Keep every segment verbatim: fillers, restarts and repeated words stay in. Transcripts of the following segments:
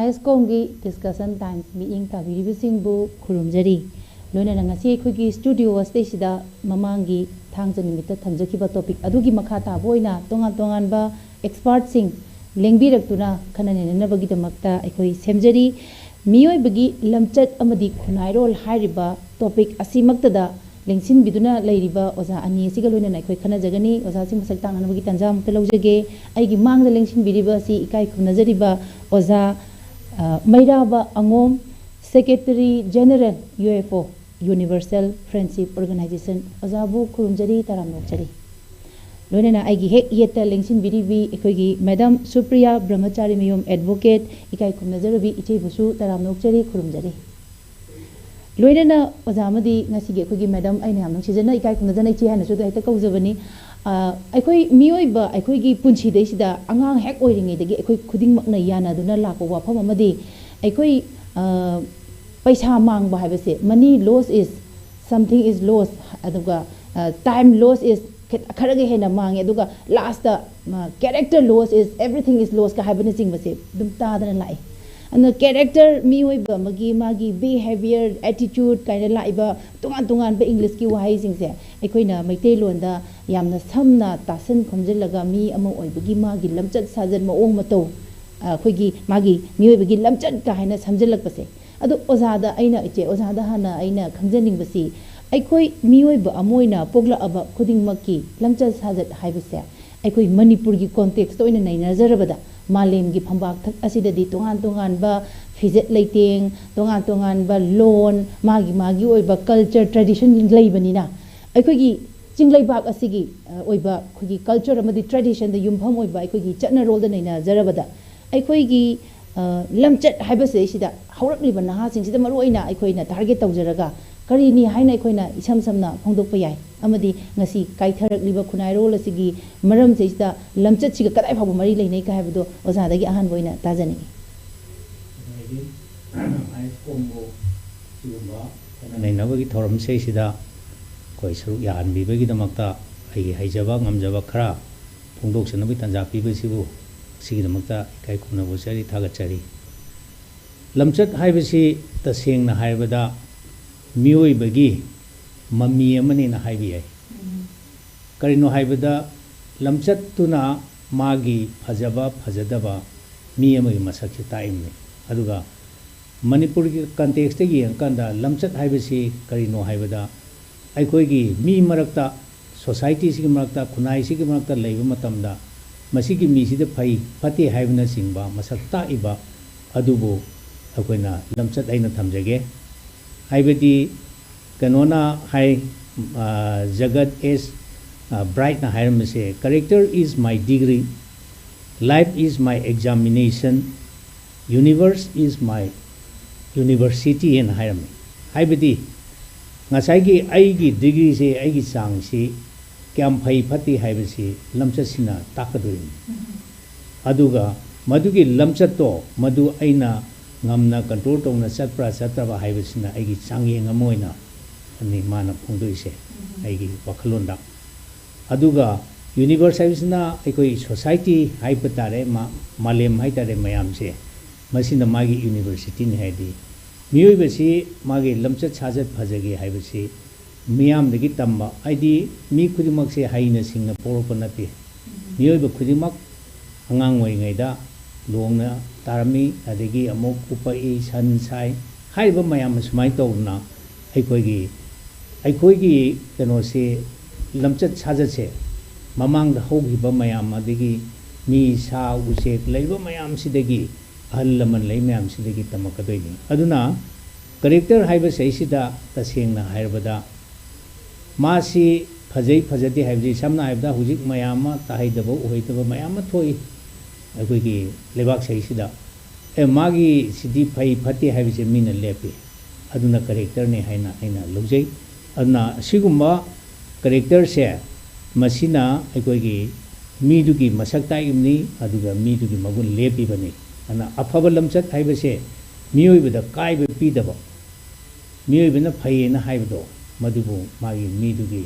ꯑꯦꯁꯀꯣꯝꯒꯤ discussion times ꯃꯤꯠꯌꯦꯡ ꯇꯥꯕꯤꯔꯤꯕꯁꯤꯡꯕꯨ ꯈꯨꯔꯨꯝꯖꯔꯤ꯫ ꯂꯣꯏꯅꯅ ꯉꯁꯤ ꯑꯩꯈꯣꯏꯒꯤ ꯁ꯭ꯇꯨꯗꯤꯑꯣ ꯑꯁꯤꯗꯩꯁꯤꯗ ꯃꯃꯥꯡꯒꯤ ꯊꯥꯡꯖ ꯅꯨꯃꯤꯠꯇ ꯊꯝꯖꯈꯤꯕ ꯇꯣꯄꯤꯛ ꯑꯗꯨꯒꯤ ꯃꯈꯥ ꯇꯥꯕ ꯑꯣꯏꯅ ꯇꯣꯉꯥꯟ ꯇꯣꯉꯥꯟꯕ ꯑꯦꯛꯁꯄꯥꯔꯠꯁꯤꯡ ꯂꯦꯡꯕꯤꯔꯛꯇꯨꯅ ꯈꯟꯅ ꯅꯩꯅꯅꯕꯒꯤꯗꯃꯛꯇ ꯑꯩꯈꯣꯏ ꯁꯦꯝꯖꯔꯤ꯫ ꯃꯤꯑꯣꯏꯕꯒꯤ ꯂꯝꯆꯠ ꯑꯃꯗꯤ ꯈꯨꯟꯅꯥꯏꯔꯣꯜ ꯍꯥꯏꯔꯤꯕ ꯇꯣꯄꯤꯛ ꯑꯁꯤꯃꯛꯇꯗ ꯂꯦꯡꯁꯤꯟꯕꯤꯗꯨꯅ ꯂꯩꯔꯤꯕ ꯑꯣꯖꯥ ꯑꯅꯤ ꯑꯁꯤꯒ ꯂꯣꯏꯅꯅ ꯑꯩꯈꯣꯏ ꯈꯟꯅꯖꯒꯅꯤ꯫ ꯑꯣꯖꯥꯁꯤꯡ ꯃꯁꯛ ꯇꯥꯛꯅꯅꯕꯒꯤ ꯇꯥꯟꯖꯥ ꯑꯃꯨꯛꯇ ꯂꯧꯖꯒꯦ꯫ ꯑꯩꯒꯤ ꯃꯥꯡꯗ ꯂꯦꯡꯁꯤꯟꯕꯤꯔꯤꯕ ꯑꯁꯤ ꯏꯀꯥꯏ ꯈꯨꯝꯅꯖꯔꯤꯕ ꯑꯣꯖꯥ, ꯑ, ꯃꯩꯔꯥꯕ ꯑꯉꯣꯝ, secretary general, U F O, universal friendship organisation. ꯑꯣꯖꯥꯕꯨ ꯈꯨꯔꯨꯝꯖꯔꯤ, ꯇꯔꯥꯝꯅ ꯑꯣꯛꯆꯔꯤ꯫ ꯂꯣꯏꯅꯅ ꯑꯩꯒꯤ ꯍꯦꯛ ꯌꯦꯠꯇ ꯂꯦꯡꯁꯤꯟꯕꯤꯔꯤꯕꯤ ꯑꯩꯈꯣꯏꯒꯤ ꯃꯦꯗꯥꯝ ꯁꯨꯄ꯭ꯔꯤꯌꯥ ꯕ꯭ꯔꯍꯃꯆꯥꯔꯤ ꯃꯌꯨꯝ ꯑꯦꯗꯚꯣꯀꯦꯠ, ꯏꯀꯥꯏ ꯈꯨꯝꯅꯖꯔꯕꯤ ꯏꯆꯦꯕꯨꯁꯨ ꯇꯔꯥꯝꯅ ꯑꯣꯛꯆꯔꯤ, ꯈꯨꯔꯨꯝꯖꯔꯤ꯫ ꯂꯣꯏꯅꯅ ꯑꯣꯖꯥ ꯑꯃꯗꯤ ꯉꯁꯤꯒꯤ ꯑꯩꯈꯣꯏꯒꯤ ꯃꯦꯗꯥꯝ, ꯑꯩꯅ ꯌꯥꯝ ꯅꯨꯡꯁꯤꯖꯅ ꯏꯀꯥꯏ ꯈꯨꯝꯅꯖꯅ ꯏꯆꯦ ꯍꯥꯏꯅꯁꯨ ꯑꯗꯨ ꯍꯦꯛꯇ ꯀꯧꯖꯕꯅꯤ꯫ ꯑ, ꯑꯩꯈꯣꯏ ꯃꯤꯑꯣꯏꯕ ꯑꯩꯈꯣꯏꯒꯤ ꯄꯨꯟꯁꯤꯗꯩꯁꯤꯗ ꯑꯉꯥꯡ ꯍꯦꯛ ꯑꯣꯏꯔꯤꯉꯩꯗꯒꯤ ꯑꯩꯈꯣꯏ ꯈꯨꯗꯤꯡꯃꯛꯅ ꯌꯥꯅꯗꯨꯅ ꯂꯥꯛꯄ ꯋꯥꯐꯝ ꯑꯃꯗꯤ ꯑꯩꯈꯣꯏ, ꯑ, ꯄꯩꯁꯥ ꯃꯥꯡꯕ ꯍꯥꯏꯕꯁꯦ, money loss is something is loss, ꯑꯗꯨꯒ, ꯑ, time loss is ꯈ-, ꯈꯔꯒ ꯍꯦꯟꯅ ꯃꯥꯡꯉꯦ, ꯑꯗꯨꯒ ꯂꯥꯁꯇ, ꯑ, character loss is everything is loss ꯀ ꯍꯥꯏꯕꯅꯆꯤꯡꯕꯁꯦ ꯑꯗꯨꯝ ꯇꯥꯗꯅ ꯂꯥꯛꯏ꯫ ꯑꯗꯨꯅ ꯀꯦꯔꯦꯛꯇꯔ, ꯃꯤꯑꯣꯏꯕ ꯑꯃꯒꯤ ꯃꯥꯒꯤ behaviour, attitude ꯀꯥꯏꯅ ꯂꯥꯛꯏꯕ ꯇꯣꯉꯥꯟ ꯇꯣꯉꯥꯟꯕ ꯏꯪꯂꯤꯁꯀꯤ ꯋꯥꯍꯩꯁꯤꯡꯁꯦ ꯑꯩꯈꯣꯏꯅ ꯃꯩꯇꯩꯂꯣꯟꯗ ꯌꯥꯝꯅ ꯁꯝꯅ ꯇꯥꯁꯟ ꯈꯣꯝꯖꯤꯜꯂꯒ ꯃꯤ ꯑꯃ ꯑꯣꯏꯕꯒꯤ ꯃꯥꯒꯤ ꯂꯝꯆꯠ ꯁꯥꯖꯠ, ꯃꯑꯣꯡ ꯃꯇꯧ, ꯑ, ꯑꯩꯈꯣꯏꯒꯤ ꯃꯥꯒꯤ ꯃꯤꯑꯣꯏꯕꯒꯤ ꯂꯝꯆꯠ ꯀꯥ ꯍꯥꯏꯅ ꯁꯝꯖꯤꯜꯂꯛꯄꯁꯦ꯫ ꯑꯗꯣ ꯑꯣꯖꯥꯗ ꯑꯩꯅ, ꯏꯆꯦ, ꯑꯣꯖꯥꯗ ꯍꯥꯟꯅ ꯑꯩꯅ ꯈꯪꯖꯅꯤꯡꯕꯁꯤ, ꯑꯩꯈꯣꯏ ꯃꯤꯑꯣꯏꯕ ꯑꯃ ꯑꯣꯏꯅ ꯄꯣꯛꯂꯛꯑꯕ ꯈꯨꯗꯤꯡꯃꯛꯀꯤ ꯂꯝꯆꯠ ꯁꯥꯖꯠ ꯍꯥꯏꯕꯁꯦ ꯑꯩꯈꯣꯏ ꯃꯅꯤꯄꯨꯔꯒꯤ ꯀꯣꯟꯇꯦꯛꯁꯇ ꯑꯣꯏꯅ ꯅꯩꯅꯖꯔꯕꯗ, ꯃꯥꯂꯦꯝꯒꯤ ꯐꯝꯕꯥꯛ ꯊꯛ ꯑꯁꯤꯗꯗꯤ ꯇꯣꯉꯥꯟ ꯇꯣꯉꯥꯟꯕ ꯐꯤꯖꯦꯠ ꯂꯩꯇꯦꯡ, ꯇꯣꯉꯥꯟ ꯇꯣꯉꯥꯟꯕ ꯂꯣꯟ, ꯃꯥꯒꯤ ꯃꯥꯒꯤ ꯑꯣꯏꯕ ꯀꯜꯆꯔ, ꯇ꯭ꯔꯦꯗꯤꯁꯟ ꯂꯩꯕꯅꯤꯅ, ꯑꯩꯈꯣꯏꯒꯤ ꯆꯤꯡꯂꯩꯕꯥꯛ ꯑꯁꯤꯒꯤ, ꯑ, ꯑꯣꯏꯕ ꯑꯩꯈꯣꯏꯒꯤ ꯀꯜꯆꯔ ꯑꯃꯗꯤ ꯇ꯭ꯔꯦꯗꯤꯁꯟꯗ ꯌꯨꯝꯐꯝ ꯑꯣꯏꯕ ꯑꯩꯈꯣꯏꯒꯤ ꯆꯠꯅꯔꯣꯜꯗ ꯅꯩꯅꯖꯔꯕꯗ, ꯑꯩꯈꯣꯏꯒꯤ, ꯑ, ꯂꯝꯆꯠ ꯍꯥꯏꯕꯁꯤꯗꯩꯁꯤꯗ ꯍꯧꯔꯛꯂꯤꯕ ꯅꯍꯥꯁꯤꯡꯁꯤꯗ ꯃꯔꯨꯑꯣꯏꯅ ꯑꯩꯈꯣꯏꯅ ꯇꯥꯔꯒꯦꯠ ꯇꯧꯖꯔꯒ ꯀꯔꯤꯅꯤ ꯍꯥꯏꯅ ꯑꯩꯈꯣꯏꯅ ꯏꯁꯝ ꯁꯝꯅ ꯐꯣꯡꯗꯣꯛꯄ ꯌꯥꯏ? ꯑꯃꯗꯤ ꯉꯁꯤ ꯀꯥꯏꯊꯔꯛꯂꯤꯕ ꯈꯨꯟꯅꯥꯏꯔꯣꯜ ꯑꯁꯤꯒꯤ ꯃꯔꯝꯁꯤꯗꯩꯁꯤꯗ ꯂꯝꯆꯠꯁꯤꯒ ꯀꯗꯥꯏ ꯐꯥꯎꯕ ꯃꯔꯤ ꯂꯩꯅꯩ ꯀ ꯍꯥꯏꯕꯗꯣ ꯑꯣꯖꯥꯗꯒꯤ ꯑꯍꯥꯟꯕ ꯑꯣꯏꯅ ꯇꯥꯖꯅꯤꯡꯏ꯫ ꯑꯩꯗꯤ ꯑꯥꯏꯁ ꯀꯣꯝꯕꯣ ꯁꯤꯒꯨꯝꯕ ꯈꯟꯅ ꯅꯩꯅꯕꯒꯤ ꯊꯧꯔꯝꯁꯤꯗꯩꯁꯤꯗ ꯑꯩꯈꯣꯏ ꯁꯔꯨꯛ ꯌꯥꯍꯟꯕꯤꯕꯒꯤꯗꯃꯛꯇ ꯑꯩꯒꯤ ꯍꯩꯖꯕ ꯉꯝꯖꯕ ꯈꯔ ꯐꯣꯡꯗꯣꯛꯆꯅꯕꯒꯤ ꯇꯥꯟꯖꯥ ꯄꯤꯕꯁꯤꯕꯨ, ꯁꯤꯒꯤꯗꯃꯛꯇ ꯏꯀꯥꯏ ꯈꯨꯝꯅꯕ ꯎꯠꯆꯔꯤ, ꯊꯥꯒꯠꯆꯔꯤ꯫ ꯂꯝꯆꯠ ꯍꯥꯏꯕꯁꯤ ꯇꯁꯦꯡꯅ ꯍꯥꯏꯔꯕꯗ ꯃꯤꯑꯣꯏꯕꯒꯤ ꯃꯃꯤ ꯑꯃꯅꯦꯅ ꯍꯥꯏꯕ ꯌꯥꯏ꯫ ꯀꯔꯤꯅꯣ ꯍꯥꯏꯕꯗ ꯂꯝꯆꯠꯇꯨꯅ ꯃꯥꯒꯤ ꯐꯖꯕ ꯐꯖꯗꯕ ꯃꯤ ꯑꯃꯒꯤ ꯃꯁꯛꯁꯦ ꯇꯥꯛꯏꯕꯅꯤ꯫ ꯑꯗꯨꯒ ꯃꯅꯤꯄꯨꯔꯒꯤ ꯀꯟꯇꯦꯛꯁꯇ ꯌꯦꯡꯉꯀꯥꯟꯗ ꯂꯝꯆꯠ ꯍꯥꯏꯕꯁꯤ ꯀꯔꯤꯅꯣ ꯍꯥꯏꯕꯗ ꯑꯩꯈꯣꯏꯒꯤ ꯃꯤ ꯃꯔꯛꯇ, ꯁꯣꯁꯥꯏꯇꯤꯁꯤꯒꯤ ꯃꯔꯛꯇ, ꯈꯨꯟꯅꯥꯏꯁꯤꯒꯤ ꯃꯔꯛꯇ ꯂꯩꯕ ꯃꯇꯝꯗ ꯃꯁꯤꯒꯤ ꯃꯤꯁꯤꯗ ꯐꯩ ꯐꯠꯇꯦ ꯍꯥꯏꯕꯅꯆꯤꯡꯕ ꯃꯁꯛ ꯇꯥꯛꯏꯕ ꯑꯗꯨꯕꯨ ꯑꯩꯈꯣꯏꯅ ꯂꯝꯆꯠ ꯍꯥꯏꯅ ꯊꯝꯖꯒꯦ꯫ ꯍꯥꯏꯕꯗꯤ ꯀꯩꯅꯣꯅ ꯍꯥꯏ, ꯖꯒꯠ ꯑꯦꯁ ꯕ꯭ꯔꯥꯏꯠꯅ ꯍꯥꯏꯔꯝꯕꯁꯦ, "Character is my degree, life is my examination, universe is my university" ꯍꯥꯏꯅ ꯍꯥꯏꯔꯝꯃꯤ꯫ ꯍꯥꯏꯕꯗꯤ ꯉꯁꯥꯏꯒꯤ ꯑꯩꯒꯤ ꯗꯤꯒ꯭ꯔꯤꯁꯦ, ꯑꯩꯒꯤ ꯆꯥꯡꯁꯤ ꯀꯌꯥꯝ ꯐꯩ ꯐꯠꯇꯦ ꯍꯥꯏꯕꯁꯤ ꯂꯝꯆꯠꯁꯤꯅ ꯇꯥꯛꯀꯗꯣꯔꯤꯕꯅꯤ꯫ ꯑꯗꯨꯒ ꯃꯗꯨꯒꯤ ꯂꯝꯆꯠꯇꯣ, ꯃꯗꯨ ꯑꯩꯅ ꯉꯝꯅ ꯀꯟꯇ꯭ꯔꯣꯜ ꯇꯧꯅ ꯆꯠꯄ꯭ꯔꯥ ꯆꯠꯇ꯭ꯔꯕ ꯍꯥꯏꯕꯁꯤꯅ ꯑꯩꯒꯤ ꯆꯥꯡꯌꯦꯡ ꯑꯃ ꯑꯣꯏꯅ ꯅꯤ ꯃꯥꯅ ꯐꯣꯡꯗꯣꯛꯏꯁꯦ ꯑꯩꯒꯤ ꯋꯥꯈꯜꯂꯣꯟꯗ꯫ ꯑꯗꯨꯒ ꯌꯨꯅꯤꯚꯔꯁ ꯍꯥꯏꯕꯁꯤꯅ ꯑꯩꯈꯣꯏ ꯁꯣꯁꯥꯏꯇꯤ ꯍꯥꯏꯕ ꯇꯥꯔꯦ, ꯃꯥ-, ꯃꯥꯂꯦꯝ ꯍꯥꯏ ꯇꯥꯔꯦ, ꯃꯌꯥꯝꯁꯦ, ꯃꯁꯤꯅ ꯃꯥꯒꯤ ꯌꯨꯅꯤꯚꯔꯁꯤꯇꯤꯅꯤ꯫ ꯍꯥꯏꯗꯤ ꯃꯤꯑꯣꯏꯕꯁꯤ ꯃꯥꯒꯤ ꯂꯝꯆꯠ ꯁꯥꯖꯠ ꯐꯖꯒꯦ ꯍꯥꯏꯕꯁꯤ ꯃꯤꯌꯥꯝꯗꯒꯤ ꯇꯝꯕ, ꯍꯥꯏꯗꯤ ꯃꯤ ꯈꯨꯗꯤꯡꯃꯛꯁꯦ ꯍꯩꯅ ꯁꯤꯡꯅ ꯄꯣꯛꯂꯛꯄ ꯅꯠꯇꯦ꯫ ꯃꯤꯑꯣꯏꯕ ꯈꯨꯗꯤꯡꯃꯛ ꯑꯉꯥꯡ ꯑꯣꯏꯔꯤꯉꯩꯗ ꯂꯣꯡꯅ ꯇꯥꯔꯝꯃꯤ, ꯑꯗꯒꯤ ꯑꯃꯨꯛ ꯎꯄꯛꯏ, ꯁꯟ ꯁꯥꯏ, ꯍꯥꯏꯔꯤꯕ ꯃꯌꯥꯝ ꯑꯁꯨꯃꯥꯏꯅ ꯇꯧꯗꯅ ꯑꯩꯈꯣꯏꯒꯤ, ꯑꯩꯈꯣꯏꯒꯤ ꯀꯩꯅꯣꯁꯤ, ꯂꯝꯆꯠ ꯁꯥꯖꯠꯁꯦ ꯃꯃꯥꯡꯗ ꯍꯧꯈꯤꯕ ꯃꯌꯥꯝ, ꯑꯗꯒꯤ ꯃꯤ, ꯁꯥ, ꯎꯆꯦꯛ ꯂꯩꯔꯤꯕ ꯃꯌꯥꯝꯁꯤꯗꯒꯤ, ꯑꯍꯜ ꯂꯃꯟ ꯂꯩ ꯃꯌꯥꯝꯁꯤꯗꯒꯤ ꯇꯝꯃꯛꯀꯗꯣꯏꯅꯤ꯫ ꯑꯗꯨꯅ ꯀꯦꯔꯦꯛꯇꯔ ꯍꯥꯏꯕ ꯁꯤꯗꯩꯁꯤꯗ ꯇꯁꯦꯡꯅ ꯍꯥꯏꯔꯕꯗ ꯃꯥꯁꯤ ꯐꯖꯩ ꯐꯖꯗꯦ ꯍꯥꯏꯕꯁꯤ, ꯁꯝꯅ ꯍꯥꯏꯔꯕꯗ ꯍꯧꯖꯤꯛ ꯃꯌꯥꯝ ꯑꯃ ꯇꯥꯍꯩꯗꯕ ꯎꯍꯩꯗꯕ ꯃꯌꯥꯝ ꯑꯃ ꯊꯣꯛꯏ ꯑꯩꯈꯣꯏꯒꯤ ꯂꯩꯕꯥꯛ ꯁꯤꯗꯩꯁꯤꯗ꯫ ꯑꯦ, ꯃꯥꯒꯤꯁꯤꯗꯤ ꯐꯩ ꯐꯠꯇꯦ ꯍꯥꯏꯕꯁꯦ ꯃꯤꯅ ꯂꯦꯞꯄꯤ, ꯑꯗꯨꯅ ꯀꯦꯔꯦꯛꯇꯔꯅꯤ ꯍꯥꯏꯅ ꯑꯩꯅ ꯂꯧꯖꯩ꯫ ꯑꯗꯨꯅ ꯑꯁꯤꯒꯨꯝꯕ ꯀꯦꯔꯦꯛꯇꯔꯁꯦ, ꯃꯁꯤꯅ ꯑꯩꯈꯣꯏꯒꯤ ꯃꯤꯗꯨꯒꯤ ꯃꯁꯛ ꯇꯥꯛꯏꯕꯅꯤ, ꯑꯗꯨꯒ ꯃꯤꯗꯨꯒꯤ ꯃꯒꯨꯟ ꯂꯦꯞꯄꯤꯕꯅꯤ꯫ ꯑꯗꯨꯅ ꯑꯐꯕ ꯂꯝꯆꯠ ꯍꯥꯏꯕꯁꯦ ꯃꯤꯑꯣꯏꯕꯗ ꯀꯥꯏꯕ ꯄꯤꯗꯕ, ꯃꯤꯑꯣꯏꯕꯅ ꯐꯩꯌꯦꯅ ꯍꯥꯏꯕꯗꯣ, ꯃꯗꯨꯕꯨ ꯃꯥꯒꯤ ꯃꯤꯗꯨꯒꯤ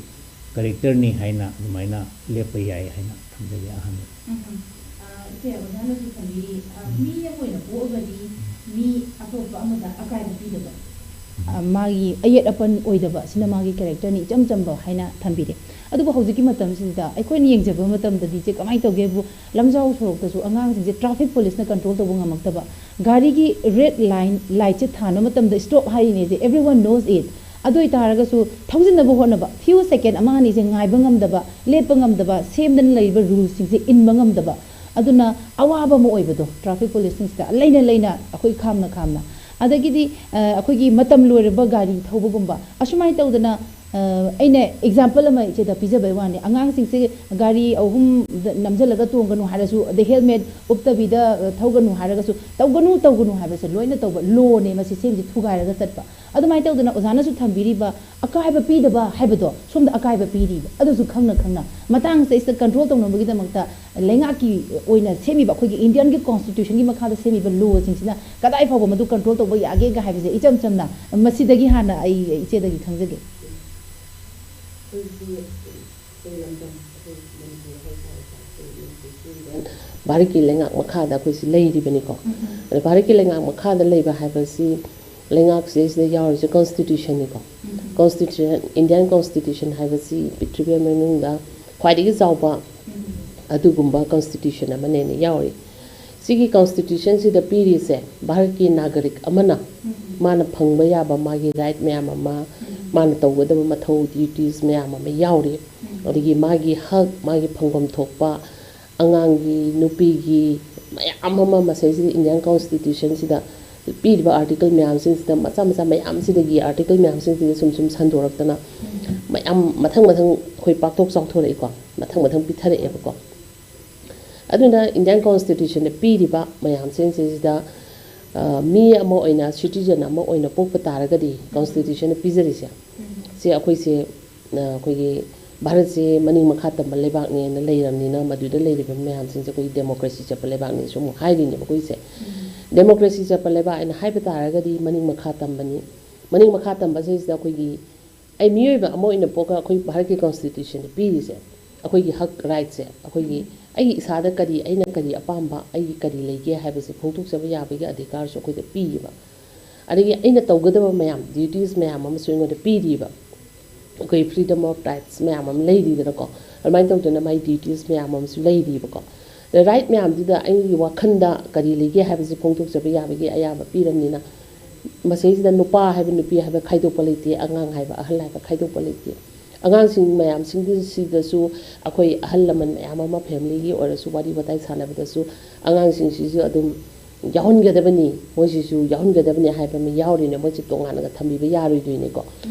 ꯀꯦꯔꯦꯛꯇꯔꯅꯤ ꯍꯥꯏꯅ ꯑꯗꯨꯃꯥꯏꯅ ꯂꯦꯞꯄ ꯌꯥꯏ ꯍꯥꯏꯅ ꯊꯝꯖꯒꯦ ꯑꯍꯥꯟꯕꯗ꯫ ꯎꯝ꯫ ꯑ, ꯁꯦ ꯑꯣꯖꯥꯅꯁꯨ ꯊꯝꯕꯤꯔꯤ, ꯑ, ꯃꯤ ꯑꯃ ꯑꯣꯏꯅ ꯄꯣꯛꯑꯒꯗꯤ ꯃꯤ ꯑꯇꯣꯞꯄ ꯑꯃꯗ ꯑꯀꯥꯏꯕ ꯄꯤꯗꯕ, ꯑ, ꯃꯥꯒꯤ ꯑꯌꯦꯠ ꯑꯄꯟ ꯑꯣꯏꯗꯕ, ꯁꯤꯅ ꯃꯥꯒꯤ ꯀꯦꯔꯦꯛꯇꯔꯅꯤ, ꯏꯆꯝ ꯆꯝꯕ ꯍꯥꯏꯅ ꯊꯝꯕꯤꯔꯦ꯫ ꯑꯗꯨꯕꯨ ꯍꯧꯖꯤꯛꯀꯤ ꯃꯇꯝꯁꯤꯗ ꯑꯩꯈꯣꯏꯅ ꯌꯦꯡꯖꯕ ꯃꯇꯝꯗꯗꯤ ꯏꯆꯦ, ꯀꯃꯥꯏꯅ ꯇꯧꯒꯦꯕꯨ, ꯂꯝꯖꯥꯎ ꯁꯣꯔꯣꯛꯇꯁꯨ ꯑꯉꯥꯡꯁꯤꯡꯁꯦ ꯇ꯭ꯔꯥꯐꯤꯛ ꯄꯨꯂꯤꯁꯅ ꯀꯟꯇ꯭ꯔꯣꯜ ꯇꯧꯕ ꯉꯝꯃꯛꯇꯕ, ꯒꯥꯔꯤꯒꯤ ꯔꯦꯗ ꯂꯥꯏꯟ, ꯂꯥꯏꯠꯁꯦ ꯊꯥꯟꯕ ꯃꯇꯝꯗ ꯁ꯭ꯇꯣꯞ ꯍꯥꯏꯔꯤꯅꯦꯁꯦ, everyone knows it꯫ ꯑꯗꯨ ꯑꯣꯏꯇꯥꯔꯒꯁꯨ ꯊꯧꯖꯤꯟꯅꯕ ꯍꯣꯠꯅꯕ, ꯐ꯭ꯌꯨ ꯁꯦꯀꯦꯟ ꯑꯃ ꯑꯅꯤꯁꯦ ꯉꯥꯏꯕ ꯉꯝꯗꯕ, ꯂꯦꯞꯄ ꯉꯝꯗꯕ, ꯁꯦꯝꯗꯅ ꯂꯩꯔꯤꯕ ꯔꯨꯜꯁꯤꯡꯁꯦ ꯏꯟꯕ ꯉꯝꯗꯕ, ꯑꯗꯨꯅ ꯑꯋꯥꯕ ꯑꯃ ꯑꯣꯏꯕꯗꯣ ꯇ꯭ꯔꯥꯐꯤꯛ ꯄꯨꯂꯤꯁꯁꯤꯡꯁꯤꯗ ꯂꯩꯅ ꯂꯩꯅ ꯑꯩꯈꯣꯏ ꯈꯥꯝꯅ ꯈꯥꯝꯅ꯫ ꯑꯗꯒꯤꯗꯤ, ꯑ, ꯑꯩꯈꯣꯏꯒꯤ ꯃꯇꯝ ꯂꯣꯏꯔꯕ ꯒꯥꯔꯤ ꯊꯧꯕꯒꯨꯝꯕ, ꯑꯁꯨꯃꯥꯏꯅ ꯇꯧꯗꯅ, ꯑ, ꯑꯩꯅ ꯑꯦꯛꯖꯥꯝꯄꯜ ꯑꯃ ꯏꯆꯦꯗ ꯄꯤꯖꯕꯩ ꯋꯥꯅꯤ꯫ ꯑꯉꯥꯡꯁꯤꯡꯁꯦ ꯒꯥꯔꯤ ꯑꯍꯨꯝ ꯅꯝꯁꯤꯜꯂꯒ ꯇꯣꯡꯒꯅꯨ ꯍꯥꯏꯔꯁꯨ, ꯑꯗꯩ ꯍꯦꯜꯃꯦꯠ ꯎꯞꯇꯕꯤꯗ, ꯑ, ꯊꯧꯒꯅꯨ ꯍꯥꯏꯔꯒꯁꯨ, ꯇꯧꯒꯅꯨ, ꯇꯧꯒꯅꯨ ꯍꯥꯏꯕꯁꯦ ꯂꯣꯏꯅ ꯇꯧꯕ ꯂꯣꯅꯦ ꯃꯁꯤ, ꯁꯦꯝꯁꯦ ꯊꯨꯒꯥꯏꯔꯒ ꯆꯠꯄ꯫ ꯑꯗꯨꯃꯥꯏꯅ ꯇꯧꯗꯅ ꯑꯣꯖꯥꯅꯁꯨ ꯊꯝꯕꯤꯔꯤꯕ ꯑꯀꯥꯏꯕ ꯄꯤꯗꯕ ꯍꯥꯏꯕꯗꯣ ꯁꯣꯝꯗ ꯑꯀꯥꯏꯕ ꯄꯤꯔꯤꯕ, ꯑꯗꯨꯁꯨ ꯈꯪꯅ ꯈꯪꯅ ꯃꯇꯥꯡꯁꯤꯗꯩꯁꯤꯗ ꯀꯟꯇ꯭ꯔꯣꯜ ꯇꯧꯅꯕꯒꯤꯗꯃꯛꯇ ꯂꯩꯉꯥꯛꯀꯤ ꯑꯣꯏꯅ ꯁꯦꯝꯃꯤꯕ, ꯑꯩꯈꯣꯏꯒꯤ ꯏꯟꯗꯤꯌꯟꯒꯤ ꯀꯣꯟꯁꯇꯤꯇ꯭ꯌꯨꯁꯟꯒꯤ ꯃꯈꯥꯗ ꯁꯦꯝꯃꯤꯕ ꯂꯣꯁꯤꯡꯁꯤꯅ ꯀꯗꯥꯏ ꯐꯥꯎꯕ ꯃꯗꯨ ꯀꯟꯇ꯭ꯔꯣꯜ ꯇꯧꯕ ꯌꯥꯒꯦꯒ ꯍꯥꯏꯕꯁꯦ ꯏꯆꯝ ꯆꯝꯅ ꯃꯁꯤꯗꯒꯤ ꯍꯥꯟꯅ ꯑꯩ ꯏꯆꯦꯗꯒꯤ ꯈꯪꯖꯒꯦ꯫ ꯑꯩꯈꯣꯏꯒꯤ ꯑꯩꯈꯣꯏ ꯂꯝꯗꯝ, ꯑꯩꯈꯣꯏ ꯃꯅꯤꯄꯨꯔ ꯍꯥꯏꯇꯥꯔꯦꯀꯣ, ꯑꯩꯈꯣꯏ ꯃꯅꯤꯄꯨꯔꯁꯤ ꯏꯟꯗꯤꯌꯟ ꯚꯥꯔꯠꯀꯤ ꯂꯩꯉꯥꯛ ꯃꯈꯥꯗ ꯑꯩꯈꯣꯏꯁꯤ ꯂꯩꯔꯤꯕꯅꯤꯀꯣ꯫ ꯑꯗꯣ ꯚꯥꯔꯠꯀꯤ ꯂꯩꯉꯥꯛ ꯃꯈꯥꯗ ꯂꯩꯕ ꯍꯥꯏꯕꯁꯤ ꯂꯩꯉꯥꯛꯁꯤꯗꯩꯁꯤꯗ ꯌꯥꯎꯔꯤꯁꯦ ꯀꯣꯟꯁꯇꯤꯇ꯭ꯌꯨꯁꯟꯅꯤꯀꯣ꯫ ꯀꯣꯟꯁꯇꯤꯇ꯭ꯌꯨꯁꯟ, ꯏꯟꯗꯤꯌꯟ ꯀꯣꯟꯁꯇꯤꯇ꯭ꯌꯨꯁꯟ ꯍꯥꯏꯕꯁꯤ ꯄ꯭ꯔꯤꯊꯤꯕꯤ ꯃꯅꯨꯡꯗ ꯈ꯭ꯋꯥꯏꯗꯒꯤ ꯆꯥꯎꯕ ꯑꯗꯨꯒꯨꯝꯕ ꯀꯣꯟꯁꯇꯤꯇ꯭ꯌꯨꯁꯟ ꯑꯃꯅꯦꯅ ꯌꯥꯎꯔꯤ꯫ ꯁꯤꯒꯤ ꯀꯣꯟꯁꯇꯤꯇ꯭ꯌꯨꯁꯟꯁꯤꯗ ꯄꯤꯔꯤꯁꯦ ꯚꯥꯔꯠꯀꯤ ꯅꯥꯒꯔꯤꯛ ꯑꯃꯅ ꯃꯥꯅ ꯐꯪꯕ ꯌꯥꯕ ꯃꯥꯒꯤ ꯔꯥꯏꯠ ꯃꯌꯥꯝ ꯑꯃ, ꯃꯥꯅ ꯇꯧꯒꯗꯕ ꯃꯊꯧ, ꯗ꯭ꯌꯨꯇꯤꯁ ꯃꯌꯥꯝ ꯑꯃ ꯌꯥꯎꯔꯤ꯫ ꯑꯗꯒꯤ ꯃꯥꯒꯤ ꯍꯛ, ꯃꯥꯒꯤ ꯐꯪꯐꯝ ꯊꯣꯛꯄ, ꯑꯉꯥꯡꯒꯤ, ꯅꯨꯄꯤꯒꯤ, ꯃꯌꯥꯝ ꯑꯃ ꯃꯁꯤꯁꯤꯗ ꯏꯟꯗꯤꯌꯟ ꯀꯣꯟꯁꯇꯤꯇ꯭ꯌꯨꯁꯟꯁꯤꯗ ꯄꯤꯔꯤꯕ ꯑꯥꯔꯇꯤꯀꯜ ꯃꯌꯥꯝꯁꯤꯡꯁꯤꯗ, ꯃꯆꯥ ꯃꯆꯥ ꯃꯌꯥꯝꯁꯤꯗꯒꯤ, ꯑꯥꯔꯇꯤꯀꯜ ꯃꯌꯥꯝꯁꯤꯡꯁꯤꯗ ꯁꯨꯝ ꯁꯨꯝ ꯁꯟꯗꯣꯔꯛꯇꯅ ꯃꯌꯥꯝ ꯃꯊꯪ ꯃꯊꯪ ꯑꯩꯈꯣꯏ ꯄꯥꯛꯊꯣꯛ ꯆꯥꯎꯊꯣꯔꯛꯏꯀꯣ, ꯃꯊꯪ ꯃꯊꯪ ꯄꯤꯊꯔꯛꯑꯦꯕꯀꯣ꯫ ꯑꯗꯨꯅ ꯏꯟꯗꯤꯌꯟ ꯀꯣꯟꯁꯇꯤꯇ꯭ꯌꯨꯁꯟꯗ ꯄꯤꯔꯤꯕ ꯃꯌꯥꯝꯁꯤꯡꯁꯤꯗ, ꯑ, ꯃꯤ ꯑꯃ ꯑꯣꯏꯅ, ꯁꯤꯇꯤꯖꯟ ꯑꯃ ꯑꯣꯏꯅ ꯄꯣꯛꯄ ꯇꯥꯔꯒꯗꯤ, ꯀꯣꯟꯁꯇꯤꯇ꯭ꯌꯨꯁꯟꯅ ꯄꯤꯖꯔꯤꯁꯦ, ꯁꯤ ꯑꯩꯈꯣꯏꯁꯦ, ꯑ, ꯑꯩꯈꯣꯏꯒꯤ ꯚꯥꯔꯠꯁꯦ ꯃꯅꯤꯡ ꯃꯈꯥ ꯇꯝꯕ ꯂꯩꯕꯥꯛꯅꯦꯅ ꯂꯩꯔꯕꯅꯤꯅ, ꯃꯗꯨꯗ ꯂꯩꯔꯤꯕ ꯃꯌꯥꯝꯁꯤꯡꯁꯦ ꯑꯩꯈꯣꯏꯒꯤ ꯗꯦꯃꯣꯀ꯭ꯔꯦꯁꯤ ꯆꯠꯄ ꯂꯩꯕꯥꯛꯅꯦꯁꯨ ꯑꯃꯨꯛ ꯍꯥꯏꯔꯤꯅꯦꯕ ꯑꯩꯈꯣꯏꯁꯦ꯫ ꯗꯦꯃꯣꯀ꯭ꯔꯦꯁꯤ ꯆꯠꯄ ꯂꯩꯕꯥꯛ ꯍꯥꯏꯅ ꯍꯥꯏꯕ ꯇꯥꯔꯒꯗꯤ ꯃꯅꯤꯡ ꯃꯈꯥ ꯇꯝꯕꯅꯤ꯫ ꯃꯅꯤꯡ ꯃꯈꯥ ꯇꯝꯕꯁꯤꯗꯩꯁꯤꯗ ꯑꯩꯈꯣꯏꯒꯤ, ꯑꯩ ꯃꯤꯑꯣꯏꯕ ꯑꯃ ꯑꯣꯏꯅ ꯄꯣꯛꯑꯒ ꯑꯩꯈꯣꯏ ꯚꯥꯔꯠꯀꯤ ꯀꯣꯟꯁꯇꯤꯇ꯭ꯌꯨꯁꯟꯗ ꯄꯤꯔꯤꯁꯦ, ꯑꯩꯈꯣꯏꯒꯤ ꯍꯛ, ꯔꯥꯏꯠꯁꯦ, ꯑꯩꯈꯣꯏꯒꯤ, ꯑꯩꯒꯤ ꯏꯁꯥꯗ ꯀꯔꯤ, ꯑꯩꯅ ꯀꯔꯤ ꯑꯄꯥꯝꯕ, ꯑꯩꯒꯤ ꯀꯔꯤ ꯂꯩꯒꯦ ꯍꯥꯏꯕꯁꯦ ꯐꯣꯡꯗꯣꯛꯆꯕ ꯌꯥꯕꯒꯤ ꯑꯙꯤꯀꯥꯔꯁꯨ ꯑꯩꯈꯣꯏꯗ ꯄꯤꯌꯦꯕ꯫ ꯑꯗꯒꯤ ꯑꯩꯅ ꯇꯧꯒꯗꯕ ꯃꯌꯥꯝ, ꯗ꯭ꯌꯨꯇꯤꯁ ꯃꯌꯥꯝ ꯑꯃꯁꯨ ꯑꯩꯉꯣꯟꯗ ꯄꯤꯔꯤꯕ꯫ ꯑꯩꯈꯣꯏ freedom of rights ꯃꯌꯥꯝ ꯑꯃ ꯂꯩꯔꯤꯗꯅꯀꯣ꯫ ꯑꯗꯨꯃꯥꯏꯅ ꯇꯧꯗꯅ ꯃꯥꯏ ꯗ꯭ꯌꯨꯇꯤꯁ ꯃꯌꯥꯝ ꯑꯃꯁꯨ ꯂꯩꯔꯤꯕꯀꯣ꯫ ꯑꯗ ꯔꯥꯏꯠ ꯃꯌꯥꯝꯗꯨꯗ ꯑꯩꯒꯤ ꯋꯥꯈꯜꯗ ꯀꯔꯤ ꯂꯩꯒꯦ ꯍꯥꯏꯕꯁꯤ ꯐꯣꯡꯗꯣꯛꯆꯕ ꯌꯥꯕꯒꯤ ꯑꯌꯥꯕ ꯄꯤꯔꯕꯅꯤꯅ, ꯃꯁꯤꯗꯩꯁꯤꯗ ꯅꯨꯄꯥ ꯍꯥꯏꯕ, ꯅꯨꯄꯤ ꯍꯥꯏꯕ ꯈꯥꯏꯗꯣꯛꯄ ꯂꯩꯇꯦ, ꯑꯉꯥꯡ ꯍꯥꯏꯕ, ꯑꯍꯜ ꯍꯥꯏꯕ ꯈꯥꯏꯗꯣꯛꯄ ꯂꯩꯇꯦ꯫ ꯑꯉꯥꯡꯁꯤꯡ ꯃꯌꯥꯝꯁꯤꯡꯁꯤꯗꯁꯨ ꯑꯩꯈꯣꯏ ꯑꯍꯜ ꯂꯃꯟ ꯃꯌꯥꯝ ꯑꯃ, ꯐꯦꯃꯤꯂꯤꯒꯤ ꯑꯣꯏꯔꯁꯨ, ꯋꯥꯔꯤ ꯋꯥꯇꯥꯏ ꯁꯥꯟꯅꯕꯗꯁꯨ ꯑꯉꯥꯡꯁꯤꯡꯁꯤꯁꯨ ꯑꯗꯨꯝ ꯌꯥꯎꯍꯟꯒꯗꯕꯅꯤ, ꯃꯣꯏꯁꯤꯁꯨ ꯌꯥꯎꯍꯟꯒꯗꯕꯅꯤ ꯍꯥꯏꯕ ꯑꯃ ꯌꯥꯎꯔꯤꯅꯦ꯫ ꯃꯣꯏꯁꯦ ꯇꯣꯉꯥꯟꯅꯒ ꯊꯝꯕꯤꯕ ꯌꯥꯔꯣꯏꯗꯣꯏꯅꯤꯀꯣ꯫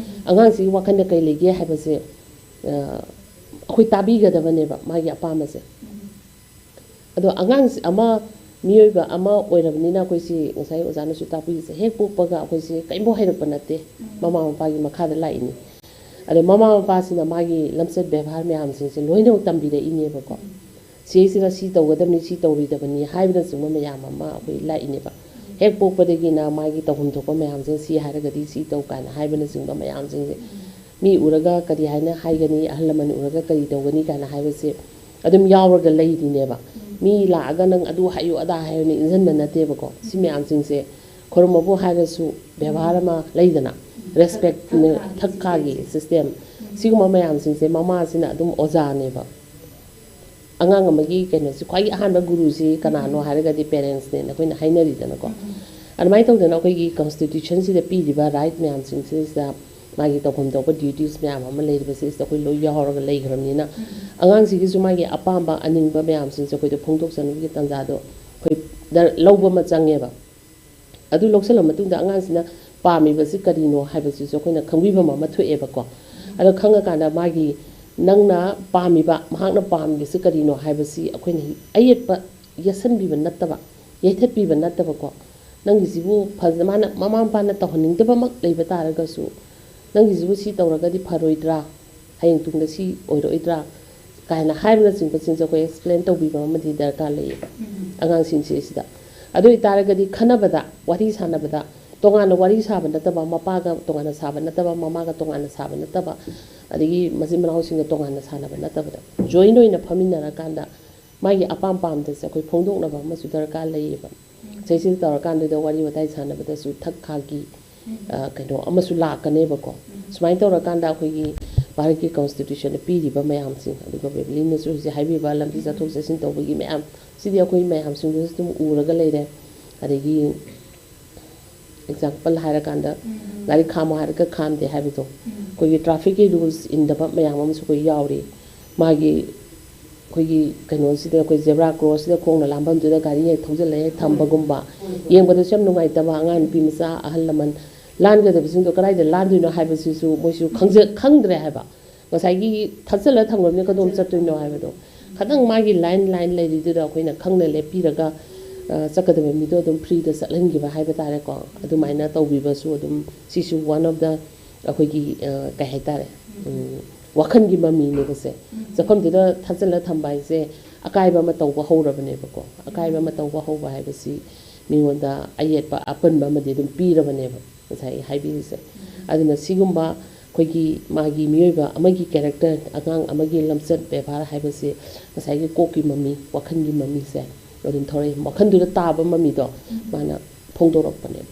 ꯑꯉꯥꯡꯁꯤꯒꯤ ꯋꯥꯈꯜꯗ ꯀꯩ ꯂꯩꯒꯦ ꯍꯥꯏꯕꯁꯦ, ꯑ, ꯑꯩꯈꯣꯏ ꯇꯥꯕꯤꯒꯗꯕꯅꯦꯕ, ꯃꯥꯒꯤ ꯑꯄꯥꯝꯕꯁꯦ꯫ ꯑꯗꯣ ꯑꯉꯥꯡꯁꯤ ꯑꯃ, ꯃꯤꯑꯣꯏꯕ ꯑꯃ ꯑꯣꯏꯔꯕꯅꯤꯅ, ꯑꯩꯈꯣꯏꯁꯤ ꯉꯁꯥꯏ ꯑꯣꯖꯥꯅꯁꯨ ꯇꯥꯛꯄꯤꯔꯤꯁꯦ, ꯍꯦꯛ ꯄꯣꯛꯄꯒ ꯑꯩꯈꯣꯏꯁꯦ ꯀꯔꯤꯝꯐꯥꯎ ꯍꯩꯔꯛꯄ ꯅꯠꯇꯦ, ꯃꯃꯥ ꯃꯄꯥꯒꯤ ꯃꯈꯥꯗ ꯂꯥꯛꯏꯅꯤ꯫ ꯑꯗꯣ ꯃꯃꯥ ꯃꯄꯥꯁꯤꯅ ꯃꯥꯒꯤ ꯂꯝꯆꯠ ꯕꯦꯕꯥꯔ ꯃꯌꯥꯝꯁꯤꯡꯁꯦ ꯂꯣꯏꯅꯃꯛ ꯇꯝꯕꯤꯔꯛꯏꯅꯦꯕꯀꯣ꯫ ꯁꯤꯁꯤꯅ ꯁꯤ ꯇꯧꯒꯗꯕꯅꯤ, ꯁꯤ ꯇꯧꯔꯣꯏꯗꯕꯅꯤ ꯍꯥꯏꯕꯅꯆꯤꯡꯕ ꯃꯌꯥꯝ ꯑꯃ ꯑꯩꯈꯣꯏ ꯂꯥꯛꯏꯅꯦꯕ꯫ ꯍꯦꯛ ꯄꯣꯛꯄꯗꯒꯤꯅ ꯃꯥꯒꯤ ꯇꯧꯐꯝ ꯊꯣꯛꯄ ꯃꯌꯥꯝꯁꯦ, ꯁꯤ ꯍꯥꯏꯔꯒꯗꯤ ꯁꯤ ꯇꯧ ꯀꯥꯏꯅ ꯍꯥꯏꯕꯅꯆꯤꯡꯕ ꯃꯌꯥꯝꯁꯤꯡꯁꯦ, ꯃꯤ ꯎꯔꯒ ꯀꯔꯤ ꯍꯥꯏꯅ ꯍꯥꯏꯒꯅꯤ, ꯑꯍꯜ ꯂꯃꯟ ꯎꯔꯒ ꯀꯔꯤ ꯇꯧꯒꯅꯤ ꯀꯥꯏꯅ ꯍꯥꯏꯕꯁꯦ ꯑꯗꯨꯝ ꯌꯥꯎꯔꯒ ꯂꯩꯔꯤꯅꯦꯕ꯫ ꯃꯤ ꯂꯥꯛꯑꯒ "ꯅꯪ ꯑꯗꯨ ꯍꯥꯏꯌꯨ, ꯑꯗꯥ ꯍꯥꯏꯌꯨꯅ" ꯏꯟꯁꯤꯟꯕ ꯅꯠꯇꯦꯕꯀꯣ꯫ ꯁꯤ ꯃꯌꯥꯝꯁꯤꯡꯁꯦ ꯈꯨꯔꯨꯝꯕꯕꯨ ꯍꯥꯏꯔꯁꯨ, ꯕꯦꯕꯥꯔ ꯑꯃ ꯂꯩꯗꯅ, ꯔꯦꯁꯄꯦꯛ, ꯊꯛ ꯀꯥꯒꯤ ꯁꯤꯁꯇꯦꯝ, ꯁꯤꯒꯨꯝꯕ ꯃꯌꯥꯝꯁꯤꯡꯁꯦ ꯃꯃꯥꯁꯤꯅ ꯑꯗꯨꯝ ꯑꯣꯖꯥꯅꯦꯕ꯫ ꯑꯉꯥꯡ ꯑꯃꯒꯤ ꯀꯩꯅꯣꯁꯤ, ꯈ꯭ꯋꯥꯏꯒꯤ ꯑꯍꯥꯟꯕ ꯒꯨꯔꯨꯁꯤ ꯀꯅꯥꯅꯣ ꯍꯥꯏꯔꯒꯗꯤ ꯄꯦꯔꯦꯟꯁꯅꯦꯅ ꯑꯩꯈꯣꯏꯅ ꯍꯥꯏꯅꯔꯤꯗꯅꯀꯣ꯫ ꯑꯗꯨꯃꯥꯏꯅ ꯇꯧꯗꯅ ꯑꯩꯈꯣꯏꯒꯤ ꯀꯟꯁꯇꯤꯇ꯭ꯌꯨꯁꯟꯁꯤꯗ ꯄꯤꯔꯤꯕ ꯔꯥꯏꯠ ꯃꯌꯥꯝꯁꯤꯡꯁꯤꯗ ꯃꯥꯒꯤ ꯇꯧꯐꯝ ꯊꯣꯛꯄ ꯗ꯭ꯌꯨꯇꯤꯁ ꯃꯌꯥꯝ ꯑꯃ ꯂꯩꯔꯤꯕꯁꯤꯗꯩꯁꯤꯗ ꯑꯩꯈꯣꯏ ꯂꯣꯏ ꯌꯥꯎꯔꯒ ꯂꯩꯈ꯭ꯔꯕꯅꯤꯅ, ꯑꯉꯥꯡꯁꯤꯒꯤꯁꯨ ꯃꯥꯒꯤ ꯑꯄꯥꯝꯕ ꯑꯅꯤꯡꯕ ꯃꯌꯥꯝꯁꯤꯡꯁꯦ ꯑꯩꯈꯣꯏꯗ ꯐꯣꯡꯗꯣꯛꯆꯅꯕꯒꯤ ꯇꯥꯟꯖꯥꯗꯣ ꯑꯩꯈꯣꯏ ꯗ-, ꯂꯧꯕ ꯑꯃ ꯆꯪꯉꯦꯕ꯫ ꯑꯗꯨ ꯂꯧꯁꯤꯜꯂ ꯃꯇꯨꯡꯗ ꯑꯉꯥꯡꯁꯤꯅ ꯄꯥꯝꯃꯤꯕꯁꯤ ꯀꯔꯤꯅꯣ ꯍꯥꯏꯕꯁꯤꯁꯨ ꯑꯩꯈꯣꯏꯅ ꯈꯪꯕꯤꯐꯝ ꯑꯃ ꯊꯣꯛꯑꯦꯕꯀꯣ꯫ ꯑꯗꯣ ꯈꯪꯉꯀꯥꯟꯗ ꯃꯥꯒꯤ, ꯅꯪꯅ ꯄꯥꯝꯃꯤꯕ, ꯃꯍꯥꯛꯅ ꯄꯥꯝꯃꯤꯕꯁꯤ ꯀꯔꯤꯅꯣ ꯍꯥꯏꯕꯁꯤ ꯑꯩꯈꯣꯏꯅ ꯑꯌꯦꯠꯄ ꯌꯦꯠꯁꯟꯕꯤꯕ ꯅꯠꯇꯕ, ꯌꯩꯊꯠꯄꯤꯕ ꯅꯠꯇꯕꯀꯣ꯫ ꯅꯪꯒꯤꯁꯤꯕꯨ ꯐꯖ-, ꯃꯥꯅ, ꯃꯃꯥ ꯃꯄꯥꯅ ꯇꯧꯍꯟꯅꯤꯡꯗꯕꯃꯛ ꯂꯩꯕ ꯇꯥꯔꯒꯁꯨ, "ꯅꯪꯒꯤꯁꯤꯕꯨ ꯁꯤ ꯇꯧꯔꯒꯗꯤ ꯐꯔꯣꯏꯗ꯭ꯔꯥ? ꯍꯌꯦꯡ ꯇꯨꯡꯗ ꯁꯤ ꯑꯣꯏꯔꯛꯑꯣꯏꯗ꯭ꯔꯥ?" ꯀꯥꯏꯅ ꯍꯥꯏꯕꯅꯆꯤꯡꯕꯁꯤꯡꯁꯦ ꯑꯩꯈꯣꯏ ꯑꯦꯛꯁꯄ꯭ꯂꯦꯟ ꯇꯧꯕꯤꯕ ꯑꯃꯗꯤ ꯗꯔꯀꯥꯔ ꯂꯩꯌꯦꯕ, ꯎꯝ, ꯑꯉꯥꯡꯁꯤꯡꯁꯤꯗꯩꯁꯤꯗ꯫ ꯑꯗꯨ ꯑꯣꯏꯇꯥꯔꯒꯗꯤ ꯈꯟꯅꯕꯗ, ꯋꯥꯔꯤ ꯁꯥꯟꯅꯕꯗ ꯇꯣꯉꯥꯟꯅ ꯋꯥꯔꯤ ꯁꯥꯕ ꯅꯠꯇꯕ, ꯃꯄꯥꯒ ꯇꯣꯉꯥꯟꯅ ꯁꯥꯕ ꯅꯠꯇꯕ, ꯃꯃꯥꯒ ꯇꯣꯉꯥꯟꯅ ꯁꯥꯕ ꯅꯠꯇꯕ, ꯑꯗꯒꯤ ꯃꯆꯤꯟ ꯃꯅꯥꯎꯁꯤꯡꯒ ꯇꯣꯉꯥꯟꯅ ꯁꯥꯟꯅꯕ ꯅꯠꯇꯕꯗ, ꯖꯣꯏꯟ ꯑꯣꯏꯅ ꯐꯝꯃꯤꯟꯅꯔꯀꯥꯟꯗ ꯃꯥꯒꯤ ꯑꯄꯥꯝ ꯄꯥꯝꯗꯁꯦ ꯑꯩꯈꯣꯏ ꯐꯣꯡꯗꯣꯛꯅꯕ ꯑꯃꯁꯨ ꯗꯔꯀꯥꯔ ꯂꯩꯌꯦꯕ꯫ ꯁꯤꯗꯩꯁꯤꯗ ꯇꯧꯔꯀꯥꯟꯗꯨꯗ ꯋꯥꯔꯤ ꯋꯥꯇꯥꯏ ꯁꯥꯟꯅꯕꯗꯁꯨ ꯊꯛ ꯈꯥꯒꯤ, ꯑ, ꯀꯩꯅꯣ ꯑꯃꯁꯨ ꯂꯥꯛꯀꯅꯦꯕꯀꯣ꯫ ꯁꯨꯃꯥꯏꯅ ꯇꯧꯔꯀꯥꯟꯗ ꯑꯩꯈꯣꯏꯒꯤ ꯚꯥꯔꯠꯀꯤ ꯀꯣꯟꯁꯇꯤꯇ꯭ꯌꯨꯁꯟꯗ ꯄꯤꯔꯤꯕ ꯃꯌꯥꯝꯁꯤꯡ, ꯑꯗꯨꯒ ꯕꯦꯕꯤꯂꯤꯅꯁꯨ ꯍꯧꯖꯤꯛ ꯍꯥꯏꯕꯤꯕ ꯂꯝꯕꯤ ꯆꯠꯊꯣꯛ ꯆꯠꯁꯤꯟ ꯇꯧꯕꯒꯤ ꯃꯌꯥꯝ, ꯁꯤꯗꯤ ꯑꯩꯈꯣꯏ ꯃꯌꯥꯝꯁꯤꯡꯗꯨꯅꯁꯨ ꯑꯗꯨꯝ ꯎꯔꯒ ꯂꯩꯔꯦ꯫ ꯑꯗꯒꯤ ꯑꯦꯛꯖꯥꯝꯄꯜ ꯍꯥꯏꯔꯀꯥꯟꯗ, ꯂꯥꯏꯔꯤꯛ ꯈꯥꯝꯃꯣ ꯍꯥꯏꯔꯒ ꯈꯥꯝꯗꯦ ꯍꯥꯏꯕꯗꯣ, ꯑꯩꯈꯣꯏꯒꯤ ꯇ꯭ꯔꯥꯐꯤꯛꯀꯤ ꯔꯨꯜꯁ ꯏꯟꯗꯕ ꯃꯌꯥꯝ ꯑꯃꯁꯨ ꯑꯩꯈꯣꯏ ꯌꯥꯎꯔꯤ꯫ ꯃꯥꯒꯤ ꯑꯩꯈꯣꯏꯒꯤ ꯀꯩꯅꯣꯁꯤꯗ, ꯑꯩꯈꯣꯏ ꯖꯦꯕ꯭ꯔꯥ ꯀ꯭ꯔꯣꯁꯁꯤꯗ ꯈꯣꯡꯅ ꯂꯥꯝꯐꯝꯗꯨꯗ ꯒꯥꯔꯤ ꯍꯦꯛ ꯊꯧꯖꯤꯜꯂ ꯍꯦꯛ ꯊꯝꯕꯒꯨꯝꯕ, ꯌꯦꯡꯕꯗꯁꯨ ꯌꯥꯝ ꯅꯨꯡꯉꯥꯏꯇꯕ, ꯑꯉꯥꯡ ꯅꯨꯄꯤ ꯃꯆꯥ, ꯑꯍꯜ ꯂꯃꯟ ꯂꯥꯟꯒꯗꯕꯁꯤꯡꯗꯣ ꯀꯗꯥꯏꯗ ꯂꯥꯟꯗꯣꯏꯅꯣ ꯍꯥꯏꯕꯁꯤꯁꯨ ꯃꯣꯏꯁꯨ ꯈꯪꯖ-, ꯈꯪꯗ꯭ꯔꯦ ꯍꯥꯏꯕ꯫ ꯉꯁꯥꯏꯒꯤ ꯊꯠꯆꯜꯂ ꯊꯝꯈ꯭ꯔꯕꯅꯤꯅ ꯀꯗꯣꯝ ꯆꯠꯇꯣꯏꯅꯣ ꯍꯥꯏꯕꯗꯣ, ꯈꯇꯪ ꯃꯥꯒꯤ ꯂꯥꯏꯟ ꯂꯥꯏꯟ ꯂꯩꯔꯤꯗꯨꯗ ꯑꯩꯈꯣꯏꯅ ꯈꯪꯅ ꯂꯦꯞꯄꯤꯔꯒ, ꯑ, ꯆꯠꯀꯗꯕ ꯃꯤꯗꯣ ꯑꯗꯨꯝ ꯐ꯭ꯔꯤꯗ ꯆꯠꯍꯟꯈꯤꯕ ꯍꯥꯏꯕ ꯇꯥꯔꯦꯀꯣ꯫ ꯑꯗꯨꯃꯥꯏꯅ ꯇꯧꯕꯤꯕꯁꯨ ꯑꯗꯨꯝ, ꯁꯤꯁꯨ one of the ꯑꯩꯈꯣꯏꯒꯤ, ꯑ, ꯀꯩ ꯍꯥꯏꯇꯥꯔꯦ, ꯎꯝ, ꯋꯥꯈꯜꯒꯤ ꯃꯃꯤꯅꯦꯕꯁꯦ꯫ ꯆꯠꯐꯝꯗꯨꯗ ꯊꯠꯆꯜꯂ ꯊꯝꯕ ꯍꯥꯏꯁꯦ ꯑꯀꯥꯏꯕ ꯑꯃ ꯇꯧꯕ ꯍꯧꯔꯕꯅꯦꯕꯀꯣ꯫ ꯑꯀꯥꯏꯕ ꯑꯃ ꯇꯧꯕ ꯍꯧꯕ ꯍꯥꯏꯕꯁꯤ ꯃꯤꯉꯣꯟꯗ ꯑꯌꯦꯠꯄ ꯑꯄꯟꯕ ꯑꯃꯗꯤ ꯑꯗꯨꯝ ꯄꯤꯔꯕꯅꯦꯕ꯫ ꯉꯁꯥꯏ ꯍꯥꯏꯕꯤꯔꯤꯁꯦ꯫ ꯑꯗꯨꯅ ꯁꯤꯒꯨꯝꯕ ꯑꯩꯈꯣꯏꯒꯤ ꯃꯥꯒꯤ ꯃꯤꯑꯣꯏꯕ ꯑꯃꯒꯤ ꯀꯦꯔꯦꯛꯇꯔ, ꯑꯉꯥꯡ ꯑꯃꯒꯤ ꯂꯝꯆꯠ ꯕꯦꯕꯥꯔ ꯍꯥꯏꯕꯁꯤ ꯉꯁꯥꯏꯒꯤ ꯀꯣꯛꯀꯤ ꯃꯃꯤ, ꯋꯥꯈꯜꯒꯤ ꯃꯃꯤꯁꯦ ꯑꯗꯨꯝ ꯊꯣꯔꯛꯏ꯫ ꯋꯥꯈꯜꯗꯨꯗ ꯇꯥꯕ ꯃꯃꯤꯗꯣ ꯃꯥꯅ ꯐꯣꯡꯗꯣꯔꯛꯄꯅꯦꯕ꯫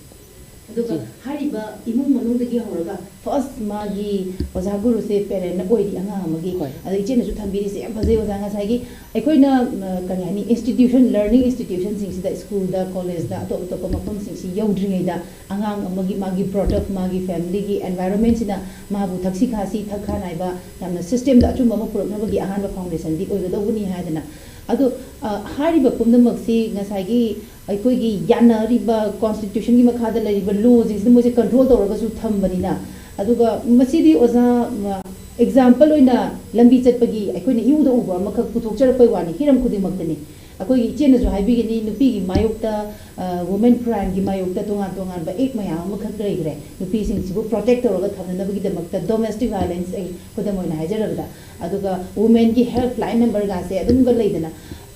ꯑꯗꯨꯒ ꯍꯥꯏꯔꯤꯕ ꯏꯃꯨꯡ ꯃꯅꯨꯡꯗꯒꯤ ꯍꯧꯔꯒ ꯐꯥꯔꯁ ꯃꯥꯒꯤ ꯑꯣꯖꯥ ꯒꯨꯔꯨꯁꯦ ꯄꯦꯔꯦꯟꯅ ꯑꯣꯏꯔꯤ ꯑꯉꯥꯡ ꯑꯃꯒꯤ꯫ ꯍꯣꯏ꯫ ꯑꯗ ꯏꯆꯦꯅꯁꯨ ꯊꯝꯕꯤꯔꯤꯁꯦ ꯌꯥꯝ ꯐꯖꯩ ꯑꯣꯖꯥ꯫ ꯉꯁꯥꯏꯒꯤ ꯑꯩꯈꯣꯏꯅ, ꯑ, ꯀꯔꯤ ꯍꯥꯏꯅꯤ, ꯏꯟꯁꯇꯤꯇ꯭ꯌꯨꯁꯟ, ꯂꯔꯅꯤꯡ ꯏꯟꯁꯇꯤꯇ꯭ꯌꯨꯁꯟꯁꯤꯡꯁꯤꯗ, ꯁ꯭ꯀꯨꯜꯗ, ꯀꯣꯂꯦꯖꯇ, ꯑꯇꯣꯞ ꯑꯇꯣꯞꯄ ꯃꯐꯝꯁꯤꯡꯁꯤ ꯌꯧꯗ꯭ꯔꯤꯉꯩꯗ ꯑꯉꯥꯡ ꯑꯃꯒꯤ ꯃꯥꯒꯤ ꯕ꯭ꯔꯣꯠ ꯑꯞ, ꯃꯥꯒꯤ ꯐꯦꯃꯤꯂꯤꯒꯤ ꯑꯦꯟꯚꯥꯏꯔꯣꯟꯃꯦꯟꯁꯤꯅ ꯃꯥꯕꯨ ꯊꯛꯁꯤ ꯈꯥꯁꯤ, ꯊꯛ ꯈꯥ ꯅꯥꯏꯕ, ꯌꯥꯝꯅ ꯁꯤꯁꯇꯦꯝꯗ ꯑꯆꯨꯝꯕ ꯑꯃ ꯄꯨꯔꯛꯅꯕꯒꯤ ꯑꯍꯥꯟꯕ ꯐꯥꯎꯟꯗꯦꯁꯟꯗꯤ ꯑꯣꯏꯒꯗꯧꯕꯅꯤ ꯍꯥꯏꯗꯅ꯫ ꯑꯗꯣ, ꯑ, ꯍꯥꯏꯔꯤꯕ ꯄꯨꯝꯅꯃꯛꯁꯤ ꯉꯁꯥꯏꯒꯤ ꯑꯩꯈꯣꯏꯒꯤ ꯌꯥꯅꯔꯤꯕ ꯀꯣꯟꯁꯇꯤꯇ꯭ꯌꯨꯁꯟꯒꯤ ꯃꯈꯥꯗ ꯂꯩꯔꯤꯕ ꯂꯣꯁꯤꯡꯁꯤꯅ ꯃꯣꯏꯁꯦ ꯀꯟꯇ꯭ꯔꯣꯜ ꯇꯧꯔꯒꯁꯨ ꯊꯝꯕꯅꯤꯅ꯫ ꯑꯗꯨꯒ ꯃꯁꯤꯗꯤ ꯑꯣꯖꯥ, ꯑꯦꯛꯖꯥꯝꯄꯜ ꯑꯣꯏꯅ ꯂꯝꯕꯤ ꯆꯠꯄꯒꯤ ꯑꯩꯈꯣꯏꯅ ꯏꯎꯗ ꯎꯕ ꯑꯃꯈꯛ ꯄꯨꯊꯣꯛꯆꯔꯛꯄꯩ ꯋꯥꯅꯤ, ꯍꯤꯔꯝ ꯈꯨꯗꯤꯡꯃꯛꯇꯅꯤ꯫ ꯑꯩꯈꯣꯏꯒꯤ ꯏꯆꯦꯅꯁꯨ ꯍꯥꯏꯕꯤꯒꯅꯤ, ꯅꯨꯄꯤꯒꯤ ꯃꯥꯌꯣꯛꯇ, ꯑ, ꯋꯨꯃꯦꯟ ꯀ꯭ꯔꯥꯏꯝꯒꯤ ꯃꯥꯌꯣꯛꯇ ꯇꯣꯉꯥꯟ ꯇꯣꯉꯥꯟꯕ ꯑꯦꯛ ꯃꯌꯥꯝ ꯑꯃꯈꯛ ꯂꯩꯈ꯭ꯔꯦ꯫ ꯅꯨꯄꯤꯁꯤꯡꯁꯤꯕꯨ ꯄ꯭ꯔꯣꯇꯦꯛ ꯇꯧꯔꯒ ꯊꯝꯅꯅꯕꯒꯤꯗꯃꯛꯇ ꯗꯣꯃꯦꯁꯇꯤꯛ ꯚꯥꯏꯑꯣꯂꯦꯟꯁ ꯑꯩ ꯈꯨꯗꯝ ꯑꯣꯏꯅ ꯍꯥꯏꯖꯔꯕꯗ, ꯑꯗꯨꯒ ꯋꯨꯃꯦꯟꯒꯤ ꯍꯦꯜꯞ ꯂꯥꯏꯟ ꯅꯝꯕꯔꯒꯥꯁꯦ ꯑꯗꯨꯝꯒ ꯂꯩꯗꯅ,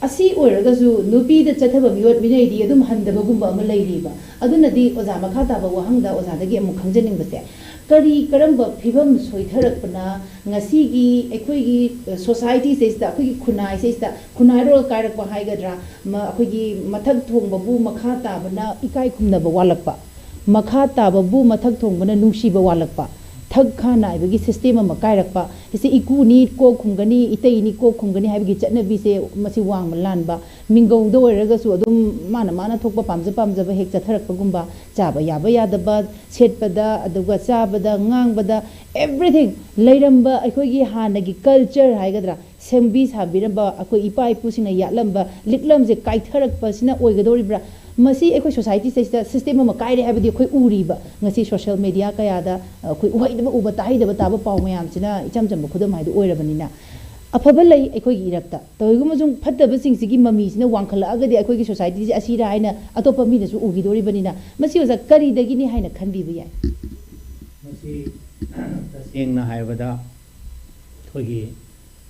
ꯑꯁꯤ ꯑꯣꯏꯔꯒꯁꯨ ꯅꯨꯄꯤꯗ ꯆꯠꯊꯕ ꯃꯤꯑꯣꯠ ꯃꯤꯅꯩꯗꯤ ꯑꯗꯨꯝ ꯍꯟꯗꯕꯒꯨꯝꯕ ꯑꯃ ꯂꯩꯔꯤꯕ꯫ ꯑꯗꯨꯅꯗꯤ ꯑꯣꯖꯥ, ꯃꯈꯥ ꯇꯥꯕ ꯋꯥꯍꯪꯗ ꯑꯣꯖꯥꯗꯒꯤ ꯑꯃꯨꯛ ꯈꯪꯖꯅꯤꯡꯕꯁꯦ, ꯀꯔꯤ ꯀꯔꯝꯕ ꯐꯤꯕꯝ ꯁꯣꯏꯊꯔꯛꯄꯅ ꯉꯁꯤꯒꯤ ꯑꯩꯈꯣꯏꯒꯤ ꯁꯣꯁꯥꯏꯇꯤꯁꯤꯗꯩꯁꯤꯗ, ꯑꯩꯈꯣꯏꯒꯤ ꯈꯨꯟꯅꯥꯏꯁꯤꯗꯩꯁꯤꯗ ꯈꯨꯟꯅꯥꯏꯔꯣꯜ ꯀꯥꯏꯔꯛꯄ ꯍꯥꯏꯒꯗ꯭ꯔꯥ, ꯃ-, ꯑꯩꯈꯣꯏꯒꯤ ꯃꯊꯛ ꯊꯣꯡꯕꯕꯨ ꯃꯈꯥ ꯇꯥꯕꯅ ꯏꯀꯥꯏ ꯈꯨꯝꯅꯕ ꯋꯥꯠꯂꯛꯄ, ꯃꯈꯥ ꯇꯥꯕꯕꯨ ꯃꯊꯛ ꯊꯣꯡꯕꯅ ꯅꯨꯡꯁꯤꯕ ꯋꯥꯠꯂꯛꯄ, ꯊꯛ ꯈꯥ ꯅꯥꯏꯕꯒꯤ ꯁꯤꯁꯇꯦꯝ ꯑꯃ ꯀꯥꯏꯔꯛꯄ, ꯁꯤꯁꯦ ꯏꯀꯨꯅꯤ ꯀꯣꯛ ꯈꯨꯝꯒꯅꯤ, ꯏꯇꯩꯅꯤ ꯀꯣꯛ ꯈꯨꯝꯒꯅꯤ ꯍꯥꯏꯕꯒꯤ ꯆꯠꯅꯕꯤꯁꯦ ꯃꯁꯤ ꯋꯥꯡꯃ ꯂꯥꯟꯕ, ꯃꯤꯡꯒꯧꯗ ꯑꯣꯏꯔꯒꯁꯨ ꯑꯗꯨꯝ ꯃꯥꯅ ꯃꯥꯅ ꯊꯣꯛꯄ ꯄꯥꯝꯖ ꯄꯥꯝꯖꯕ ꯍꯦꯛ ꯆꯠꯊꯔꯛꯄꯒꯨꯝꯕ, ꯆꯥꯕ ꯌꯥꯕ ꯌꯥꯗꯕ, ꯁꯦꯠꯄꯗ, ꯑꯗꯨꯒ ꯆꯥꯕꯗ, ꯉꯥꯡꯕꯗ, everything, ꯂꯩꯔꯝꯕ ꯑꯩꯈꯣꯏꯒꯤ ꯍꯥꯟꯅꯒꯤ ꯀꯜꯆꯔ ꯍꯥꯏꯒꯗ꯭ꯔꯥ, ꯁꯦꯝꯕꯤ ꯁꯥꯕꯤꯔꯝꯕ ꯑꯩꯈꯣꯏ ꯏꯄꯥ ꯏꯄꯨꯁꯤꯡꯅ ꯌꯥꯠꯂꯝꯕ ꯂꯤꯛꯂꯝꯁꯦ ꯀꯥꯏꯊꯔꯛꯄꯁꯤꯅ ꯑꯣꯏꯒꯗꯧꯔꯤꯕ꯭ꯔꯥ? ꯃꯁꯤ ꯑꯩꯈꯣꯏ ꯁꯣꯁꯥꯏꯇꯤꯁꯤꯗꯩꯁꯤꯗ ꯁꯤꯁꯇꯦꯝ ꯑꯃ ꯀꯥꯏꯔꯦ ꯍꯥꯏꯕꯗꯤ ꯑꯩꯈꯣꯏ ꯎꯔꯤꯕ, ꯉꯁꯤ ꯁꯣꯁꯤꯌꯦꯜ ꯃꯦꯗꯤꯌꯥ ꯀꯌꯥꯗ ꯑꯩꯈꯣꯏ ꯎꯍꯩꯗꯕ ꯎꯕ, ꯇꯥꯍꯩꯗꯕ ꯇꯥꯕ ꯄꯥꯎ ꯃꯌꯥꯝꯁꯤꯅ ꯏꯆꯝ ꯆꯝꯕ ꯈꯨꯗꯝ ꯍꯥꯏꯗꯨ ꯑꯣꯏꯔꯕꯅꯤꯅ꯫ ꯑꯐꯕ ꯂꯩ ꯑꯩꯈꯣꯏꯒꯤ ꯏꯔꯛꯇ, ꯇꯧꯏꯒꯨꯝꯕꯁꯨꯡ ꯐꯠꯇꯕꯁꯤꯡꯁꯤꯒꯤ ꯃꯃꯤꯁꯤꯅ ꯋꯥꯡꯈꯠꯂꯛꯑꯒꯗꯤ ꯑꯩꯈꯣꯏꯒꯤ ꯁꯣꯁꯥꯏꯇꯤꯁꯦ ꯑꯁꯤꯔꯥ ꯍꯥꯏꯅ ꯑꯇꯣꯞꯄ ꯃꯤꯅꯁꯨ ꯎꯈꯤꯗꯣꯔꯤꯕꯅꯤꯅ, ꯃꯁꯤ ꯑꯣꯖꯥ ꯀꯔꯤꯗꯒꯤꯅꯤ ꯍꯥꯏꯅ ꯈꯟꯕꯤꯕ ꯌꯥꯏ? ꯃꯁꯤ ꯇꯁꯦꯡꯅ ꯍꯥꯏꯔꯕꯗ ꯑꯩꯈꯣꯏꯒꯤ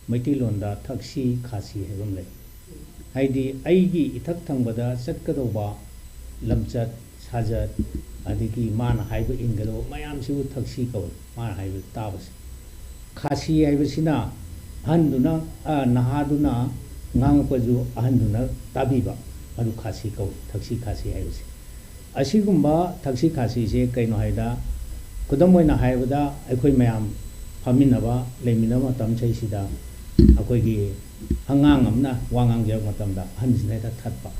ꯃꯩꯇꯩꯂꯣꯟꯗ ꯊꯛꯁꯤ ꯈꯥꯁꯤ ꯍꯥꯏꯕ ꯑꯃ ꯂꯩ꯫ ꯍꯥꯏꯗꯤ ꯑꯩꯒꯤ ꯏꯊꯛ ꯊꯪꯕꯗ ꯆꯠꯀꯗꯧꯕ ꯂꯝꯆꯠ ꯁꯥꯖꯠ, ꯑꯗꯒꯤ ꯃꯥꯅ ꯍꯥꯏꯕ ꯏꯟꯒꯗꯧꯕ ꯃꯌꯥꯝꯁꯤꯕꯨ ꯊꯛꯁꯤ ꯀꯧꯏ, ꯃꯥꯅ ꯍꯥꯏꯕ ꯇꯥꯕꯁꯦ꯫ ꯈꯥꯁꯤ ꯍꯥꯏꯕꯁꯤꯅ ꯑꯍꯟꯗꯨꯅ, ꯑ, ꯅꯍꯥꯗꯨꯅ ꯉꯥꯡꯉꯛꯄꯁꯨ ꯑꯍꯟꯗꯨꯅ ꯇꯥꯕꯤꯕ, ꯃꯗꯨ ꯈꯥꯁꯤ ꯀꯧꯏ, ꯊꯛꯁꯤ ꯈꯥꯁꯤ ꯍꯥꯏꯕꯁꯦ꯫ ꯑꯁꯤꯒꯨꯝꯕ ꯊꯛꯁꯤ ꯈꯥꯁꯤꯁꯦ ꯀꯩꯅꯣ ꯍꯥꯏꯗ, ꯈꯨꯗꯝ ꯑꯣꯏꯅ ꯍꯥꯏꯔꯕꯗ ꯑꯩꯈꯣꯏ ꯃꯌꯥꯝ ꯐꯝꯃꯤꯟꯅꯕ, ꯂꯩꯃꯤꯟꯅꯕ ꯃꯇꯝ ꯁꯤꯗꯩꯁꯤꯗ ꯑꯩꯈꯣꯏꯒꯤ ꯑꯉꯥꯡ ꯑꯃꯅ ꯋꯥ ꯉꯥꯡꯖꯔꯛꯄ ꯃꯇꯝꯗ ꯑꯍꯟꯁꯤꯅ ꯍꯦꯛꯇ ꯊꯠꯄ,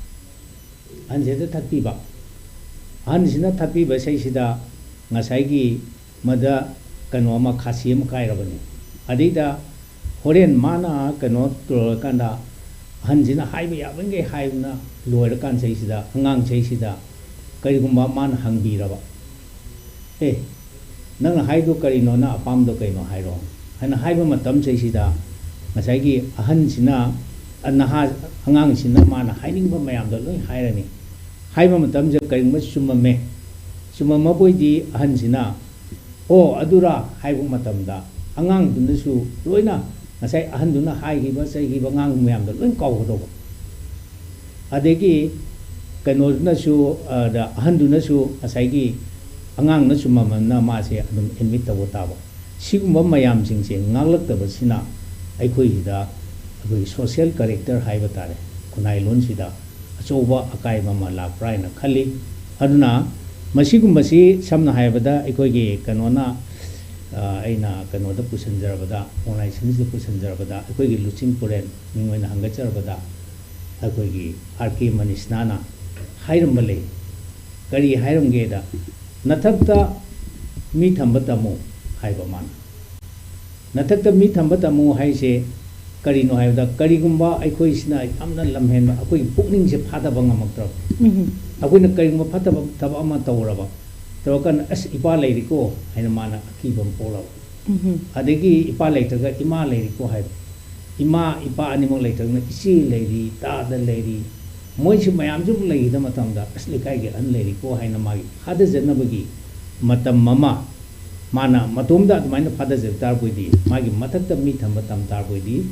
ꯑꯍꯟꯁꯤ ꯍꯦꯛꯇ ꯊꯠꯄꯤꯕ꯫ ꯑꯍꯟꯁꯤꯅ ꯊꯠꯄꯤꯕ ꯁꯤꯗꯩꯁꯤꯗ ꯉꯁꯥꯏꯒꯤ ꯃꯗ ꯀꯩꯅꯣ ꯑꯃ, ꯈꯥꯁꯤ ꯑꯃ ꯀꯥꯏꯔꯕꯅꯤ꯫ ꯑꯗꯩꯗ ꯍꯣꯔꯦꯟ ꯃꯥꯅ ꯀꯩꯅꯣ ꯇꯧꯔꯀꯥꯟꯗ ꯑꯍꯟꯁꯤꯅ ꯍꯥꯏꯕ ꯌꯥꯕꯈꯩ ꯍꯥꯏꯕꯅ ꯂꯣꯏꯔꯀꯥꯟ ꯁꯤꯗꯩꯁꯤꯗ ꯑꯉꯥꯡ ꯁꯤꯗꯩꯁꯤꯗ ꯀꯔꯤꯒꯨꯝꯕ ꯃꯥꯅ ꯍꯪꯕꯤꯔꯕ, "ꯑꯦ, ꯅꯪꯅ ꯍꯥꯏꯗꯣ ꯀꯔꯤꯅꯣ, ꯅꯪ ꯑꯄꯥꯝꯕꯗꯣ ꯀꯩꯅꯣ ꯍꯥꯏꯔꯣ?" ꯍꯥꯏꯅ ꯍꯥꯏꯕ ꯃꯇꯝ ꯁꯤꯗꯩꯁꯤꯗ ꯉꯁꯥꯏꯒꯤ ꯑꯍꯟꯁꯤꯅ, ꯅꯍꯥ, ꯑꯉꯥꯡꯁꯤꯅ ꯃꯥꯅ ꯍꯥꯏꯅꯤꯡꯕ ꯃꯌꯥꯝꯗꯣ ꯂꯣꯏ ꯍꯥꯏꯔꯅꯤ꯫ ꯍꯥꯏꯕ ꯃꯇꯝꯁꯤꯗ ꯀꯔꯤꯒꯨꯝꯕ ꯆꯨꯝꯃꯝꯃꯦ, ꯆꯨꯝꯃꯝꯃꯕꯣꯏꯗꯤ ꯑꯍꯟꯁꯤꯅ "ꯑꯣ, ꯑꯗꯨꯔꯥ?" ꯍꯥꯏꯕ ꯃꯇꯝꯗ ꯑꯉꯥꯡꯗꯨꯅꯁꯨ ꯂꯣꯏꯅ ꯉꯁꯥꯏ ꯑꯍꯟꯗꯨꯅ ꯍꯥꯏꯈꯤꯕ ꯆꯩꯈꯤꯕ ꯉꯥꯡꯕ ꯃꯌꯥꯝꯗꯣ ꯂꯣꯏ ꯀꯥꯎꯒꯗꯧꯕ꯫ ꯑꯗꯒꯤ ꯀꯩꯅꯣꯗꯨꯅꯁꯨ, ꯑꯗ ꯑꯍꯟꯗꯨꯅꯁꯨ ꯉꯁꯥꯏꯒꯤ ꯑꯉꯥꯡꯅ ꯆꯨꯝꯃꯝꯅ ꯃꯥꯁꯦ ꯑꯗꯨꯝ ꯑꯦꯗꯃꯤꯠ ꯇꯧꯕ ꯇꯥꯕ꯫ ꯁꯤꯒꯨꯝꯕ ꯃꯌꯥꯝꯁꯤꯡꯁꯦ ꯉꯥꯛꯂꯛꯇꯕꯁꯤꯅ ꯑꯩꯈꯣꯏꯒꯤꯗ ꯑꯩꯈꯣꯏꯒꯤ ꯁꯣꯁꯤꯌꯦꯜ ꯀꯦꯔꯦꯛꯇꯔ ꯍꯥꯏꯕ ꯇꯥꯔꯦ, ꯈꯨꯟꯅꯥꯏ ꯂꯣꯟꯁꯤꯗ ꯑꯆꯧꯕ ꯑꯀꯥꯏꯕ ꯑꯃ ꯂꯥꯛꯄ꯭ꯔꯥ ꯍꯥꯏꯅ ꯈꯜꯂꯤ꯫ ꯑꯗꯨꯅ ꯃꯁꯤꯒꯨꯝꯕꯁꯤ ꯁꯝꯅ ꯍꯥꯏꯔꯕꯗ ꯑꯩꯈꯣꯏꯒꯤ ꯀꯩꯅꯣꯅ, ꯑ, ꯑꯩꯅ ꯀꯩꯅꯣꯗ ꯄꯨꯁꯤꯟꯖꯔꯕꯗ, ꯑꯣꯔꯒꯅꯥꯏꯖꯦꯁꯟꯁꯤꯗ ꯄꯨꯁꯤꯟꯖꯔꯕꯗ, ꯑꯩꯈꯣꯏꯒꯤ ꯂꯨꯆꯤꯡ ꯄꯨꯔꯦꯜ ꯃꯤꯡ ꯑꯣꯏꯅ ꯍꯪꯒꯠꯆꯔꯕꯗ, ꯑꯩꯈꯣꯏꯒꯤ ꯑꯥꯔ ꯀꯦ ꯃꯅꯤꯁꯅꯥꯅ ꯍꯥꯏꯔꯝꯕ ꯂꯩ꯫ ꯀꯔꯤ ꯍꯥꯏꯔꯝꯒꯦꯗ, "ꯅꯊꯛꯇ ꯃꯤ ꯊꯝꯕ ꯇꯝꯃꯨ" ꯍꯥꯏꯕ ꯃꯥꯅ꯫ ꯅꯊꯛꯇ ꯃꯤ ꯊꯝꯕ ꯇꯝꯃꯨ ꯍꯥꯏꯁꯦ ꯀꯔꯤꯅꯣ ꯍꯥꯏꯕꯗ, ꯀꯔꯤꯒꯨꯝꯕ ꯑꯩꯈꯣꯏꯁꯤꯅ ꯌꯥꯝꯅ ꯂꯝꯍꯦꯟꯕ, ꯑꯩꯈꯣꯏꯒꯤ ꯄꯨꯛꯅꯤꯡꯁꯦ ꯐꯥꯗꯕ ꯉꯝꯃꯛꯇ꯭ꯔꯕ, ꯎꯝ꯫ ꯑꯩꯈꯣꯏꯅ ꯀꯔꯤꯒꯨꯝꯕ ꯐꯠꯇꯕ ꯊꯕꯛ ꯑꯃ ꯇꯧꯔꯕ, ꯇꯧꯔꯀꯥꯟꯗ, "ꯑꯁ, ꯏꯄꯥ ꯂꯩꯔꯤꯀꯣ" ꯍꯥꯏꯅ ꯃꯥꯅ ꯑꯀꯤꯕ ꯑꯃ ꯄꯣꯛꯂꯕ, ꯎꯝ꯫ ꯑꯗꯒꯤ ꯏꯄꯥ ꯂꯩꯇ꯭ꯔꯒ ꯏꯃꯥ ꯂꯩꯔꯤꯀꯣ ꯍꯥꯏꯕ, ꯏꯃꯥ ꯏꯄꯥ ꯑꯅꯤꯃꯛ ꯂꯩꯇ꯭ꯔꯒꯅ ꯏꯆꯦ ꯂꯩꯔꯤ, ꯗꯥꯗ ꯂꯩꯔꯤ, ꯃꯣꯏꯁꯨ ꯃꯌꯥꯝꯁꯨ ꯂꯩꯈꯤꯗ ꯃꯇꯝꯗ, "ꯑꯁ, ꯂꯩꯀꯥꯏꯒꯤ ꯑꯍꯟ ꯂꯩꯔꯤꯀꯣ" ꯍꯥꯏꯅ ꯃꯥꯒꯤ ꯐꯥꯗꯖꯅꯕꯒꯤ ꯃꯇꯝ ꯑꯃ, ꯃꯥꯅ ꯃꯇꯣꯝꯗ ꯑꯗꯨꯃꯥꯏꯅ ꯐꯥꯗꯖꯕ ꯇꯥꯔꯕꯣꯏꯗꯤ, ꯃꯥꯒꯤ ꯃꯊꯛꯇ ꯃꯤ ꯊꯝꯕ ꯇꯝ ꯇꯥꯔꯕꯣꯏꯗꯤ,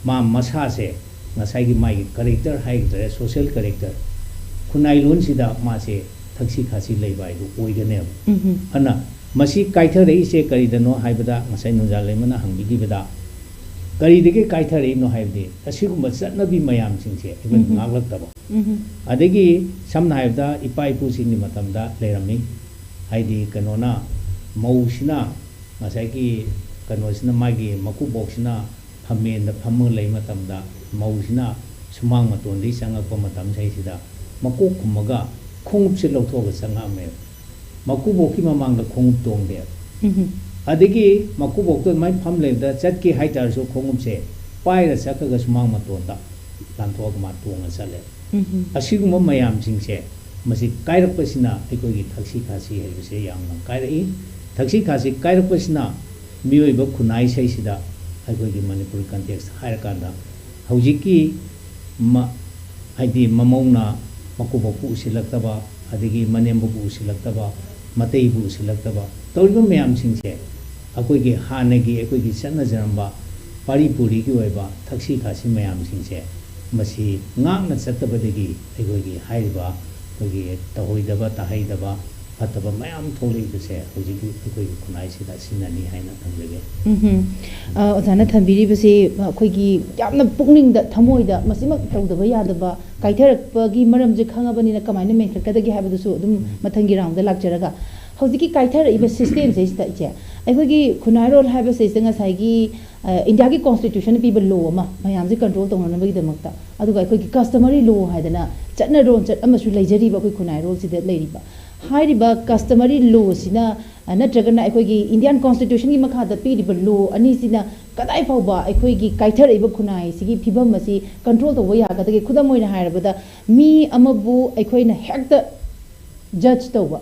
ꯃꯥ ꯃꯁꯥꯁꯦ ꯉꯁꯥꯏꯒꯤ ꯃꯥꯒꯤ ꯀꯦꯔꯦꯛꯇꯔ ꯍꯥꯏꯒꯗ꯭ꯔꯥ, ꯁꯣꯁꯤꯌꯦꯜ ꯀꯦꯔꯦꯛꯇꯔ, ꯈꯨꯟꯅꯥꯏ ꯂꯣꯟꯁꯤꯗ ꯃꯥꯁꯦ ꯊꯛꯁꯤ ꯈꯥꯁꯤ ꯂꯩꯕ ꯍꯥꯏꯗꯨ ꯑꯣꯏꯒꯅꯦꯕ꯫ ꯎꯝ꯫ ꯑꯗꯨꯅ ꯃꯁꯤ ꯀꯥꯏꯊꯔꯛꯏꯁꯦ ꯀꯔꯤꯗꯅꯣ ꯍꯥꯏꯕꯗ, ꯉꯁꯥꯏ ꯅꯨꯡꯖꯥ ꯂꯩꯃꯅ ꯍꯪꯕꯤꯈꯤꯕꯗ, ꯀꯔꯤꯗꯒꯤ ꯀꯥꯏꯊꯔꯛꯏꯅꯣ ꯍꯥꯏꯕꯗꯤ, ꯑꯁꯤꯒꯨꯝꯕ ꯆꯠꯅꯕꯤ ꯃꯌꯥꯝꯁꯤꯡꯁꯦ ꯑꯩꯈꯣꯏꯅ ꯎꯝ꯫ ꯉꯥꯛꯂꯛꯇꯕ꯫ ꯎꯝ꯫ ꯑꯗꯒꯤ ꯁꯝꯅ ꯍꯥꯏꯔꯕꯗ, ꯏꯄꯥ ꯏꯄꯨꯁꯤꯡꯒꯤ ꯃꯇꯝꯗ ꯂꯩꯔꯝꯃꯤ꯫ ꯍꯥꯏꯗꯤ ꯀꯩꯅꯣꯅ, ꯃꯧꯁꯤꯅ, ꯉꯁꯥꯏꯒꯤ ꯀꯩꯅꯣꯁꯤꯅ, ꯃꯥꯒꯤ ꯃꯀꯨꯕꯣꯛꯁꯤꯅ ꯐꯝꯃꯦꯟꯗ ꯐꯝꯃꯒ ꯂꯩ ꯃꯇꯝꯗ, ꯃꯧꯁꯤꯅ ꯁꯨꯃꯥꯡ ꯃꯇꯣꯟꯗꯒꯤ ꯆꯪꯉꯛꯄ ꯃꯇꯝꯁꯤꯗꯩꯁꯤꯗ ꯃꯀꯣꯛ ꯈꯨꯝꯃꯒ ꯈꯣꯡꯎꯞꯁꯦ ꯂꯧꯊꯣꯛꯑꯒ ꯆꯪꯉꯛꯑꯝꯃꯦꯕ꯫ ꯃꯀꯨꯕꯣꯛꯀꯤ ꯃꯃꯥꯡꯗ ꯈꯣꯡꯎꯞ ꯇꯣꯡꯗꯦꯕ꯫ ꯎꯝ꯫ ꯑꯗꯒꯤ ꯃꯀꯨꯕꯣꯛꯇꯣ ꯑꯗꯨꯃꯥꯏꯅ ꯐꯝ ꯂꯩꯕꯗ, ꯆꯠꯀꯦ ꯍꯥꯏꯇꯥꯔꯁꯨ ꯈꯣꯡꯎꯞꯁꯦ ꯄꯥꯏꯔ ꯆꯠꯈ꯭ꯔꯒ ꯁꯨꯃꯥꯡ ꯃꯇꯣꯟꯗ ꯂꯥꯟꯊꯣꯛꯑꯒ ꯃꯥ ꯇꯣꯡꯉ ꯆꯠꯂꯦ꯫ ꯎꯝ꯫ ꯑꯁꯤꯒꯨꯝꯕ ꯃꯌꯥꯝꯁꯤꯡꯁꯦ, ꯃꯁꯤ ꯀꯥꯏꯔꯛꯄꯁꯤꯅ ꯑꯩꯈꯣꯏꯒꯤ ꯊꯛꯁꯤ ꯈꯥꯁꯤ ꯍꯥꯏꯕꯁꯦ ꯌꯥꯝꯅ ꯀꯥꯏꯔꯛꯏ꯫ ꯊꯛꯁꯤ ꯈꯥꯁꯤ ꯀꯥꯏꯔꯛꯄꯁꯤꯅ ꯃꯤꯑꯣꯏꯕ ꯈꯨꯟꯅꯥꯏ ꯏꯁꯩꯁꯤꯗ ꯑꯩꯈꯣꯏꯒꯤ ꯃꯅꯤꯄꯨꯔꯤ ꯀꯟꯇꯦꯛꯁꯇ ꯍꯥꯏꯔꯀꯥꯟꯗ, ꯍꯧꯖꯤꯛꯀꯤ ꯃ-, ꯍꯥꯏꯗꯤ ꯃꯃꯧꯅ ꯃꯀꯨꯕꯣꯛꯄꯨ ꯎꯁꯤꯜꯂꯛꯇꯕ, ꯑꯗꯒꯤ ꯃꯅꯦꯝꯕꯣꯛꯄꯨ ꯎꯁꯤꯜꯂꯛꯇꯕ, ꯃꯇꯩꯕꯨ ꯎꯁꯤꯜꯂꯛꯇꯕ, ꯇꯧꯔꯤꯕ ꯃꯌꯥꯝꯁꯤꯡꯁꯦ ꯑꯩꯈꯣꯏꯒꯤ ꯍꯥꯟꯅꯒꯤ ꯑꯩꯈꯣꯏꯒꯤ ꯆꯠꯅꯖꯔꯝꯕ ꯄꯥꯔꯤ ꯄꯨꯔꯤꯒꯤ ꯑꯣꯏꯕ ꯊꯛꯁꯤ ꯈꯥꯁꯤ ꯃꯌꯥꯝꯁꯤꯡꯁꯦ ꯃꯁꯤ ꯉꯥꯛꯅ ꯆꯠꯇꯕꯗꯒꯤ ꯑꯩꯈꯣꯏꯒꯤ ꯍꯥꯏꯔꯤꯕ ꯑꯩꯈꯣꯏꯒꯤ ꯇꯧꯍꯩꯗꯕ ꯇꯥꯍꯩꯗꯕ ꯐꯠꯇꯕ ꯃꯌꯥꯝ ꯊꯣꯛꯂꯛꯏꯕꯁꯦ ꯍꯧꯖꯤꯛꯀꯤ ꯑꯩꯈꯣꯏꯒꯤ ꯈꯨꯟꯅꯥꯏꯁꯤꯗ ꯑꯁꯤꯅꯅꯤ ꯍꯥꯏꯅ ꯊꯝꯖꯒꯦ꯫ ꯎꯝ꯫ ꯑ, ꯑꯣꯖꯥꯅ ꯊꯝꯕꯤꯔꯤꯕꯁꯤ ꯑꯩꯈꯣꯏꯒꯤ ꯌꯥꯝꯅ ꯄꯨꯛꯅꯤꯡꯗ, ꯊꯃꯣꯏꯗ ꯃꯁꯤꯃꯛ ꯇꯧꯗꯕ ꯌꯥꯗꯕ, ꯀꯥꯏꯊꯔꯛꯄꯒꯤ ꯃꯔꯝꯁꯦ ꯈꯪꯉꯕꯅꯤꯅ ꯀꯃꯥꯏꯅ ꯃꯦꯟꯈꯠꯀꯗꯒꯦ ꯍꯥꯏꯕꯗꯨꯁꯨ ꯑꯗꯨꯝ ꯃꯊꯪꯒꯤ ꯔꯥꯎꯟꯗ ꯂꯥꯛꯆꯔꯒ, ꯍꯧꯖꯤꯛꯀꯤ ꯀꯥꯏꯊꯔꯛꯏꯕ ꯁꯤꯁꯇꯦꯝꯁꯦ ꯁꯤꯗ, ꯏꯆꯦ, ꯑꯩꯈꯣꯏꯒꯤ ꯈꯨꯟꯅꯥꯏꯔꯣꯜ ꯍꯥꯏꯕꯁꯤꯗ ꯉꯁꯥꯏꯒꯤ, ꯑ, ꯏꯟꯗꯤꯌꯥꯒꯤ ꯀꯣꯟꯁꯇꯤꯇ꯭ꯌꯨꯁꯟꯅ ꯄꯤꯕ ꯂꯣ ꯑꯃ ꯃꯌꯥꯝꯁꯦ ꯀꯟꯇ꯭ꯔꯣꯜ ꯇꯧꯅꯅꯕꯒꯤꯗꯃꯛꯇ, ꯑꯗꯨꯒ ꯑꯩꯈꯣꯏꯒꯤ ꯀꯁꯇꯃꯔꯤ ꯂꯣ ꯍꯥꯏꯗꯅ ꯆꯠꯅꯔꯣꯟ ꯆꯠ ꯑꯃꯁꯨ ꯂꯩꯖꯔꯤꯕ ꯑꯩꯈꯣꯏ ꯈꯨꯟꯅꯥꯏꯔꯣꯜꯁꯤꯗ ꯂꯩꯔꯤꯕ꯫ ꯍꯥꯏꯔꯤꯕ ꯀꯁꯇꯃꯔꯤ ꯂꯣꯁꯤꯅ, ꯑ, ꯅꯠꯇ꯭ꯔꯒꯅ ꯑꯩꯈꯣꯏꯒꯤ ꯏꯟꯗꯤꯌꯥꯟ ꯀꯣꯟꯁꯇꯤꯇ꯭ꯌꯨꯁꯟꯒꯤ ꯃꯈꯥꯗ ꯄꯤꯔꯤꯕ ꯂꯣ ꯑꯅꯤꯁꯤꯅ ꯀꯗꯥꯏ ꯐꯥꯎꯕ ꯑꯩꯈꯣꯏꯒꯤ ꯀꯥꯏꯊꯔꯛꯏꯕ ꯈꯨꯟꯅꯥꯏꯁꯤꯒꯤ ꯐꯤꯕꯝ ꯑꯁꯤ ꯀꯟꯇ꯭ꯔꯣꯜ ꯇꯧꯕ ꯌꯥꯒꯗꯒꯦ? ꯈꯨꯗꯝ ꯑꯣꯏꯅ ꯍꯥꯏꯔꯕꯗ, ꯃꯤ ꯑꯃꯕꯨ ꯑꯩꯈꯣꯏꯅ ꯍꯦꯛꯇ ꯖꯖ ꯇꯧꯕ,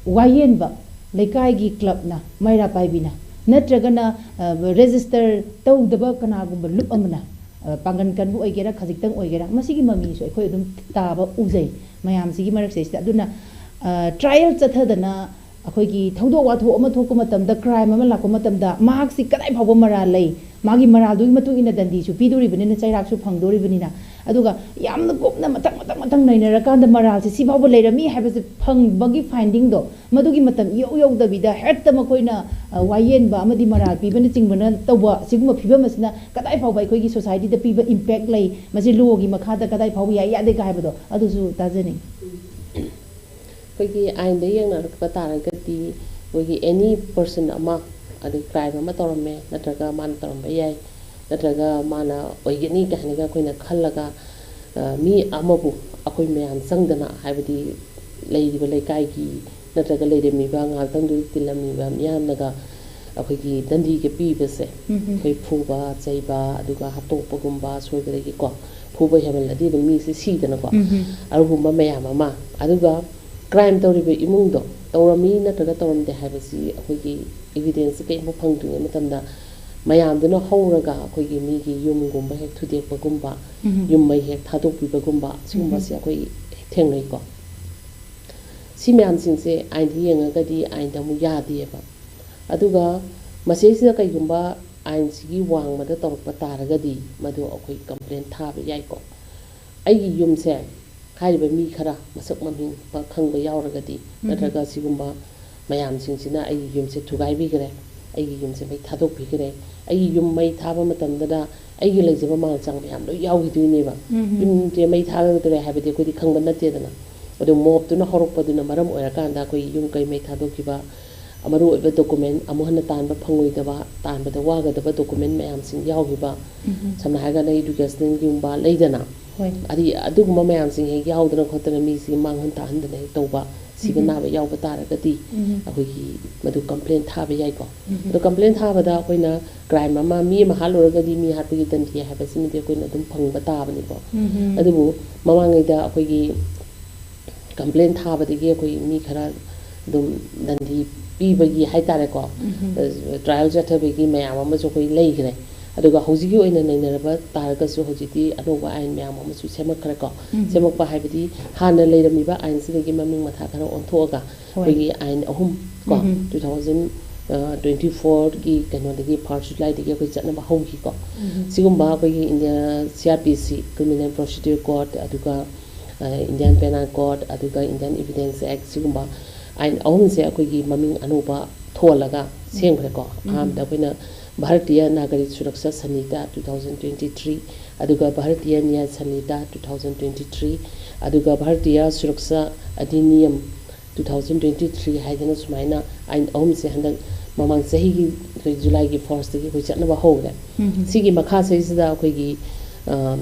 ꯋꯥꯌꯦꯟꯕ, ꯂꯩꯀꯥꯏꯒꯤ ꯀ꯭ꯂꯕꯅ, ꯃꯩꯔꯥ ꯄꯥꯏꯕꯤꯅ, ꯅꯠꯇ꯭ꯔꯒꯅ, ꯑ, ꯔꯦꯖꯤꯁꯇꯔ ꯇꯧꯗꯕ ꯀꯅꯥꯒꯨꯝꯕ ꯂꯨꯞ ꯑꯃꯅ, ꯑ, ꯄꯥꯡꯒꯟ ꯀꯟꯕ ꯑꯣꯏꯒꯦꯔꯥ, ꯈꯖꯤꯛꯇꯪ ꯑꯣꯏꯒꯦꯔꯥ, ꯃꯁꯤꯒꯤ ꯃꯃꯤꯁꯨ ꯑꯩꯈꯣꯏ ꯑꯗꯨꯝ ꯇꯥꯕ ꯎꯖꯩ ꯃꯌꯥꯝꯁꯤꯒꯤ ꯃꯔꯛꯁꯤꯗꯩꯁꯤꯗ꯫ ꯑꯗꯨꯅ, ꯑ, ꯇ꯭ꯔꯥꯏꯌꯦꯜ ꯆꯠꯊꯗꯅ ꯑꯩꯈꯣꯏꯒꯤ ꯊꯧꯗꯣꯛ ꯋꯥꯊꯣꯛ ꯑꯃ ꯊꯣꯛꯄ ꯃꯇꯝꯗ, ꯀ꯭ꯔꯥꯏꯝ ꯑꯃ ꯂꯥꯛꯄ ꯃꯇꯝꯗ, ꯃꯍꯥꯛꯁꯤ ꯀꯗꯥꯏ ꯐꯥꯎꯕ ꯃꯔꯥꯜ ꯂꯩ, ꯃꯥꯒꯤ ꯃꯔꯥꯜꯗꯨꯒꯤ ꯃꯇꯨꯡ ꯏꯟꯅ ꯗꯟꯗꯤꯁꯨ ꯄꯤꯗꯣꯔꯤꯕꯅꯤꯅ, ꯆꯩꯔꯥꯛꯁꯨ ꯐꯪꯗꯣꯔꯤꯕꯅꯤꯅ, ꯑꯗꯨꯒ ꯌꯥꯝꯅ ꯀꯨꯞꯅ ꯃꯊꯪ, ꯃꯊꯪ, ꯃꯊꯪ ꯅꯩꯅꯔꯀꯥꯟꯗ ꯃꯔꯥꯜꯁꯦ ꯁꯤ ꯐꯥꯎꯕ ꯂꯩꯔꯝꯃꯤ ꯍꯥꯏꯕꯁꯦ ꯐꯪꯕꯒꯤ ꯐꯥꯏꯟꯗꯤꯡꯗꯣ, ꯃꯗꯨꯒꯤ ꯃꯇꯝ ꯏꯌꯧ ꯌꯧꯗꯕꯤꯗ ꯍꯦꯛꯇ ꯃꯈꯣꯏꯅ, ꯑ, ꯋꯥꯌꯦꯟꯕ ꯑꯃꯗꯤ ꯃꯔꯥꯜ ꯄꯤꯕꯅꯆꯤꯡꯕꯅ ꯇꯧꯕ ꯁꯤꯒꯨꯝꯕ ꯐꯤꯕꯝ ꯑꯁꯤꯅ ꯀꯗꯥꯏ ꯐꯥꯎꯕ ꯑꯩꯈꯣꯏꯒꯤ ꯁꯣꯁꯥꯏꯇꯤꯗ ꯄꯤꯕ ꯏꯝꯄꯦꯛ ꯂꯩ, ꯃꯁꯤ ꯂꯣꯒꯤ ꯃꯈꯥꯗ ꯀꯗꯥꯏ ꯐꯥꯎꯕ ꯌꯥꯏ ꯌꯥꯗꯦ ꯀꯥꯏ ꯍꯥꯏꯕꯗꯣ ꯑꯗꯨꯁꯨ ꯇꯥꯖꯅꯤꯡꯉꯤ꯫ ꯑꯩꯈꯣꯏꯒꯤ ꯑꯥꯏꯟꯗ ꯌꯦꯡꯅꯔꯛꯄ ꯇꯥꯔꯒꯗꯤ, ꯑꯩꯈꯣꯏꯒꯤ ꯑꯦꯅꯤ ꯄꯔꯁꯟ ꯑꯃ, ꯑꯗꯩ ꯀ꯭ꯔꯥꯏꯝ ꯑꯃ ꯇꯧꯔꯝꯃꯦ, ꯅꯠꯇ꯭ꯔꯒ ꯃꯥꯅ ꯇꯧꯔꯝꯕ ꯌꯥꯏ, ꯅꯠꯇ꯭ꯔꯒ ꯃꯥꯅ ꯑꯣꯏꯒꯅꯤ ꯀꯥꯏꯅꯒ ꯑꯩꯈꯣꯏꯅ ꯈꯜꯂꯒ, ꯑ, ꯃꯤ ꯑꯃꯕꯨ ꯑꯩꯈꯣꯏ ꯃꯌꯥꯝ ꯆꯪꯗꯅ, ꯍꯥꯏꯕꯗꯤ ꯂꯩꯔꯤꯕ ꯂꯩꯀꯥꯏꯒꯤ ꯅꯠꯇ꯭ꯔꯒ ꯂꯩꯔꯝꯃꯤꯕ, ꯉꯥꯏꯍꯥꯛꯇꯪꯗꯨꯗ ꯇꯤꯜꯂꯝꯃꯤꯕ ꯃꯤꯌꯥꯝꯅꯒ ꯑꯩꯈꯣꯏꯒꯤ ꯗꯟꯗꯤꯒ ꯄꯤꯕꯁꯦ, ꯎꯝ꯫ ꯑꯩꯈꯣꯏ ꯐꯨꯕ ꯆꯩꯕ, ꯑꯗꯨꯒ ꯍꯥꯠꯇꯣꯛꯄꯒꯨꯝꯕ, ꯁꯣꯏꯕꯗꯒꯤꯀꯣ ꯐꯨꯕ ꯍꯦꯟꯃꯜꯂꯗꯤ ꯑꯗꯨꯝ ꯃꯤꯁꯦ ꯁꯤꯗꯅꯀꯣ꯫ ꯎꯝ꯫ ꯑꯗꯨꯒꯨꯝꯕ ꯃꯌꯥꯝ ꯑꯃ, ꯑꯗꯨꯒ ꯀ꯭ꯔꯥꯏꯝ ꯇꯧꯔꯤꯕ ꯏꯃꯨꯡꯗꯣ ꯇꯧꯔꯝꯃꯤ ꯅꯠꯇ꯭ꯔꯒ ꯇꯧꯔꯝꯗꯦ ꯍꯥꯏꯕꯁꯤ ꯑꯩꯈꯣꯏꯒꯤ ꯏꯕꯤꯗꯦꯟꯁꯁꯦ ꯀꯔꯤꯝꯐꯥꯎ ꯐꯪꯗ꯭ꯔꯤꯉꯩ ꯃꯇꯝꯗ ꯃꯌꯥꯝꯗꯨꯅ ꯍꯧꯔꯒ ꯑꯩꯈꯣꯏꯒꯤ ꯃꯤꯒꯤ ꯌꯨꯝꯒꯨꯝꯕ ꯍꯦꯛ ꯊꯨꯗꯦꯛꯄꯒꯨꯝꯕ, ꯎꯝ꯫ ꯌꯨꯝ ꯃꯩ ꯍꯦꯛ ꯊꯥꯗꯣꯛꯄꯤꯕꯒꯨꯝꯕ, ꯁꯤꯒꯨꯝꯕꯁꯦ ꯑꯩꯈꯣꯏ ꯍꯦꯛ ꯊꯦꯡꯅꯩꯀꯣ꯫ ꯁꯤ ꯃꯌꯥꯝꯁꯤꯡꯁꯦ ꯑꯥꯏꯟꯗ ꯌꯦꯡꯉꯒꯗꯤ ꯑꯥꯏꯟꯗ ꯑꯃꯨꯛ ꯌꯥꯗꯦꯕ꯫ ꯑꯗꯨꯒ ꯃꯁꯤꯁꯤꯗ ꯀꯩꯒꯨꯝꯕ ꯑꯥꯏꯟꯁꯤꯒꯤ ꯋꯥꯡꯃꯗ ꯇꯧꯔꯛꯄ ꯇꯥꯔꯒꯗꯤ ꯃꯗꯨ ꯑꯩꯈꯣꯏ ꯀꯝꯄ꯭ꯂꯦꯟ ꯊꯥꯕ ꯌꯥꯏꯀꯣ꯫ ꯑꯩꯒꯤ ꯌꯨꯝꯁꯦ ꯍꯥꯏꯔꯤꯕ ꯃꯤ ꯈꯔ ꯃꯁꯛ ꯃꯃꯤꯡ ꯄ-, ꯈꯪꯕ ꯌꯥꯎꯔꯒꯗꯤ, ꯅꯠꯇ꯭ꯔꯒ ꯁꯤꯒꯨꯝꯕ ꯃꯌꯥꯝꯁꯤꯡꯁꯤꯅ ꯑꯩꯒꯤ ꯌꯨꯝꯁꯦ ꯊꯨꯒꯥꯏꯕꯤꯈ꯭ꯔꯦ, ꯑꯩꯒꯤ ꯌꯨꯝꯁꯦ ꯃꯩ ꯊꯥꯗꯣꯛꯄꯤꯈ꯭ꯔꯦ, ꯑꯩꯒꯤ ꯌꯨꯝ ꯃꯩ ꯊꯥꯕ ꯃꯇꯝꯗꯗ ꯑꯩꯒꯤ ꯂꯩꯖꯕ ꯃꯥꯜ ꯆꯥꯡ ꯃꯌꯥꯝ ꯂꯣꯏ ꯌꯥꯎꯈꯤꯗꯣꯏꯅꯦꯕ꯫ ꯌꯨꯝꯁꯦ ꯃꯩ ꯊꯥꯗꯣꯛꯇꯣꯔꯦ ꯍꯥꯏꯕꯗꯤ ꯑꯩꯈꯣꯏꯗꯤ ꯈꯪꯕ ꯅꯠꯇꯦꯗꯅ꯫ ꯑꯗꯨ ꯃꯣꯞꯇꯨꯅ ꯍꯧꯔꯛꯄꯗꯨꯅ ꯃꯔꯝ ꯑꯣꯏꯔꯀꯥꯟꯗ ꯑꯩꯈꯣꯏꯒꯤ ꯌꯨꯝ ꯀꯩ ꯃꯩ ꯊꯥꯗꯣꯛꯈꯤꯕ, ꯃꯔꯨ ꯑꯣꯏꯕ ꯗꯣꯀꯨꯃꯦꯟ ꯑꯃꯨꯛ ꯍꯟꯅ ꯇꯥꯟꯕ ꯐꯪꯉꯣꯏꯗꯕ, ꯇꯥꯟꯕꯗ ꯋꯥꯒꯗꯕ ꯗꯣꯀꯨꯃꯦꯟ ꯃꯌꯥꯝꯁꯤꯡ ꯌꯥꯎꯈꯤꯕ, ꯎꯝ꯫ ꯁꯝꯅ ꯍꯥꯏꯔꯀꯥꯟꯗ ꯏꯗꯨꯀꯦꯁꯅꯦꯜꯒꯤꯒꯨꯝꯕ ꯂꯩꯗꯅ, ꯍꯣꯏ꯫ ꯑꯗꯨ-, ꯑꯗꯨꯒꯨꯝꯕ ꯃꯌꯥꯝꯁꯤꯡ ꯍꯦꯛ ꯌꯥꯎꯗꯅ ꯈꯣꯠꯇꯅ ꯃꯤꯁꯤ ꯃꯥꯡꯍꯟ ꯇꯥꯛꯍꯟꯗꯅ ꯍꯦꯛ ꯇꯧꯕ, ꯁꯤꯕ ꯎꯝ꯫ ꯅꯥꯕ ꯌꯥꯎꯕ ꯇꯥꯔꯒꯗꯤ ꯎꯝ꯫ ꯑꯩꯈꯣꯏꯒꯤ ꯃꯗꯨ ꯀꯝꯄ꯭ꯂꯦꯟ ꯊꯥꯕ ꯌꯥꯏꯀꯣ꯫ ꯎꯝ꯫ ꯑꯗꯣ ꯀꯝꯄ꯭ꯂꯦꯟ ꯊꯥꯕꯗ ꯑꯩꯈꯣꯏꯅ ꯀ꯭ꯔꯥꯏꯝ ꯑꯃ ꯃꯤ ꯑꯃ ꯍꯥꯠꯂꯨꯔꯒꯗꯤ ꯃꯤ ꯍꯥꯠꯄꯒꯤ ꯗꯟꯗꯤ ꯍꯥꯏꯕꯁꯤꯃꯗꯤ ꯑꯩꯈꯣꯏꯅ ꯑꯗꯨꯝ ꯐꯪꯕ ꯇꯥꯕꯅꯤꯀꯣ꯫ ꯎꯝ꯫ ꯑꯗꯨꯕꯨ ꯃꯃꯥꯡꯉꯩꯗ ꯑꯩꯈꯣꯏꯒꯤ ꯀꯝꯄ꯭ꯂꯦꯟ ꯊꯥꯕꯗꯒꯤ ꯑꯩꯈꯣꯏ ꯃꯤ ꯈꯔ ꯑꯗꯨꯝ ꯗꯟꯗꯤ ꯄꯤꯕꯒꯤ ꯍꯥꯏꯇꯥꯔꯦꯀꯣ, ꯎꯝ꯫ ꯇ꯭ꯔꯥꯏꯌꯦꯜ ꯆꯠꯊꯕꯒꯤ ꯃꯌꯥꯝ ꯑꯃꯁꯨ ꯑꯩꯈꯣꯏ ꯂꯩꯈ꯭ꯔꯦ꯫ ꯑꯗꯨꯒ ꯍꯧꯖꯤꯛꯀꯤ ꯑꯣꯏꯅ ꯅꯩꯅꯔꯕ ꯇꯥꯔꯒꯁꯨ ꯍꯧꯖꯤꯛꯇꯤ ꯑꯅꯧꯕ ꯑꯥꯏꯟ ꯃꯌꯥꯝ ꯑꯃꯁꯨ ꯁꯦꯝꯃꯛꯈ꯭ꯔꯦꯀꯣ꯫ ꯎꯝ꯫ ꯁꯦꯝꯃꯛꯄ ꯍꯥꯏꯕꯗꯤ ꯍꯥꯟꯅ ꯂꯩꯔꯝꯃꯤꯕ ꯑꯥꯏꯟꯁꯤꯗꯒꯤ ꯃꯃꯤꯡ ꯃꯊꯥ ꯈꯔ ꯑꯣꯟꯊꯣꯛꯑꯒ ꯍꯣꯏ꯫ ꯑꯩꯈꯣꯏꯒꯤ ꯑꯥꯏꯟ ꯑꯍꯨꯝ ꯀꯣ, ꯎꯝ꯫ ꯇꯨ ꯊꯥꯎꯖꯟ ꯇ꯭ꯋꯦꯟꯇꯤ ꯐꯣꯔꯒꯤ ꯀꯩꯅꯣꯗꯒꯤ, ꯐꯥꯔꯁ ꯖꯨꯂꯥꯏꯗꯒꯤ ꯑꯩꯈꯣꯏ ꯆꯠꯅꯕ ꯍꯧꯈꯤꯀꯣ꯫ ꯎꯝ꯫ ꯁꯤꯒꯨꯝꯕ ꯑꯩꯈꯣꯏꯒꯤ ꯏꯟꯗꯤꯌꯥ ꯁꯤ ꯑꯥꯔ ꯄꯤ ꯁꯤ, ꯀ꯭ꯔꯤꯃꯤꯅꯦꯜ ꯄ꯭ꯔꯣꯁꯤꯗ꯭ꯌꯨꯔ ꯀꯣꯗ, ꯑꯗꯨꯒ ꯏꯟꯗꯤꯌꯥꯟ ꯄꯦꯅꯥꯜ ꯀꯣꯗ, ꯑꯗꯨꯒ ꯏꯟꯗꯤꯌꯥꯟ ꯏꯚꯤꯗꯦꯟꯁ ꯑꯦꯛ, ꯁꯤꯒꯨꯝꯕ ꯑꯥꯏꯟ ꯑꯍꯨꯝꯁꯦ ꯑꯩꯈꯣꯏꯒꯤ ꯃꯃꯤꯡ ꯑꯅꯧꯕ ꯊꯣꯜꯂꯒ ꯎꯝ꯫ ꯁꯦꯝꯈ꯭ꯔꯦꯀꯣ꯫ ꯎꯝ꯫ ꯑꯍꯥꯟꯕꯗ ꯑꯩꯈꯣꯏꯅ Bharatiya ꯅꯥꯒꯔꯤꯛ Suraksha ꯁꯟꯍꯤꯇꯥ two thousand twenty three, ꯑꯗꯨꯒ Bharatiya ꯅ꯭ꯌꯥꯌ ꯁꯟꯍꯤꯇꯥ two thousand twenty three, ꯑꯗꯨꯒ Bharatiya Suraksha ꯑꯙꯤꯅꯤꯌꯝ two thousand twenty three ꯍꯥꯏꯗꯅ ꯁꯨꯃꯥꯏꯅ ꯑꯥꯏꯟ ꯑꯍꯨꯝꯁꯦ ꯍꯟꯗꯛ ꯃꯃꯥꯡ ꯆꯍꯤꯒꯤ ꯑꯩꯈꯣꯏ ꯖꯨꯂꯥꯏꯒꯤ ꯐꯥꯔꯁꯇꯒꯤ ꯑꯩꯈꯣꯏ ꯆꯠꯅꯕ ꯍꯧꯔꯦ꯫ ꯎꯝ꯫ ꯁꯤꯒꯤ ꯃꯈꯥꯁꯤꯗꯩꯁꯤꯗ ꯑꯩꯈꯣꯏꯒꯤ, ꯑ,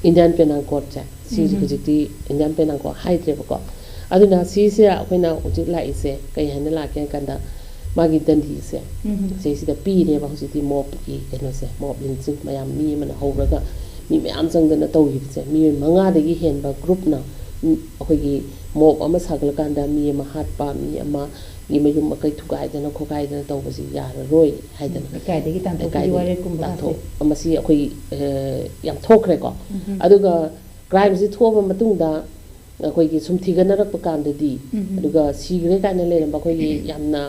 ꯏꯟꯗꯤꯌꯥꯟ ꯄꯦꯅꯥꯜ ꯀꯣꯗꯁꯦ, ꯁꯤꯁꯦ ꯎꯝ꯫ ꯍꯧꯖꯤꯛꯇꯤ ꯏꯟꯗꯤꯌꯥꯟ ꯄꯦꯅꯥꯜ ꯀꯣꯗ ꯍꯥꯏꯗ꯭ꯔꯦꯕꯀꯣ꯫ ꯑꯗꯨꯅ ꯁꯤꯁꯦ ꯑꯩꯈꯣꯏꯅ ꯍꯧꯖꯤꯛ ꯂꯥꯛꯏꯁꯦ ꯀꯩ ꯍꯥꯏꯅ ꯂꯥꯛꯀꯦ ꯍꯥꯏ ꯀꯥꯟꯗ, ꯃꯥꯒꯤ ꯗꯟꯗꯤꯁꯦ ꯎꯝ꯫ ꯁꯤꯁꯤꯗ ꯄꯤꯔꯦꯕ ꯍꯧꯖꯤꯛꯇꯤ, ꯃꯣꯞꯀꯤ ꯀꯩꯅꯣꯁꯦ, ꯃꯣꯞ ꯂꯤꯟꯆꯤꯡ ꯃꯌꯥꯝ ꯃꯤ ꯑꯃꯅ ꯍꯧꯔꯒ ꯃꯤ ꯃꯌꯥꯝ ꯆꯪꯗꯅ ꯇꯧꯈꯤꯕꯁꯦ, ꯃꯤꯑꯣꯏ ꯃꯉꯥꯗꯒꯤ ꯍꯦꯟꯕ ꯒ꯭ꯔꯨꯞꯅ, ꯎꯝ, ꯑꯩꯈꯣꯏꯒꯤ ꯃꯣꯞ ꯑꯃ ꯁꯥꯒꯠꯂꯀꯥꯟꯗ ꯃꯤ ꯑꯃ ꯍꯥꯠꯄ, ꯃꯤ ꯑꯃꯒꯤ ꯃꯌꯨꯝ ꯃꯀꯩ ꯊꯨꯒꯥꯏꯗꯅ ꯈꯣꯠꯀꯥꯏꯗꯅ ꯇꯧꯕꯁꯤ ꯌꯥꯔꯔꯣꯏ ꯍꯥꯏꯗꯅ ꯂꯩꯀꯥꯏꯗꯒꯤ ꯇꯥꯟꯊꯣꯛꯄꯒꯤ ꯂꯩꯀꯥꯏꯗꯒꯤ ꯋꯥꯔꯦꯞꯀꯨꯝꯕ ꯇꯥꯟꯊꯣꯛ-, ꯀꯥꯁꯦ꯫ ꯃꯁꯤ ꯑꯩꯈꯣꯏ, ꯑ, ꯌꯥꯝ ꯊꯣꯛꯈ꯭ꯔꯦꯀꯣ꯫ ꯎꯝ꯫ ꯑꯗꯨꯒ ꯀ꯭ꯔꯥꯏꯝꯁꯤ ꯊꯣꯛꯑꯕ ꯃꯇꯨꯡꯗ ꯑꯩꯈꯣꯏꯒꯤ ꯁꯨꯝ ꯊꯤꯒꯠꯅꯔꯛꯄ ꯀꯥꯟꯗꯗꯤ, ꯎꯝ꯫ ꯑꯗꯨꯒ ꯁꯤꯈ꯭ꯔꯦ ꯀꯥꯏꯅ ꯂꯩꯔꯝꯕ ꯑꯩꯈꯣꯏꯒꯤ ꯌꯥꯝꯅ,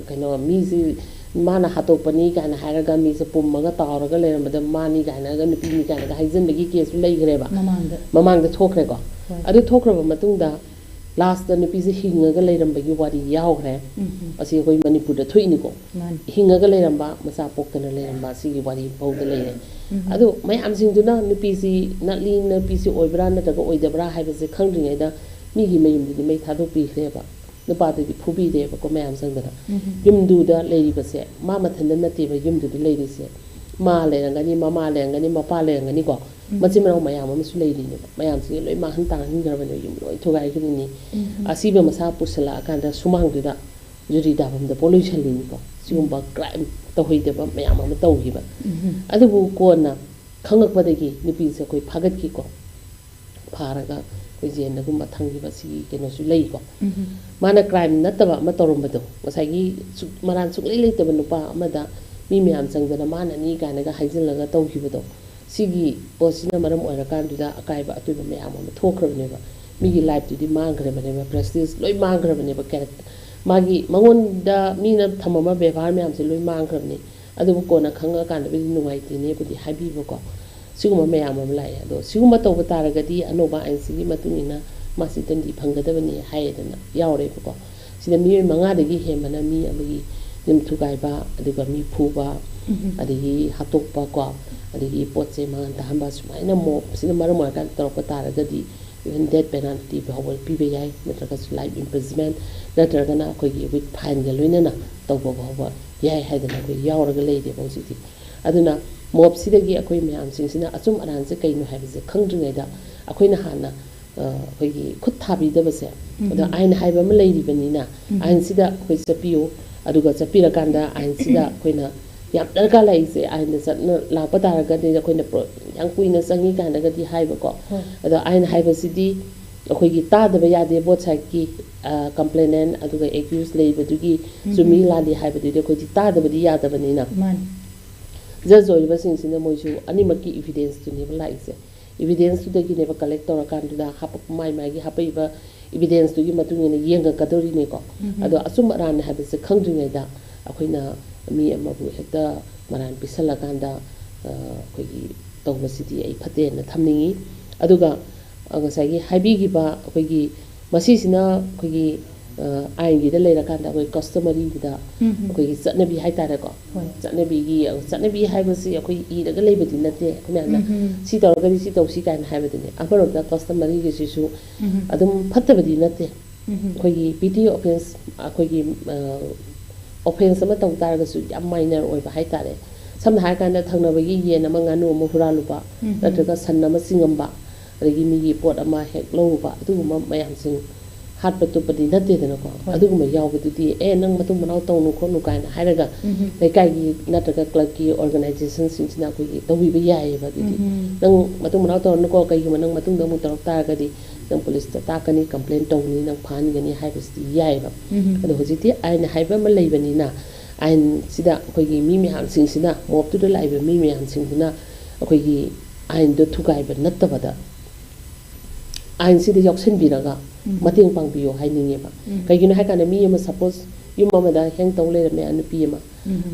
ꯀꯩꯅꯣ, ꯃꯤꯁꯤ ꯃꯥꯅ ꯍꯥꯠꯇꯣꯛꯄꯅꯤ ꯀꯥꯏꯅ ꯍꯥꯏꯔꯒ ꯃꯤꯁꯦ ꯄꯨꯝꯃꯒ ꯇꯥꯎꯔꯒ ꯂꯩꯔꯝꯕꯗ ꯃꯥꯅꯤ ꯀꯥꯏꯅꯒ ꯅꯨꯄꯤꯅꯤ ꯀꯥꯏꯅꯒ ꯍꯥꯏꯖꯤꯟꯕꯒꯤ ꯀꯦꯁꯁꯨ ꯂꯩꯈ꯭ꯔꯦꯕ꯫ ꯃꯃꯥꯡꯗ ꯃꯃꯥꯡꯗ ꯊꯣꯛꯈ꯭ꯔꯦꯀꯣ꯫ ꯍꯣꯏ꯫ ꯑꯗꯨ ꯊꯣꯛꯈ꯭ꯔꯕ ꯃꯇꯨꯡꯗ ꯂꯥꯁꯇ ꯅꯨꯄꯤꯁꯦ ꯍꯤꯡꯉꯒ ꯂꯩꯔꯝꯕꯒꯤ ꯋꯥꯔꯤ ꯌꯥꯎꯈ꯭ꯔꯦ꯫ ꯎꯝ, ꯎꯝ꯫ ꯑꯁꯤ ꯑꯩꯈꯣꯏ ꯃꯅꯤꯄꯨꯔꯗ ꯊꯣꯛꯏꯅꯤꯀꯣ꯫ ꯃꯥꯅꯤ꯫ ꯍꯤꯡꯉꯒ ꯂꯩꯔꯝꯕ, ꯃꯆꯥ ꯄꯣꯛꯇꯅ ꯂꯩꯔꯝꯕ, ꯑꯁꯤꯒꯤ ꯋꯥꯔꯤ ꯐꯥꯎꯗ ꯂꯩꯔꯦ꯫ ꯎꯝ꯫ ꯑꯗꯨ ꯃꯌꯥꯝꯁꯤꯡꯗꯨꯅ ꯅꯨꯄꯤꯁꯤ ꯅꯠꯂꯤ, ꯅꯨꯄꯤꯁꯤ ꯑꯣꯏꯕ꯭ꯔꯥ ꯅꯠꯇ꯭ꯔꯒ ꯑꯣꯏꯗꯕ꯭ꯔꯥ ꯍꯥꯏꯕꯁꯦ ꯈꯪꯗ꯭ꯔꯤꯉꯩꯗ ꯃꯤꯒꯤ ꯃꯌꯨꯝꯗꯨꯗꯤ ꯃꯩ ꯊꯥꯗꯣꯛꯄꯤꯈ꯭ꯔꯦꯕ꯫ ꯅꯨꯄꯥꯗꯨꯗꯤ ꯐꯨꯕꯤꯔꯦꯕꯀꯣ ꯃꯌꯥꯝ ꯆꯪꯗꯅ꯫ ꯎꯝ꯫ ꯌꯨꯝꯗꯨꯗ ꯂꯩꯔꯤꯕꯁꯦ ꯃꯥ ꯃꯊꯟꯇ ꯅꯠꯇꯦꯕ ꯌꯨꯝꯗꯨꯗ ꯂꯩꯔꯤꯁꯦ꯫ ꯃꯥ ꯂꯩꯔꯝꯒꯅꯤ, ꯃꯃꯥ ꯂꯩꯔꯝꯒꯅꯤ, ꯃꯄꯥ ꯂꯩꯔꯝꯒꯅꯤꯀꯣ꯫ ꯎꯝ꯫ ꯃꯆꯤꯟ ꯃꯅꯥꯎ ꯃꯌꯥꯝ ꯑꯃꯁꯨ ꯂꯩꯔꯤꯅꯦꯕ꯫ ꯃꯌꯥꯝꯁꯤꯡꯁꯦ ꯂꯣꯏ ꯃꯥꯡꯍꯟ ꯇꯥꯡꯍꯟꯈ꯭ꯔꯕꯅꯦꯕ, ꯌꯨꯝ ꯂꯣꯏ ꯊꯨꯒꯥꯏꯈꯤꯕꯅꯤ꯫ ꯎꯝ꯫ ꯑꯁꯤꯕ ꯃꯁꯥ ꯄꯨꯁꯤꯜꯂꯛꯑꯀꯥꯟꯗ ꯁꯨꯃꯥꯡꯗꯨꯗ ꯖꯨꯔꯤ ꯇꯥꯐꯝꯗ ꯄꯣꯠ ꯂꯣꯏꯁꯜꯂꯤꯅꯤꯀꯣ꯫ ꯁꯤꯒꯨꯝꯕ ꯀ꯭ꯔꯥꯏꯝ ꯇꯧꯍꯩꯗꯕ ꯃꯌꯥꯝ ꯑꯃ ꯇꯧꯈꯤꯕ꯫ ꯎꯝ꯫ ꯑꯗꯨꯕꯨ ꯀꯣꯟꯅ ꯈꯪꯉꯛꯄꯗꯒꯤ ꯅꯨꯄꯤꯁꯦ ꯑꯩꯈꯣꯏ ꯐꯥꯒꯠꯈꯤꯀꯣ꯫ ꯐꯥꯔꯒ ꯑꯩꯈꯣꯏ ꯖꯦꯜꯗꯒꯨꯝꯕ ꯊꯝꯈꯤꯕ ꯁꯤꯒꯤ ꯀꯩꯅꯣꯁꯨ ꯂꯩꯀꯣ꯫ ꯎꯝ꯫ ꯃꯥꯅ ꯀ꯭ꯔꯥꯏꯝ ꯅꯠꯇꯕ ꯑꯃ ꯇꯧꯔꯝꯕꯗꯣ, ꯉꯁꯥꯏꯒꯤ ꯁꯨꯛ-, ꯃꯔꯥꯟ ꯁꯨꯛꯂꯩ ꯂꯩꯇꯕ ꯅꯨꯄꯥ ꯑꯃꯗ ꯃꯤ ꯃꯌꯥꯝ ꯆꯪꯗꯅ ꯃꯥꯅꯅꯤ ꯀꯥꯏꯅꯒ ꯍꯥꯏꯖꯤꯜꯂꯒ ꯇꯧꯈꯤꯕꯗꯣ, ꯁꯤꯒꯤ ꯄꯣꯠꯁꯤꯅ ꯃꯔꯝ ꯑꯣꯏꯔꯀꯥꯟꯗꯨꯗ ꯑꯀꯥꯏꯕ ꯑꯇꯣꯏꯕ ꯃꯌꯥꯝ ꯑꯃ ꯊꯣꯛꯈ꯭ꯔꯕꯅꯦꯕ꯫ ꯃꯤꯒꯤ ꯂꯥꯏꯐꯇꯨꯗꯤ ꯃꯥꯡꯈ꯭ꯔꯕꯅꯦꯕ, ꯄ꯭ꯔꯦꯁꯇꯤꯖ ꯂꯣꯏ ꯃꯥꯡꯈ꯭ꯔꯕꯅꯦꯕ, ꯀꯦꯔꯦꯛ-, ꯃꯥꯒꯤ ꯃꯉꯣꯟꯗ ꯃꯤꯅ ꯊꯝꯃꯝꯕ ꯕꯦꯕꯥꯔ ꯃꯌꯥꯝꯁꯦ ꯂꯣꯏ ꯃꯥꯡꯈ꯭ꯔꯕꯅꯤ꯫ ꯑꯗꯨꯕꯨ ꯀꯣꯟꯅ ꯈꯪꯉꯛꯑꯀꯥꯟꯗꯕꯨꯗꯤ ꯅꯨꯡꯉꯥꯏꯇꯦꯅꯦꯕꯨꯗꯤ ꯍꯥꯏꯕꯤꯕꯀꯣ꯫ ꯁꯤꯒꯨꯝꯕ ꯃꯌꯥꯝ ꯑꯃ ꯂꯥꯛꯑꯦ꯫ ꯑꯗꯣ ꯁꯤꯒꯨꯝꯕ ꯇꯧꯕ ꯇꯥꯔꯒꯗꯤ ꯑꯅꯧꯕ ꯑꯥꯏꯟꯁꯤꯒꯤ ꯃꯇꯨꯡ ꯏꯟꯅ ꯃꯥꯁꯤ ꯗꯟꯗꯤ ꯐꯪꯒꯗꯕꯅꯤ ꯍꯥꯏꯗꯅ ꯌꯥꯎꯔꯦꯕꯀꯣ꯫ ꯁꯤꯗ ꯃꯤꯑꯣꯏ ꯃꯉꯥꯗꯒꯤ ꯍꯦꯟꯕꯅ ꯃꯤ ꯑꯃꯒꯤ ꯌꯨꯝ ꯊꯨꯒꯥꯏꯕ, ꯑꯗꯨꯒ ꯃꯤ ꯐꯨꯕ, ꯎꯝ꯫ ꯑꯗꯒꯤ ꯍꯥꯠꯇꯣꯛꯄ ꯀꯣ, ꯑꯗꯒꯤ ꯄꯣꯠ ꯆꯩ ꯃꯥꯡꯍꯟ ꯇꯥꯍꯟꯕ, ꯁꯨꯃꯥꯏꯅ ꯃꯣꯞꯁꯤꯅ ꯃꯔꯝ ꯑꯣꯏꯔꯀꯥꯟꯗ ꯇꯧꯔꯛꯄ ꯇꯥꯔꯒꯗꯤ even death penalty ꯐꯥꯎꯕ ꯄꯤꯕ ꯌꯥꯏ, ꯅꯠꯇ꯭ꯔꯒꯁꯨ life imprisonment, ꯅꯠꯇ꯭ꯔꯒꯅ ꯑꯩꯈꯣꯏꯒꯤ with fineꯒ ꯂꯣꯏꯅꯅ ꯇꯧꯕ ꯐꯥꯎꯕ ꯌꯥꯏ ꯍꯥꯏꯗꯅ ꯑꯩꯈꯣꯏ ꯌꯥꯎꯔꯒ ꯂꯩꯔꯦꯕ ꯍꯧꯖꯤꯛꯇꯤ꯫ ꯑꯗꯨꯅ ꯃꯣꯞꯁꯤꯗꯒꯤ ꯑꯩꯈꯣꯏ ꯃꯌꯥꯝꯁꯤꯡꯁꯤꯅ ꯑꯆꯨꯝ ꯑꯔꯥꯟꯁꯦ ꯀꯩꯅꯣ ꯍꯥꯏꯕꯁꯦ ꯈꯪꯗ꯭ꯔꯤꯉꯩꯗ ꯑꯩꯈꯣꯏꯅ ꯍꯥꯟꯅ, ꯑ, ꯑꯩꯈꯣꯏꯒꯤ ꯈꯨꯠ ꯊꯥꯕꯤꯗꯕꯁꯦ, ꯎꯝ꯫ ꯑꯗꯣ ꯑꯥꯏꯟ ꯍꯥꯏꯕ ꯑꯃ ꯂꯩꯔꯤꯕꯅꯤꯅ, ꯎꯝ꯫ ꯑꯥꯏꯟꯁꯤꯗ ꯑꯩꯈꯣꯏ ꯆꯠꯄꯤꯌꯨ, ꯑꯗꯨꯒ ꯆꯠꯄꯤꯔꯀꯥꯟꯗ ꯑꯥꯏꯟꯁꯤꯗ ꯑꯩꯈꯣꯏꯅ ꯌꯥꯝ ꯗꯔꯀꯥꯔ ꯂꯩꯔꯤꯁꯦ, ꯑꯥꯏꯟꯗ ꯆꯠꯅ ꯂꯥꯛꯄ ꯇꯥꯔꯒꯗꯤ ꯑꯩꯈꯣꯏꯅ ꯄ꯭ꯔꯣ-, ꯌꯥꯝ ꯀꯨꯏꯅ ꯆꯪꯉꯤ ꯀꯥꯏꯅꯒꯗꯤ ꯍꯥꯏꯕꯀꯣ꯫ ꯍꯣꯏ꯫ ꯑꯗꯣ ꯑꯥꯏꯟ ꯍꯥꯏꯕꯁꯤꯗꯤ ꯑꯩꯈꯣꯏꯒꯤ ꯇꯥꯗꯕ ꯌꯥꯗꯦ, both sideꯀꯤ, ꯑ, complainant ꯑꯗꯨꯒ accused ꯂꯩꯕꯗꯨꯒꯤ ꯎꯝ꯫ ꯆꯨꯝꯃꯤ ꯂꯥꯜꯂꯤ ꯍꯥꯏꯕꯗꯨꯗꯤ ꯑꯩꯈꯣꯏꯗꯤ ꯇꯥꯗꯕꯗꯤ ꯌꯥꯗꯕꯅꯤꯅ꯫ ꯃꯥꯅꯤ꯫ Judge ꯑꯣꯏꯔꯤꯕꯁꯤꯡꯁꯤꯅ ꯃꯣꯏꯁꯨ ꯑꯅꯤꯃꯛꯀꯤ evidenceꯇꯨꯅꯦꯕ ꯂꯥꯛꯏꯁꯦ꯫ Evidenceꯇꯨꯗꯒꯤꯅꯦꯕ collect ꯇꯧꯔꯀꯥꯟꯗꯨꯗ ꯍꯥꯄꯛ-, ꯃꯥꯏ ꯃꯥꯏꯒꯤ ꯍꯥꯄꯛꯏꯕ evidenceꯇꯨꯒꯤ ꯃꯇꯨꯡ ꯏꯟꯅ ꯌꯦꯡꯉꯛꯀꯗꯧꯔꯤꯅꯦꯀꯣ꯫ ꯎꯝ꯫ ꯑꯗꯣ ꯑꯆꯨꯝ ꯑꯔꯥꯟ ꯍꯥꯏꯕꯁꯦ ꯈꯪꯗ꯭ꯔꯤꯉꯩꯗ ꯑꯩꯈꯣꯏꯅ ꯃꯤ ꯑꯃꯕꯨ ꯍꯦꯛꯇ ꯃꯔꯥꯟ ꯄꯤꯁꯜꯂꯀꯥꯟꯗ ꯑꯩꯈꯣꯏꯒꯤ ꯇꯧꯕꯁꯤꯗꯤ ꯑꯩ ꯐꯠꯇꯦꯅ ꯊꯝꯅꯤꯡꯉꯤ꯫ ꯑꯗꯨꯒ ꯉꯁꯥꯏꯒꯤ ꯍꯥꯏꯕꯤꯈꯤꯕ ꯑꯩꯈꯣꯏꯒꯤ ꯃꯁꯤꯁꯤꯅ ꯑꯩꯈꯣꯏꯒꯤ ꯑꯥꯏꯟꯒꯤꯗ ꯂꯩꯔꯀꯥꯟꯗ ꯑꯩꯈꯣꯏ ꯀꯁꯇꯃꯔꯤꯒꯤꯗ ꯑꯩꯈꯣꯏꯒꯤ ꯆꯠꯅꯕꯤ ꯍꯥꯏꯇꯥꯔꯦꯀꯣ꯫ ꯆꯠꯅꯕꯤꯒꯤ ꯆꯠꯅꯕꯤ ꯍꯥꯏꯕꯁꯤ ꯑꯩꯈꯣꯏ ꯏꯔꯒ ꯂꯩꯕꯗꯤ ꯅꯠꯇꯦ꯫ ꯑꯩꯈꯣꯏ ꯃꯌꯥꯝꯅ ꯁꯤ ꯇꯧꯔꯒꯗꯤ ꯁꯤ ꯇꯧꯁꯤ ꯀꯥꯏꯅ ꯍꯥꯏꯕꯗꯨꯅꯤ꯫ ꯑꯃꯔꯣꯝꯗ ꯀꯁꯇꯃꯔꯤꯒꯤꯁꯤꯁꯨ ꯑꯗꯨꯝ ꯐꯠꯇꯕꯗꯤ ꯅꯠꯇꯦ꯫ ꯑꯩꯈꯣꯏꯒꯤ ꯄꯤꯇꯤ ꯑꯣꯐꯦꯟꯁ, ꯑꯩꯈꯣꯏꯒꯤ ꯑꯣꯐꯦꯟꯁ ꯑꯃ ꯇꯧ ꯇꯥꯔꯒꯁꯨ ꯌꯥꯝ ꯃꯥꯏꯅꯔ ꯑꯣꯏꯕ ꯍꯥꯏꯇꯥꯔꯦ꯫ ꯁꯝꯅ ꯍꯥꯏꯔꯀꯥꯟꯗ ꯊꯪꯅꯕꯒꯤ ꯌꯦꯟ ꯑꯃ, ꯉꯥꯅꯨ ꯑꯃ ꯍꯨꯔꯥꯜꯂꯨꯕ, ꯅꯠꯇ꯭ꯔꯒ ꯁꯟ ꯑꯃ ꯆꯤꯡꯉꯝꯕ, ꯑꯗꯒꯤ ꯃꯤꯒꯤ ꯄꯣꯠ ꯑꯃ ꯍꯦꯛ ꯂꯧꯔꯨꯕ, ꯑꯗꯨꯒꯨꯝꯕ ꯃꯌꯥꯝꯁꯤꯡ ꯍꯥꯠꯄ ꯇꯨꯞꯄꯗꯤ ꯅꯠꯇꯦꯗꯅꯀꯣ꯫ ꯑꯗꯨꯒꯨꯝꯕ ꯌꯥꯎꯕꯗꯨꯗꯤ "ꯑꯦ, ꯅꯪ ꯃꯇꯨꯡ ꯃꯅꯥꯎ ꯇꯧꯅꯨ ꯈꯣꯠꯅꯨ" ꯀꯥꯏꯅ ꯍꯥꯏꯔꯒ ꯂꯩꯀꯥꯏꯒꯤ ꯅꯠꯇ꯭ꯔꯒ ꯀ꯭ꯂꯕꯀꯤ ꯑꯣꯔꯒꯅꯥꯏꯖꯦꯁꯟꯁꯤꯡꯁꯤꯅ ꯑꯩꯈꯣꯏꯒꯤ ꯇꯧꯕꯤꯕ ꯌꯥꯏꯑꯕ꯫ ꯑꯗꯨꯗꯤ "ꯅꯪ ꯃꯇꯨꯡ ꯃꯅꯥꯎ ꯇꯧꯔꯅꯨꯀꯣ, ꯀꯩꯒꯨꯝꯕ ꯅꯪ ꯃꯇꯨꯡꯗ ꯑꯃꯨꯛ ꯇꯧꯔꯛ ꯇꯥꯔꯒꯗꯤ ꯅꯪ ꯄꯨꯂꯤꯁꯇ ꯇꯥꯛꯀꯅꯤ, ꯀꯝꯄ꯭ꯂꯦꯟ ꯇꯧꯅꯤ, ꯅꯪ ꯐꯥꯍꯟꯒꯅꯤ" ꯍꯥꯏꯕꯁꯤꯗꯤ ꯌꯥꯏꯑꯕ꯫ ꯑꯗꯣ ꯍꯧꯖꯤꯛꯇꯤ ꯑꯥꯏꯟ ꯍꯥꯏꯕ ꯑꯃ ꯂꯩꯕꯅꯤꯅ, ꯑꯥꯏꯟꯁꯤꯗ ꯑꯩꯈꯣꯏꯒꯤ ꯃꯤ ꯃꯌꯥꯝꯁꯤꯡꯁꯤꯅ, ꯃꯣꯞꯇꯨꯗ ꯂꯥꯛꯏꯕ ꯃꯤ ꯃꯌꯥꯝꯁꯤꯡꯗꯨꯅ ꯑꯩꯈꯣꯏꯒꯤ ꯑꯥꯏꯟꯗꯣ ꯊꯨꯒꯥꯏꯕ ꯅꯠꯇꯕꯗ ꯑꯥꯏꯟꯁꯤꯗ ꯌꯥꯎꯁꯟꯕꯤꯔꯒ ꯃꯇꯦꯡ ꯄꯥꯡꯕꯤꯌꯣ ꯍꯥꯏꯅꯤꯡꯉꯦꯕ꯫ ꯀꯩꯒꯤꯅꯣ ꯍꯥꯏꯀꯥꯟꯗ ꯃꯤ ꯑꯃ, ꯁꯄꯣꯁ, ꯌꯨꯝ ꯑꯃꯗ ꯍꯦꯡ ꯇꯧ ꯂꯩꯔꯝꯃꯦ ꯅꯨꯄꯤ ꯑꯃ,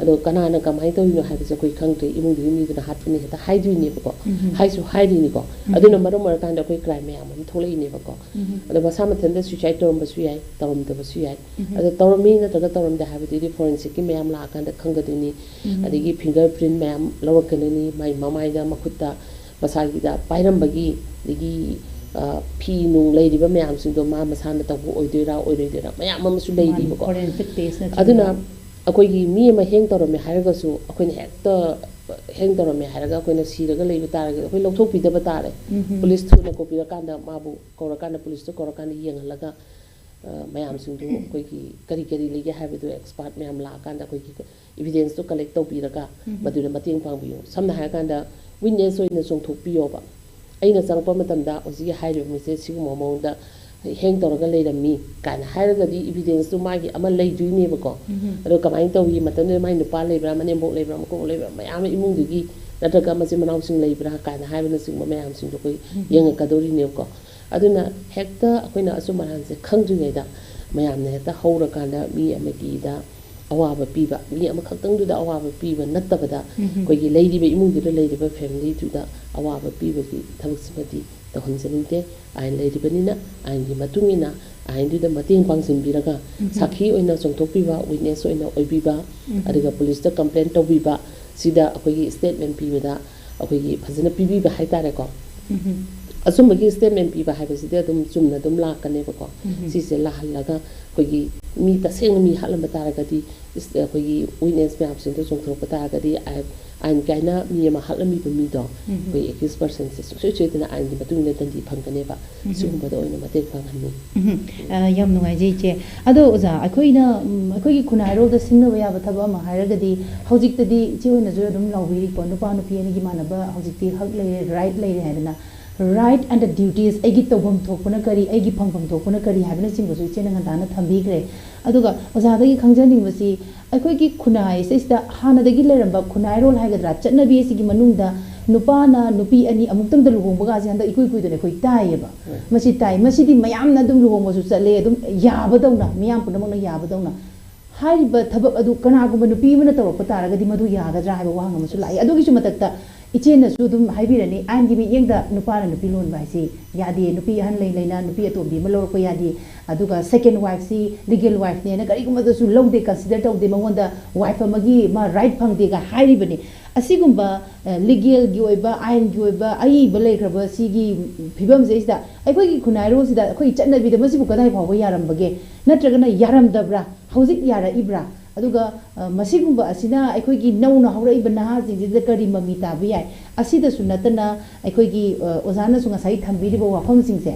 ꯑꯗꯣ ꯀꯅꯥꯅ ꯀꯃꯥꯏꯅ ꯇꯧꯔꯤꯅꯣ ꯍꯥꯏꯕꯁꯦ ꯑꯩꯈꯣꯏ ꯈꯪꯗ꯭ꯔꯦ, ꯏꯃꯨꯡꯗꯨꯒꯤ ꯃꯤꯗꯨꯅ ꯍꯥꯠꯄꯅꯤ ꯍꯦꯛꯇ ꯍꯥꯏꯗꯣꯏꯅꯦꯕꯀꯣ꯫ ꯍꯥꯏꯁꯨ ꯍꯥꯏꯔꯤꯅꯤꯀꯣ꯫ ꯑꯗꯨꯅ ꯃꯔꯝ ꯑꯣꯏꯔꯀꯥꯟꯗ ꯑꯩꯈꯣꯏ ꯀ꯭ꯔꯥꯏꯝ ꯃꯌꯥꯝ ꯑꯃ ꯊꯣꯛꯂꯛꯏꯅꯦꯕꯀꯣ꯫ ꯑꯗꯣ ꯃꯁꯥ ꯃꯊꯟꯇ ꯁꯨꯏꯁꯥꯏꯠ ꯇꯧꯔꯝꯕꯁꯨ ꯌꯥꯏ, ꯇꯧꯔꯝꯗꯕꯁꯨ ꯌꯥꯏ꯫ ꯑꯗꯣ ꯇꯧꯔꯝꯃꯤ ꯅꯠꯇ꯭ꯔꯒ ꯇꯧꯔꯝꯗꯦ ꯍꯥꯏꯕꯗꯨꯗꯤ ꯐꯣꯔꯦꯟꯁꯤꯛꯀꯤ ꯃꯌꯥꯝ ꯂꯥꯛꯑꯀꯥꯟꯗ ꯈꯪꯒꯗꯣꯏꯅꯤ꯫ ꯑꯗꯒꯤ ꯐꯤꯡꯒꯔ ꯄ꯭ꯔꯤꯟ ꯃꯌꯥꯝ ꯂꯧꯔꯛꯀꯗꯣꯏꯅꯤ, ꯃꯥꯏ ꯃꯃꯥꯏꯗ, ꯃꯈꯨꯠꯇ, ꯃꯁꯥꯒꯤꯗ ꯄꯥꯏꯔꯝꯕꯒꯤ, ꯑꯗꯒꯤ ꯐꯤ ꯅꯨꯡ ꯂꯩꯔꯤꯕ ꯃꯌꯥꯝꯁꯤꯡꯗꯣ ꯃꯥ ꯃꯁꯥꯅ ꯇꯧꯕ ꯑꯣꯏꯗꯣꯏꯔꯥ ꯑꯣꯏꯔꯣꯏꯗꯣꯏꯔꯥ ꯃꯌꯥꯝ ꯑꯃꯁꯨ ꯂꯩꯔꯤꯕꯀꯣ꯫ ꯑꯗꯨꯅ ꯑꯩꯈꯣꯏꯒꯤ ꯃꯤ ꯑꯃ ꯍꯦꯡ ꯇꯧꯔꯝꯃꯦ ꯍꯥꯏꯔꯒꯁꯨ, ꯑꯩꯈꯣꯏꯅ ꯍꯦꯛꯇ ꯍꯦꯡ ꯇꯧꯔꯝꯃꯦ ꯍꯥꯏꯔꯒ ꯑꯩꯈꯣꯏꯅ ꯁꯤꯔꯒ ꯂꯩꯕ ꯇꯥꯔꯒꯗꯤ ꯑꯩꯈꯣꯏ ꯂꯧꯊꯣꯛꯄꯤꯗꯕ ꯇꯥꯔꯦ꯫ ꯄꯨꯂꯤꯁ ꯊꯨꯅ ꯀꯧꯕꯤꯔꯀꯥꯟꯗ, ꯃꯥꯕꯨ ꯀꯧꯔꯀꯥꯟꯗ, ꯄꯨꯂꯤꯁꯇ ꯀꯧꯔꯀꯥꯟꯗ ꯌꯦꯡꯍꯜꯂꯒ, ꯑ, ꯃꯌꯥꯝꯁꯤꯡꯗꯨ ꯑꯩꯈꯣꯏꯒꯤ ꯀꯔꯤ ꯀꯔꯤ ꯂꯩꯒꯦ ꯍꯥꯏꯕꯗꯨ ꯑꯦꯛꯁꯄꯥꯔꯠ ꯃꯌꯥꯝ ꯂꯥꯛꯑꯀꯥꯟꯗ ꯑꯩꯈꯣꯏꯒꯤ ꯏꯕꯤꯗꯦꯟꯁꯇꯣ ꯀꯂꯦꯛ ꯇꯧꯕꯤꯔꯒ ꯃꯗꯨꯗ ꯃꯇꯦꯡ ꯄꯥꯡꯕꯤꯌꯨ꯫ ꯁꯝꯅ ꯍꯥꯏꯔꯀꯥꯟꯗ ꯋꯤꯠꯅꯦꯁ ꯑꯣꯏꯅ ꯆꯣꯡꯊꯣꯛꯄꯤꯌꯣꯕ꯫ "ꯑꯩꯅ ꯆꯪꯉꯛꯄ ꯃꯇꯝꯗ ꯍꯧꯖꯤꯛꯀꯤ ꯍꯥꯏꯔꯤꯕ ꯃꯤꯁꯦ ꯁꯤꯒꯨꯝꯕ ꯃꯑꯣꯡꯗ ꯍꯦꯡ ꯇꯧꯔꯒ ꯂꯩꯔꯝꯃꯤ" ꯀꯥꯏꯅ ꯍꯥꯏꯔꯒꯗꯤ ꯏꯕꯤꯗꯦꯟꯁꯇꯨ ꯃꯥꯒꯤ ꯑꯃ ꯂꯩꯗꯣꯏꯅꯦꯕꯀꯣ꯫ ꯑꯗꯣ ꯀꯃꯥꯏꯅ ꯇꯧꯏ, ꯃꯇꯝꯗꯨꯗ ꯃꯥꯏ ꯅꯨꯄꯥ ꯂꯩꯕ꯭ꯔꯥ, ꯃꯅꯦꯝꯕꯣꯛ ꯂꯩꯕ꯭ꯔꯥ, ꯃꯀꯨꯕꯣꯛ ꯂꯩꯕ꯭ꯔꯥ, ꯃꯌꯥꯝ ꯑꯃ ꯏꯃꯨꯡꯗꯨꯒꯤ ꯅꯠꯇ꯭ꯔꯒ ꯃꯆꯤꯟ ꯃꯅꯥꯎꯁꯤꯡ ꯂꯩꯕ꯭ꯔꯥ ꯀꯥꯏꯅ ꯍꯥꯏꯕꯅꯆꯤꯡꯕ ꯃꯌꯥꯝꯁꯤꯡꯗꯣ ꯑꯩꯈꯣꯏ ꯌꯦꯡꯉꯛꯀꯗꯧꯔꯤꯅꯦꯕꯀꯣ꯫ ꯑꯗꯨꯅ ꯍꯦꯛꯇ ꯑꯩꯈꯣꯏꯅ ꯑꯆꯨꯝ ꯑꯔꯥꯟꯁꯦ ꯈꯪꯗ꯭ꯔꯤꯉꯩꯗ ꯃꯌꯥꯝꯅ ꯍꯦꯛꯇ ꯍꯧꯔꯀꯥꯟꯗ ꯃꯤ ꯑꯃꯒꯤꯗ ꯑꯋꯥꯕ ꯄꯤꯕ, ꯃꯤ ꯑꯃꯈꯛꯇꯪꯗꯨꯗ ꯑꯋꯥꯕ ꯄꯤꯕ ꯅꯠꯇꯕꯗ, ꯎꯝ꯫ ꯑꯩꯈꯣꯏꯒꯤ ꯂꯩꯔꯤꯕ ꯏꯃꯨꯡꯗꯨꯗ ꯂꯩꯔꯤꯕ ꯐꯦꯃꯤꯂꯤꯗꯨꯗ ꯑꯋꯥꯕ ꯄꯤꯕꯒꯤ ꯊꯕꯛꯁꯤꯃꯗꯤ ꯇꯧꯍꯟꯖꯅꯤꯡꯗꯦ꯫ ꯑꯥꯏꯟ ꯂꯩꯔꯤꯕꯅꯤꯅ ꯑꯥꯏꯟꯒꯤ ꯃꯇꯨꯡ ꯏꯟꯅ ꯑꯥꯏꯟꯗꯨꯗ ꯃꯇꯦꯡ ꯄꯥꯡꯁꯤꯟꯕꯤꯔꯒ, ꯎꯝ꯫ ꯁꯥꯈꯤ ꯑꯣꯏꯅ ꯆꯣꯡꯊꯣꯛꯄꯤꯕ, ꯋꯤꯠꯅꯦꯁ ꯑꯣꯏꯅ ꯑꯣꯏꯕꯤꯕ, ꯎꯝ꯫ ꯑꯗꯨꯒ ꯄꯨꯂꯤꯁꯇ ꯀꯝꯄ꯭ꯂꯦꯟ ꯇꯧꯕꯤꯕ, ꯁꯤꯗ ꯑꯩꯈꯣꯏꯒꯤ ꯁ꯭ꯇꯦꯠꯃꯦꯟ ꯄꯤꯕꯗ ꯑꯩꯈꯣꯏꯒꯤ ꯐꯖꯅ ꯄꯤꯕꯤꯕ ꯍꯥꯏꯇꯥꯔꯦꯀꯣ꯫ ꯎꯝ꯫ ꯑꯆꯨꯝꯕꯒꯤ ꯁ꯭ꯇꯦꯠꯃꯦꯟ ꯄꯤꯕ ꯍꯥꯏꯕꯁꯤꯗꯤ ꯑꯗꯨꯝ ꯆꯨꯝꯅ ꯑꯗꯨꯝ ꯂꯥꯛꯀꯅꯦꯕꯀꯣ꯫ ꯎꯝ꯫ ꯁꯤꯁꯦ ꯂꯥꯛꯍꯜꯂꯒ ꯑꯩꯈꯣꯏꯒꯤ ꯃꯤ ꯇꯁꯦꯡꯅ ꯃꯤ ꯍꯥꯠꯂꯝꯕ ꯇꯥꯔꯒꯗꯤ, ꯏꯁ-, ꯑꯩꯈꯣꯏꯒꯤ ꯋꯤꯠꯅꯦꯁ ꯃꯌꯥꯝꯁꯤꯡꯗꯣ ꯆꯣꯡꯊꯣꯔꯛꯄ ꯇꯥꯔꯒꯗꯤ, ꯑꯥꯏꯟ, ꯑꯥꯏꯟ ꯀꯥꯏꯅ ꯃꯤ ꯑꯃ ꯍꯥꯠꯂꯝꯃꯤꯕ ꯃꯤꯗꯣ, ꯎꯝ꯫ ꯑꯩꯈꯣꯏ ꯑꯦꯀ꯭ꯌꯨꯁ ꯄꯔꯁꯟꯁꯦ ꯁꯨꯡꯁꯣꯏ ꯁꯣꯏꯗꯅ ꯑꯥꯏꯟꯒꯤ ꯃꯇꯨꯡ ꯏꯟꯅ ꯗꯟꯗꯤ ꯐꯪꯒꯅꯦꯕ꯫ ꯎꯝ꯫ ꯁꯤꯒꯨꯝꯕꯗ ꯑꯣꯏꯅ ꯃꯇꯦꯡ ꯄꯥꯡꯍꯟꯅꯤꯡꯉꯤ꯫ ꯎꯝ꯫ ꯑ, ꯌꯥꯝ ꯅꯨꯡꯉꯥꯏꯖꯩ, ꯏꯆꯦ꯫ ꯑꯗꯣ ꯑꯣꯖꯥ, ꯑꯩꯈꯣꯏꯅ, ꯎꯝ, ꯑꯩꯈꯣꯏꯒꯤ ꯈꯨꯟꯅꯥꯏꯔꯣꯜꯗ ꯁꯤꯡꯅꯕ ꯌꯥꯕ ꯊꯕꯛ ꯑꯃ ꯍꯥꯏꯔꯒꯗꯤ, ꯍꯧꯖꯤꯛꯇꯗꯤ ꯏꯆꯦ ꯍꯣꯏꯅꯁꯨ ꯑꯗꯨꯝ ꯂꯥꯎꯕꯤꯔꯤꯀꯣ, ꯅꯨꯄꯥ ꯅꯨꯄꯤ ꯑꯅꯤꯒꯤ ꯃꯥꯟꯅꯕ ꯍꯧꯖꯤꯛꯇꯤ ꯍꯛ ꯂꯩꯔꯦ, ꯔꯥꯏꯠ ꯂꯩꯔꯦ ꯍꯥꯏꯗꯅ, ꯔꯥꯏꯠ ꯑꯦꯟ ꯗ ꯗ꯭ꯌꯨꯇꯤꯁ, ꯑꯩꯒꯤ ꯇꯧꯐꯝ ꯊꯣꯛꯄꯅ ꯀꯔꯤ, ꯑꯩꯒꯤ ꯐꯪꯐꯝ ꯊꯣꯛꯄꯅ ꯀꯔꯤ ꯍꯥꯏꯕꯅꯆꯤꯡꯕꯁꯨ ꯏꯆꯦꯅ ꯉꯟꯇꯥꯅ ꯊꯝꯕꯤꯈ꯭ꯔꯦ꯫ ꯑꯗꯨꯒ ꯑꯣꯖꯥꯗꯒꯤ ꯈꯪꯖꯅꯤꯡꯕꯁꯤ, ꯑꯩꯈꯣꯏꯒꯤ ꯈꯨꯟꯅꯥꯏ ꯑꯁꯤꯗ ꯍꯥꯟꯅꯗꯒꯤ ꯂꯩꯔꯝꯕ ꯈꯨꯟꯅꯥꯏꯔꯣꯜ ꯍꯥꯏꯒꯗ꯭ꯔꯥ, ꯆꯠꯅꯕꯤ ꯑꯁꯤꯒꯤ ꯃꯅꯨꯡꯗ ꯅꯨꯄꯥꯅ ꯅꯨꯄꯤ ꯑꯅꯤ ꯑꯃꯨꯛꯇꯪꯗ ꯂꯨꯍꯣꯡꯕꯒꯁꯦ ꯍꯟꯗꯛ ꯏꯀꯨꯏ ꯀꯨꯏꯗꯅ ꯑꯩꯈꯣꯏ ꯇꯥꯏꯌꯦꯕ꯫ ꯍꯣꯏ꯫ ꯃꯁꯤ ꯇꯥꯏ꯫ ꯃꯁꯤꯗꯤ ꯃꯌꯥꯝꯅ ꯑꯗꯨꯝ ꯂꯨꯍꯣꯡꯕꯁꯨ ꯆꯠꯂꯦ, ꯑꯗꯨꯝ ꯌꯥꯕꯗꯧꯅ, ꯃꯤꯌꯥꯝ ꯄꯨꯝꯅꯃꯛꯅ ꯌꯥꯕꯗꯧꯅ꯫ ꯍꯥꯏꯔꯤꯕ ꯊꯕꯛ ꯑꯗꯨ ꯀꯅꯥꯒꯨꯝꯕ ꯅꯨꯄꯤ ꯑꯃꯅ ꯇꯧꯔꯛꯄ ꯇꯥꯔꯒꯗꯤ ꯃꯗꯨ ꯌꯥꯒꯗ꯭ꯔꯥ ꯍꯥꯏꯕ ꯋꯥꯍꯪ ꯑꯃꯁꯨ ꯂꯥꯛꯏ꯫ ꯑꯗꯨꯒꯤꯁꯨ ꯃꯊꯛꯇ ꯏꯆꯦꯅꯁꯨ ꯑꯗꯨꯝ ꯍꯥꯏꯕꯤꯔꯅꯤ, ꯑꯥꯏꯟꯒꯤ ꯃꯤꯠꯌꯦꯡꯗ ꯅꯨꯄꯥꯅ ꯅꯨꯄꯤ ꯂꯣꯟꯕ ꯍꯥꯏꯁꯤ ꯌꯥꯗꯦ, ꯅꯨꯄꯤ ꯑꯍꯟ ꯂꯩ ꯂꯩꯅ ꯅꯨꯄꯤ ꯑꯇꯣꯝꯕꯤ ꯑꯃ ꯂꯧꯔꯛꯄ ꯌꯥꯗꯦ, ꯑꯗꯨꯒ ꯁꯦꯀꯦꯟ ꯋꯥꯏꯐꯁꯤ ꯂꯤꯒꯦꯜ ꯋꯥꯏꯐꯅꯦꯅ ꯀꯔꯤꯒꯨꯝꯕꯗꯁꯨ ꯂꯧꯗꯦ, ꯀꯟꯁꯤꯗꯔ ꯇꯧꯗꯦ, ꯃꯉꯣꯟꯗ ꯋꯥꯏꯐ ꯑꯃꯒꯤ ꯃꯥ ꯔꯥꯏꯠ ꯐꯪꯗꯦꯒ ꯍꯥꯏꯔꯤꯕꯅꯤ꯫ ꯑꯁꯤꯒꯨꯝꯕ, ꯑ, ꯂꯤꯒꯦꯜꯒꯤ ꯑꯣꯏꯕ, ꯑꯥꯏꯟꯒꯤ ꯑꯣꯏꯕ ꯑꯏꯕ ꯂꯩꯈ꯭ꯔꯕ ꯁꯤꯒꯤ ꯐꯤꯕꯝꯁꯤꯗꯩꯁꯤꯗ ꯑꯩꯈꯣꯏꯒꯤ ꯈꯨꯟꯅꯥꯏꯔꯣꯜꯁꯤꯗ, ꯑꯩꯈꯣꯏꯒꯤ ꯆꯠꯅꯕꯤꯗ ꯃꯁꯤꯕꯨ ꯀꯗꯥꯏ ꯐꯥꯎꯕ ꯌꯥꯔꯝꯕꯒꯦ? ꯅꯠꯇ꯭ꯔꯒꯅ ꯌꯥꯔꯝꯗꯕ꯭ꯔꯥ? ꯍꯧꯖꯤꯛ ꯌꯥꯔꯛꯏꯕ꯭ꯔꯥ? ꯑꯗꯨꯒ, ꯑ, ꯃꯁꯤꯒꯨꯝꯕ ꯑꯁꯤꯅ ꯑꯩꯈꯣꯏꯒꯤ ꯅꯧꯅ ꯍꯧꯔꯛꯏꯕ ꯅꯍꯥꯁꯤꯡꯁꯤꯗ ꯀꯔꯤ ꯃꯃꯤ ꯇꯥꯕ ꯌꯥꯏ? ꯑꯁꯤꯗꯁꯨ ꯅꯠꯇꯅ ꯑꯩꯈꯣꯏꯒꯤ, ꯑ, ꯑꯣꯖꯥꯅꯁꯨ ꯉꯁꯥꯏ ꯊꯝꯕꯤꯔꯤꯕ ꯋꯥꯐꯝꯁꯤꯡꯁꯦ,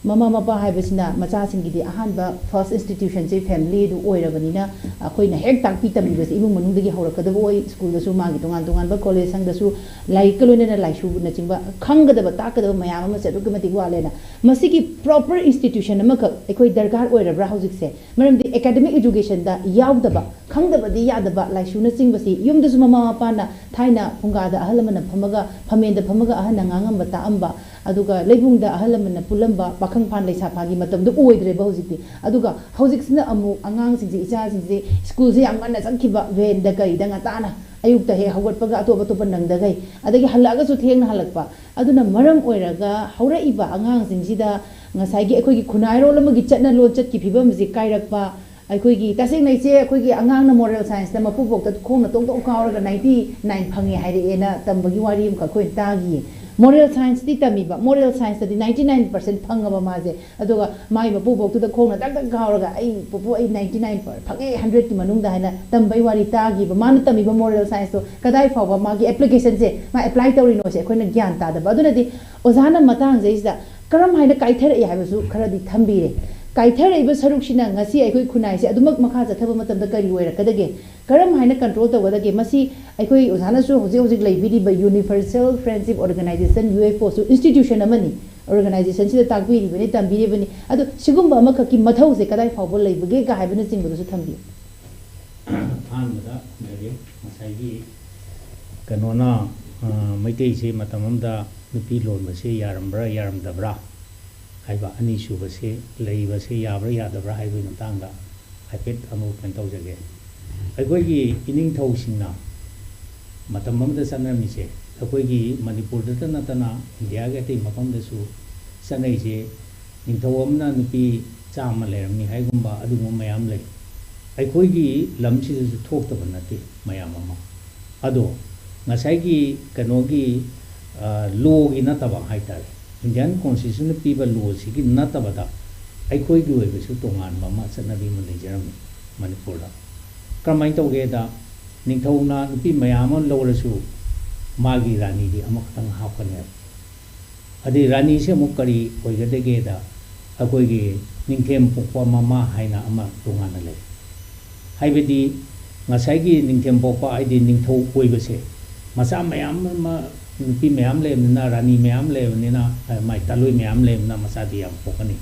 ꯃꯃꯥ ꯃꯄꯥ ꯍꯥꯏꯕꯁꯤꯅ ꯃꯆꯥꯁꯤꯡꯒꯤꯗꯤ ꯑꯍꯥꯟꯕ ꯐꯥꯔꯁ ꯏꯟꯁꯇꯤꯇ꯭ꯌꯨꯁꯟꯁꯦ ꯐꯦꯃꯤꯂꯤꯗꯨ ꯑꯣꯏꯔꯕꯅꯤꯅ, ꯑꯩꯈꯣꯏꯅ ꯍꯦꯛ ꯇꯥꯛꯄꯤ ꯇꯝꯕꯤꯕꯁꯦ ꯏꯃꯨꯡ ꯃꯅꯨꯡꯗꯒꯤ ꯍꯧꯔꯛꯀꯗꯕ ꯑꯣꯏ꯫ ꯁ꯭ꯀꯨꯜꯗꯁꯨ ꯃꯥꯒꯤ ꯇꯣꯉꯥꯟ ꯇꯣꯉꯥꯟꯕ ꯀꯣꯂꯦꯖ ꯁꯪꯗꯁꯨ ꯂꯥꯏꯔꯤꯛꯀ ꯂꯣꯏꯅꯅ ꯂꯥꯏꯁꯨꯅꯆꯤꯡꯕ ꯈꯪꯒꯗꯕ, ꯇꯥꯛꯀꯗꯕ ꯃꯌꯥꯝ ꯑꯃꯁꯦ ꯑꯗꯨꯛꯀꯤ ꯃꯇꯤꯛ ꯋꯥꯠꯂꯦꯅ꯫ ꯃꯁꯤꯒꯤ ꯄ꯭ꯔꯣꯄꯔ ꯏꯟꯁꯇꯤꯇ꯭ꯌꯨꯁꯟ ꯑꯃꯈꯛ ꯑꯩꯈꯣꯏ ꯗꯔꯀꯥꯔ ꯑꯣꯏꯔꯕ꯭ꯔꯥ ꯍꯧꯖꯤꯛꯁꯦ? ꯃꯔꯝꯗꯤ ꯑꯦꯀꯥꯗꯃꯤꯛ ꯏꯗꯨꯀꯦꯁꯟꯗ ꯌꯥꯎꯗꯕ, ꯈꯪꯗꯕꯗꯤ ꯌꯥꯗꯕ ꯂꯥꯏꯁꯨꯅꯆꯤꯡꯕꯁꯤ ꯌꯨꯝꯗꯁꯨ ꯃꯃꯥ ꯃꯄꯥꯅ ꯊꯥꯏꯅ ꯐꯨꯡꯒꯥꯗ ꯑꯍꯜ ꯂꯃꯟꯅ ꯐꯝꯃꯒ, ꯐꯝꯃꯦꯟꯗ ꯐꯝꯃꯒ ꯑꯍꯟꯅ ꯉꯥꯡꯉꯝꯕ ꯇꯥꯛꯑꯝꯕ, ꯑꯗꯨꯒ ꯂꯩꯕꯨꯡꯗ ꯑꯍꯜ ꯂꯃꯟꯅ ꯄꯨꯜꯂꯝꯕ ꯄꯥꯈꯪ ꯐꯥꯟ ꯂꯩꯁꯥ ꯐꯥꯟꯒꯤ ꯃꯇꯝꯗꯣ ꯑꯣꯏꯗ꯭ꯔꯦꯕ ꯍꯧꯖꯤꯛꯇꯤ꯫ ꯑꯗꯨꯒ ꯍꯧꯖꯤꯛꯁꯤꯅ ꯑꯃꯨꯛ ꯑꯉꯥꯡꯁꯤꯡꯁꯦ, ꯏꯆꯥꯁꯤꯡꯁꯦ ꯁ꯭ꯀꯨꯜꯁꯦ ꯌꯥꯝ ꯉꯟꯅ ꯆꯠꯈꯤꯕ, ꯚꯦꯟꯗ ꯀꯩꯗ ꯉꯟꯇꯥꯅ ꯑꯌꯨꯛꯇ ꯍꯦꯛ ꯍꯧꯒꯠꯄꯒ ꯑꯇꯣꯞ ꯑꯇꯣꯞꯄ ꯅꯪꯗꯈꯩ, ꯑꯗꯒꯤ ꯍꯜꯂꯛꯑꯒꯁꯨ ꯊꯦꯡꯅ ꯍꯜꯂꯛꯄ꯫ ꯑꯗꯨꯅ ꯃꯔꯝ ꯑꯣꯏꯔꯒ ꯍꯧꯔꯛꯏꯕ ꯑꯉꯥꯡꯁꯤꯡꯁꯤꯗ ꯉꯁꯥꯏꯒꯤ ꯑꯩꯈꯣꯏꯒꯤ ꯈꯨꯟꯅꯥꯏꯔꯣꯜ ꯑꯃꯒꯤ ꯆꯠꯅ ꯂꯣꯟꯆꯠꯀꯤ ꯐꯤꯕꯝꯁꯤ ꯀꯥꯏꯔꯛꯄ, ꯑꯩꯈꯣꯏꯒꯤ ꯇꯁꯦꯡꯅ ꯏꯆꯦ, ꯑꯩꯈꯣꯏꯒꯤ ꯑꯉꯥꯡꯅ ꯃꯣꯔꯦꯜ ꯁꯥꯏꯟꯁꯇ ꯃꯄꯨꯕꯣꯛꯇ ꯈꯣꯡꯅ ꯇꯣꯡ ꯇꯣꯡ ꯀꯥꯎꯔꯒ ꯅꯥꯏꯟꯇꯤ ꯅꯥꯏꯟ ꯐꯪꯉꯦ ꯍꯥꯏꯔꯛꯑꯦꯅ ꯇꯝꯕꯒꯤ ꯋꯥꯔꯤ ꯑꯃꯈꯛ ꯑꯩꯈꯣꯏꯅ ꯇꯥꯈꯤꯌꯦ꯫ ꯃꯣꯔꯦꯜ ꯁꯥꯏꯟꯁꯇꯤ ꯇꯝꯃꯤꯕ, ꯃꯣꯔꯦꯜ ꯁꯥꯏꯟꯁꯇꯗꯤ ꯅꯥꯏꯟꯇꯤ ꯅꯥꯏꯟ ꯄꯥꯔꯁꯦꯟ ꯐꯪꯉꯕ ꯃꯥꯁꯦ, ꯑꯗꯨꯒ ꯃꯥꯒꯤ ꯃꯄꯨꯕꯣꯛꯇꯨꯗ ꯈꯣꯡꯅ ꯇꯛ ꯇꯛ ꯀꯥꯎꯔꯒ, "ꯑꯩ ꯄꯨꯄꯨ, ꯑꯩ ꯅꯥꯏꯟꯇꯤ ꯅꯥꯏꯟ ꯐꯪꯉꯦ ꯍꯟꯗ꯭ꯔꯦꯠꯀꯤ ꯃꯅꯨꯡꯗ" ꯍꯥꯏꯅ ꯇꯝꯕꯒꯤ ꯋꯥꯔꯤ ꯇꯥꯈꯤꯕ꯫ ꯃꯥꯅ ꯇꯝꯃꯤꯕ ꯃꯣꯔꯦꯜ ꯁꯥꯏꯟꯁꯇꯣ ꯀꯗꯥꯏ ꯐꯥꯎꯕ ꯃꯥꯒꯤ ꯑꯦꯄ꯭ꯂꯤꯀꯦꯁꯟꯁꯦ ꯃꯥ ꯑꯦꯄ꯭ꯂꯥꯏ ꯇꯧꯔꯤꯅꯣꯁꯦ ꯑꯩꯈꯣꯏꯅ ꯒ꯭ꯌꯥꯟ ꯇꯥꯗꯕ꯫ ꯑꯗꯨꯅꯗꯤ ꯑꯣꯖꯥꯅ ꯃꯇꯥꯡꯁꯤꯗꯩꯁꯤꯗ ꯀꯔꯝ ꯍꯥꯏꯅ ꯀꯥꯏꯊꯔꯛꯏ ꯍꯥꯏꯕꯁꯨ ꯈꯔꯗꯤ ꯊꯝꯕꯤꯔꯦ꯫ ꯀꯥꯏꯊꯔꯛꯏꯕ ꯁꯔꯨꯛꯁꯤꯅ ꯉꯁꯤ ꯑꯩꯈꯣꯏ ꯈꯨꯟꯅꯥꯏꯁꯦ ꯑꯗꯨꯃꯛ ꯃꯈꯥ ꯆꯠꯊꯕ ꯃꯇꯝꯗ ꯀꯔꯤ ꯑꯣꯏꯔꯛꯀꯗꯒꯦ? ꯀꯔꯝ ꯍꯥꯏꯅ ꯀꯟꯇ꯭ꯔꯣꯜ ꯇꯧꯒꯗꯒꯦ? ꯃꯁꯤ ꯑꯩꯈꯣꯏ ꯑꯣꯖꯥꯅꯁꯨ ꯍꯧꯖꯤꯛ ꯍꯧꯖꯤꯛ ꯂꯩꯕꯤꯔꯤꯕ Universal Friendship Organization, U F ꯑꯣꯁꯨ ꯏꯟꯁꯇꯤꯇ꯭ꯌꯨꯁꯟ ꯑꯃꯅꯤ, ꯑꯣꯔꯒꯅꯥꯏꯖꯦꯁꯟꯁꯤꯗ ꯇꯥꯛꯄꯤꯔꯤꯕꯅꯤ, ꯇꯝꯕꯤꯔꯤꯕꯅꯤ꯫ ꯑꯗꯣ ꯁꯤꯒꯨꯝꯕ ꯑꯃꯈꯛꯀꯤ ꯃꯊꯧꯁꯦ ꯀꯗꯥꯏ ꯐꯥꯎꯕ ꯂꯩꯕꯒꯦꯒ ꯍꯥꯏꯕꯅꯆꯤꯡꯕꯗꯨꯁꯨ ꯊꯝꯕꯤꯌꯨ꯫ ꯑꯍꯥꯟꯕꯗ ꯈꯨꯝꯖꯒꯦ꯫ ꯉꯁꯥꯏꯒꯤ ꯀꯩꯅꯣꯅ, ꯑ, ꯃꯩꯇꯩꯁꯦ ꯃꯇꯝ ꯑꯃꯗ ꯅꯨꯄꯤ ꯂꯣꯟꯕꯁꯦ ꯌꯥꯔꯝꯕ꯭ꯔꯥ ꯌꯥꯔꯝꯗꯕ꯭ꯔꯥ ꯍꯥꯏꯕ, ꯑꯅꯤꯁꯨꯕꯁꯦ ꯂꯩꯕꯁꯦ ꯌꯥꯕ꯭ꯔꯥ ꯌꯥꯗꯕ꯭ꯔꯥ ꯍꯥꯏꯕꯒꯤ ꯃꯇꯥꯡꯗ ꯍꯥꯏꯐꯦꯠ ꯑꯃꯨꯛ ꯀꯩꯅꯣ ꯇꯧꯖꯒꯦ꯫ ꯑꯩꯈꯣꯏꯒꯤ ꯏꯅꯤꯡꯊꯧꯁꯤꯡꯅ ꯃꯇꯝ ꯑꯃꯗ ꯆꯠꯅꯔꯝꯃꯤꯁꯦ ꯑꯩꯈꯣꯏꯒꯤ ꯃꯅꯤꯄꯨꯔꯗꯇ ꯅꯠꯇꯅ ꯏꯟꯗꯤꯌꯥꯒꯤ ꯑꯇꯩ ꯃꯐꯝꯗꯁꯨ ꯆꯠꯅꯔꯤꯁꯦ꯫ ꯅꯤꯡꯊꯧ ꯑꯃꯅ ꯅꯨꯄꯤ ꯆꯥꯝꯃ ꯂꯩꯔꯝꯃꯤ ꯍꯥꯏꯒꯨꯝꯕ ꯑꯗꯨꯒꯨꯝꯕ ꯃꯌꯥꯝ ꯂꯩ꯫ ꯑꯩꯈꯣꯏꯒꯤ ꯂꯝꯁꯤꯗꯁꯨ ꯊꯣꯛꯇꯕ ꯅꯠꯇꯦ ꯃꯌꯥꯝ ꯑꯃ꯫ ꯑꯗꯣ ꯉꯁꯥꯏꯒꯤ ꯀꯩꯅꯣꯒꯤ, ꯑ, ꯂꯣꯒꯤ ꯅꯠꯇꯕ ꯍꯥꯏ ꯇꯥꯔꯦ, ꯏꯟꯗꯤꯌꯥꯟ ꯀꯣꯟꯁꯇꯤꯇ꯭ꯌꯨꯁꯟꯅ ꯄꯤꯕ ꯂꯣꯁꯤꯒꯤ ꯅꯠꯇꯕꯗ ꯑꯩꯈꯣꯏꯒꯤ ꯑꯣꯏꯕꯁꯨ ꯇꯣꯉꯥꯟꯕ ꯑꯃ ꯆꯠꯅꯕꯤ ꯑꯃ ꯂꯩꯖꯔꯝꯃꯤ ꯃꯅꯤꯄꯨꯔꯗ꯫ ꯀꯔꯝꯍꯥꯏꯅ ꯇꯧꯒꯦꯗ, ꯅꯤꯡꯊꯧꯅ ꯅꯨꯄꯤ ꯃꯌꯥꯝ ꯑꯃ ꯂꯧꯔꯁꯨ ꯃꯥꯒꯤ ꯔꯥꯅꯤꯗꯤ ꯑꯃꯈꯛꯇꯪ ꯍꯥꯞꯀꯅꯦꯕ꯫ ꯑꯗꯩ ꯔꯥꯅꯤꯁꯦ ꯑꯃꯨꯛ ꯀꯔꯤ ꯑꯣꯏꯒꯗꯒꯦꯗ, ꯑꯩꯈꯣꯏꯒꯤ ꯅꯤꯡꯊꯦꯝ ꯄꯣꯛꯄ ꯃꯃꯥ ꯍꯥꯏꯅ ꯑꯃ ꯇꯣꯉꯥꯟꯅ ꯂꯩ꯫ ꯍꯥꯏꯕꯗꯤ ꯉꯁꯥꯏꯒꯤ ꯅꯤꯡꯊꯦꯝ ꯄꯣꯛꯄ ꯍꯥꯏꯗꯤ ꯅꯤꯡꯊꯧ ꯑꯣꯏꯕꯁꯦ, ꯃꯆꯥ ꯃꯌꯥꯝ ꯑꯃ, ꯅꯨꯄꯤ ꯃꯌꯥꯝ ꯂꯩꯕꯅꯤꯅ, ꯔꯥꯅꯤ ꯃꯌꯥꯝ ꯂꯩꯕꯅꯤꯅ, ꯃꯥꯏ ꯇꯥꯂꯣꯏ ꯃꯌꯥꯝ ꯂꯩꯕꯅꯤꯅ ꯃꯆꯥꯗꯤ ꯌꯥꯝ ꯄꯣꯛꯀꯅꯤ꯫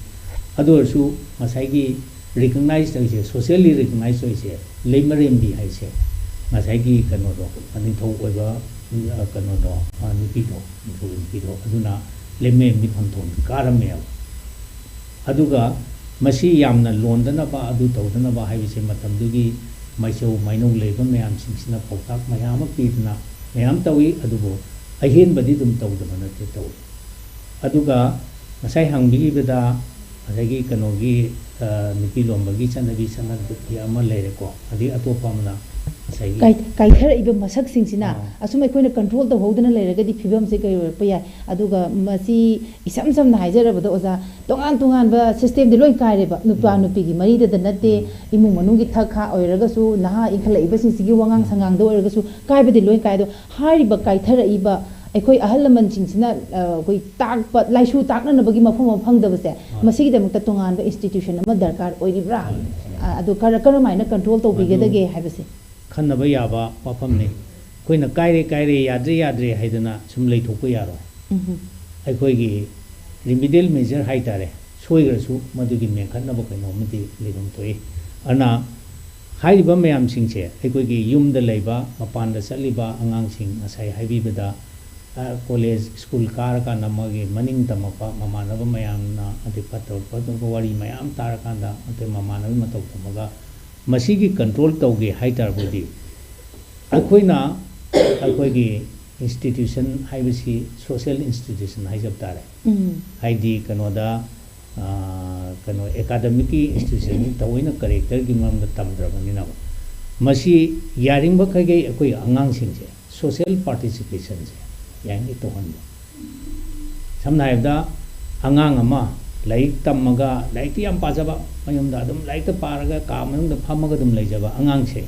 ꯑꯗꯨ ꯑꯣꯏꯔꯁꯨ ꯉꯁꯥꯏꯒꯤ ꯔꯤꯀꯛꯅꯥꯏꯁ ꯇꯧꯔꯤꯁꯦ, ꯁꯣꯁꯤꯌꯦꯜꯂꯤ ꯔꯤꯀꯛꯅꯥꯏꯁ ꯇꯧꯔꯤꯁꯦ, ꯂꯩꯃꯔꯦꯝꯕꯤ ꯍꯥꯏꯁꯦ ꯉꯁꯥꯏꯒꯤ ꯀꯩꯅꯣꯗꯣ, ꯅꯤꯡꯊꯧ ꯑꯣꯏꯕ, ꯑ, ꯀꯩꯅꯣꯗꯣ, ꯑ, ꯅꯨꯄꯤꯗꯣ, ꯅꯤꯡꯊꯧꯒꯤ ꯅꯨꯄꯤꯗꯣ, ꯑꯗꯨꯅ ꯂꯦꯝꯃꯦ ꯃꯤꯐꯝ ꯊꯣꯡꯗ ꯀꯥꯔꯝꯃꯦꯕ꯫ ꯑꯗꯨꯒ ꯃꯁꯤ ꯌꯥꯝꯅ ꯂꯣꯟꯗꯅꯕ, ꯑꯗꯨ ꯇꯧꯗꯅꯕ ꯍꯥꯏꯕꯁꯦ ꯃꯇꯝꯗꯨꯒꯤ ꯃꯥꯏꯆꯧ ꯃꯥꯏꯅꯧ ꯂꯩꯕ ꯃꯌꯥꯝꯁꯤꯡꯁꯤꯅ ꯄꯥꯎꯇꯥꯛ ꯃꯌꯥꯝ ꯑꯃ ꯄꯤꯗꯅ ꯃꯌꯥꯝ ꯇꯧꯏ꯫ ꯑꯗꯨꯕꯨ ꯑꯍꯦꯟꯕꯗꯤ ꯑꯗꯨꯝ ꯇꯧꯗꯕ ꯅꯠꯇꯦ, ꯇꯧꯏ꯫ ꯑꯗꯨꯒ ꯉꯁꯥꯏ ꯍꯪꯕꯤꯔꯤꯕꯗ ꯉꯁꯥꯏꯒꯤ ꯀꯩꯅꯣꯒꯤ, ꯑ, ꯅꯨꯄꯤ ꯂꯣꯟꯕꯒꯤ ꯆꯠꯅꯕꯤ ꯆꯠꯅꯕꯤ ꯑꯃ ꯂꯩꯔꯦꯀꯣ, ꯑꯗꯒꯤ ꯑꯇꯣꯞꯄ ꯑꯃꯅ ꯉꯁꯥꯏꯒꯤ ꯀꯥꯏ-, ꯀꯥꯏꯊꯔꯛꯏꯕ ꯃꯁꯛꯁꯤꯡꯁꯤꯅ ꯑꯥ꯫ ꯑꯁꯨꯝ ꯑꯩꯈꯣꯏꯅ ꯀꯟꯇ꯭ꯔꯣꯜ ꯇꯧꯍꯧꯗꯅ ꯂꯩꯔꯒꯗꯤ ꯐꯤꯕꯝꯁꯦ ꯀꯩ ꯑꯣꯏꯔꯛꯄ ꯌꯥꯏ? ꯑꯗꯨꯒ ꯃꯁꯤ ꯏꯁꯝ ꯁꯝꯅ ꯍꯥꯏꯖꯔꯕꯗ ꯑꯣꯖꯥ, ꯇꯣꯉꯥꯟ ꯇꯣꯉꯥꯟꯕ ꯁꯤꯁꯇꯦꯝꯗꯤ ꯂꯣꯏ ꯀꯥꯏꯔꯦꯕ꯫ ꯅꯨꯄꯥ ꯎꯝ꯫ ꯅꯨꯄꯤꯒꯤ ꯃꯔꯤꯗꯗ ꯅꯠꯇꯦ, ꯎꯝ꯫ ꯏꯃꯨꯡ ꯃꯅꯨꯡꯒꯤ ꯊꯛ ꯈꯥ ꯑꯣꯏꯔꯒꯁꯨ, ꯅꯍꯥ ꯏꯟꯈꯠꯂꯛꯏꯕꯁꯤꯡꯁꯤꯒꯤ ꯋꯥꯉꯥꯡ ꯎꯝ꯫ ꯁꯉꯥꯡꯗ ꯑꯣꯏꯔꯒꯁꯨ ꯀꯥꯏꯕꯗꯤ ꯂꯣꯏ ꯀꯥꯏ꯫ ꯑꯗꯣ ꯍꯥꯏꯔꯤꯕ ꯀꯥꯏꯊꯔꯛꯏꯕ ꯑꯩꯈꯣꯏ ꯑꯍꯜ ꯂꯃꯟꯁꯤꯡꯁꯤꯅ, ꯑ, ꯑꯩꯈꯣꯏ ꯇꯥꯛꯄ, ꯂꯥꯏꯁꯨ ꯇꯥꯛꯅꯅꯕꯒꯤ ꯃꯐꯝ ꯑꯃ ꯐꯪꯗꯕꯁꯦ, ꯍꯣꯏ꯫ ꯃꯁꯤꯒꯤꯗꯃꯛꯇ ꯇꯣꯉꯥꯟꯕ ꯏꯟꯁꯇꯤꯇ꯭ꯌꯨꯁꯟ ꯑꯃ ꯗꯔꯀꯥꯔ ꯑꯣꯏꯔꯤꯕ꯭ꯔꯥ? ꯍꯣꯏ, ꯍꯣꯏ꯫ ꯑ, ꯑꯗꯨ ꯀꯔ-, ꯀꯔꯝꯍꯥꯏꯅ ꯀꯟꯇ꯭ꯔꯣꯜ ꯇꯧꯕꯤꯒꯗꯒꯦ ꯃꯗꯨ ꯍꯥꯏꯕꯁꯦ? ꯈꯟꯅꯕ ꯌꯥꯕ ꯋꯥꯐꯝꯅꯤ꯫ ꯑꯩꯈꯣꯏꯅ ꯀꯥꯏꯔꯦ, ꯀꯥꯏꯔꯦ, ꯌꯥꯗ꯭ꯔꯦ, ꯌꯥꯗ꯭ꯔꯦ ꯍꯥꯏꯗꯅ ꯁꯨꯝ ꯂꯩꯊꯣꯛꯄ ꯌꯥꯔꯣꯏ꯫ ꯎꯝꯍꯨꯝ꯫ ꯑꯩꯈꯣꯏꯒꯤ ꯔꯤꯃꯤꯗꯤꯌꯦꯜ ꯃꯦꯖꯔ ꯍꯥꯏꯇꯥꯔꯦ, ꯁꯣꯏꯈ꯭ꯔꯁꯨ ꯃꯗꯨꯒꯤ ꯃꯦꯟꯈꯠꯅꯕ ꯀꯩꯅꯣꯝꯃꯗꯤ ꯂꯩꯐꯝ ꯊꯣꯛꯏ꯫ ꯑꯗꯨꯅ ꯍꯥꯏꯔꯤꯕ ꯃꯌꯥꯝꯁꯤꯡꯁꯦ ꯑꯩꯈꯣꯏꯒꯤ ꯌꯨꯝꯗ ꯂꯩꯕ, ꯃꯄꯥꯟꯗ ꯆꯠꯂꯤꯕ ꯑꯉꯥꯡꯁꯤꯡ, ꯉꯁꯥꯏ ꯍꯥꯏꯕꯤꯕꯗ, ꯑ, ꯀꯣꯂꯦꯖ, ꯁ꯭ꯀꯨꯜ ꯀꯥꯔꯀꯥꯟꯗ ꯃꯥꯒꯤ ꯃꯅꯤꯡ ꯇꯝꯃꯛꯄ ꯃꯃꯥꯟꯅꯕ ꯃꯌꯥꯝꯅ, ꯑꯗꯩ ꯐꯠꯇꯕ ꯐꯠꯇꯕ ꯋꯥꯔꯤ ꯃꯌꯥꯝ ꯇꯥꯔꯀꯥꯟꯗ, ꯑꯗꯩ ꯃꯃꯥꯟꯅꯕ ꯃꯇꯧ ꯇꯝꯃꯒ, ꯃꯁꯤꯒꯤ ꯀꯟꯇ꯭ꯔꯣꯜ ꯇꯧꯒꯦ ꯍꯥꯏ ꯇꯥꯔꯕꯗꯤ, ꯑꯩꯈꯣꯏꯅ ꯑꯩꯈꯣꯏꯒꯤ ꯏꯟꯁꯇꯤꯇ꯭ꯌꯨꯁꯟ ꯍꯥꯏꯕꯁꯤ ꯁꯣꯁꯤꯌꯦꯜ ꯏꯟꯁꯇꯤꯇ꯭ꯌꯨꯁꯟ ꯍꯥꯏꯖꯕ ꯇꯥꯔꯦ꯫ ꯎꯝ꯫ ꯍꯥꯏꯗꯤ ꯀꯩꯅꯣꯗ, ꯑ, ꯀꯩꯅꯣ ꯑꯦꯀꯥꯗꯃꯤꯛꯀꯤ ꯏꯟꯁꯇꯤꯇ꯭ꯌꯨꯁꯟ ꯊꯑꯣꯏꯅ ꯀꯦꯔꯦꯛꯇꯔꯒꯤ ꯃꯔꯝꯗ ꯇꯝꯗ꯭ꯔꯕꯅꯤꯅ, ꯃꯁꯤ ꯌꯥꯔꯤꯕꯃꯈꯩ ꯑꯩꯈꯣꯏ ꯑꯉꯥꯡꯁꯤꯡꯁꯦ ꯁꯣꯁꯤꯌꯦꯜ ꯄꯥꯔꯇꯤꯁꯤꯄꯦꯁꯟꯁꯦ ꯌꯥꯔꯤꯉꯩ ꯇꯧꯍꯟꯕ꯫ ꯁꯝꯅ ꯍꯥꯏꯔꯕꯗ, ꯑꯉꯥꯡ ꯑꯃ ꯂꯥꯏꯔꯤꯛ ꯇꯝꯃꯒ, ꯂꯥꯏꯔꯤꯛꯇꯤ ꯌꯥꯝ ꯄꯥꯖꯕ, ꯃꯌꯨꯝꯗ ꯑꯗꯨꯝ ꯂꯥꯏꯔꯤꯛꯇ ꯄꯥꯔꯒ ꯀꯥ ꯃꯅꯨꯡꯗ ꯐꯝꯃꯒ ꯑꯗꯨꯝ ꯂꯩꯖꯕ ꯑꯉꯥꯡꯁꯦ,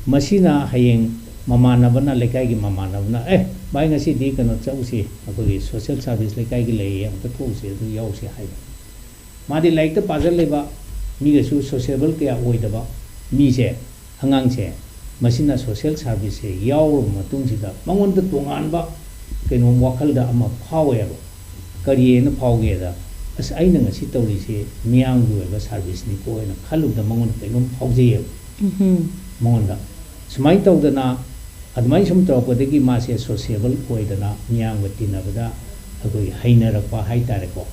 ꯃꯁꯤꯅ ꯍꯌꯦꯡ ꯃꯃꯥꯟꯅꯕꯅ, ꯂꯩꯀꯥꯏꯒꯤ ꯃꯃꯥꯟꯅꯕꯅ, "ꯑꯦ ꯚꯥꯏ, ꯉꯁꯤꯗꯤ ꯀꯩꯅꯣ ꯆꯠꯂꯨꯁꯤ, ꯑꯩꯈꯣꯏꯒꯤ ꯁꯣꯁꯤꯌꯦꯜ ꯁꯥꯔꯚꯤꯁ ꯂꯩꯀꯥꯏꯒꯤ ꯂꯩꯌꯦ, ꯑꯝꯇ ꯊꯣꯛꯎꯁꯤ, ꯑꯗꯨ ꯌꯥꯎꯁꯤ" ꯍꯥꯏꯕ꯫ ꯃꯥꯗꯤ ꯂꯥꯏꯔꯤꯛꯇ ꯄꯥꯖꯜꯂꯦꯕ, ꯃꯤꯒꯁꯨ ꯁꯣꯁꯤꯌꯦꯕꯜ ꯀꯌꯥ ꯑꯣꯏꯗꯕ ꯃꯤꯁꯦ, ꯑꯉꯥꯡꯁꯦ, ꯃꯁꯤꯅ ꯁꯣꯁꯤꯌꯦꯜ ꯁꯥꯔꯚꯤꯁꯁꯦ ꯌꯥꯎꯔꯕ ꯃꯇꯨꯡꯁꯤꯗ ꯃꯉꯣꯟꯗ ꯇꯣꯉꯥꯟꯕ ꯀꯩꯅꯣꯝ ꯋꯥꯈꯜꯗ ꯑꯃ ꯐꯥꯎꯋꯦꯕ꯫ ꯀꯔꯤ ꯍꯥꯏꯅ ꯐꯥꯎꯒꯦꯗ, "ꯑꯁ, ꯑꯩꯅ ꯉꯁꯤ ꯇꯧꯔꯤꯁꯦ ꯃꯤꯌꯥꯝꯒꯤ ꯑꯣꯏꯕ ꯁꯥꯔꯚꯤꯁꯅꯤꯀꯣ" ꯍꯥꯏꯅ ꯈꯜꯂꯨꯕꯗ ꯃꯉꯣꯟꯗ ꯀꯩꯅꯣꯝ ꯐꯥꯎꯖꯩꯌꯦꯕ꯫ ꯎꯝꯍꯨꯝ꯫ ꯃꯉꯣꯟꯗ ꯁꯨꯃꯥꯏꯅ ꯇꯧꯗꯅ, ꯑꯗꯨꯃꯥꯏꯅ ꯁꯨꯝ ꯇꯧꯔꯛꯄꯗꯒꯤ ꯃꯥꯁꯦ ꯁꯣꯁꯤꯌꯦꯕꯜ ꯑꯣꯏꯗꯅ, ꯃꯤꯌꯥꯝꯒ ꯇꯤꯟꯅꯕꯗ ꯑꯩꯈꯣꯏꯒꯤ ꯍꯩꯅꯔꯛꯄ ꯍꯥꯏꯇꯥꯔꯦꯀꯣ꯫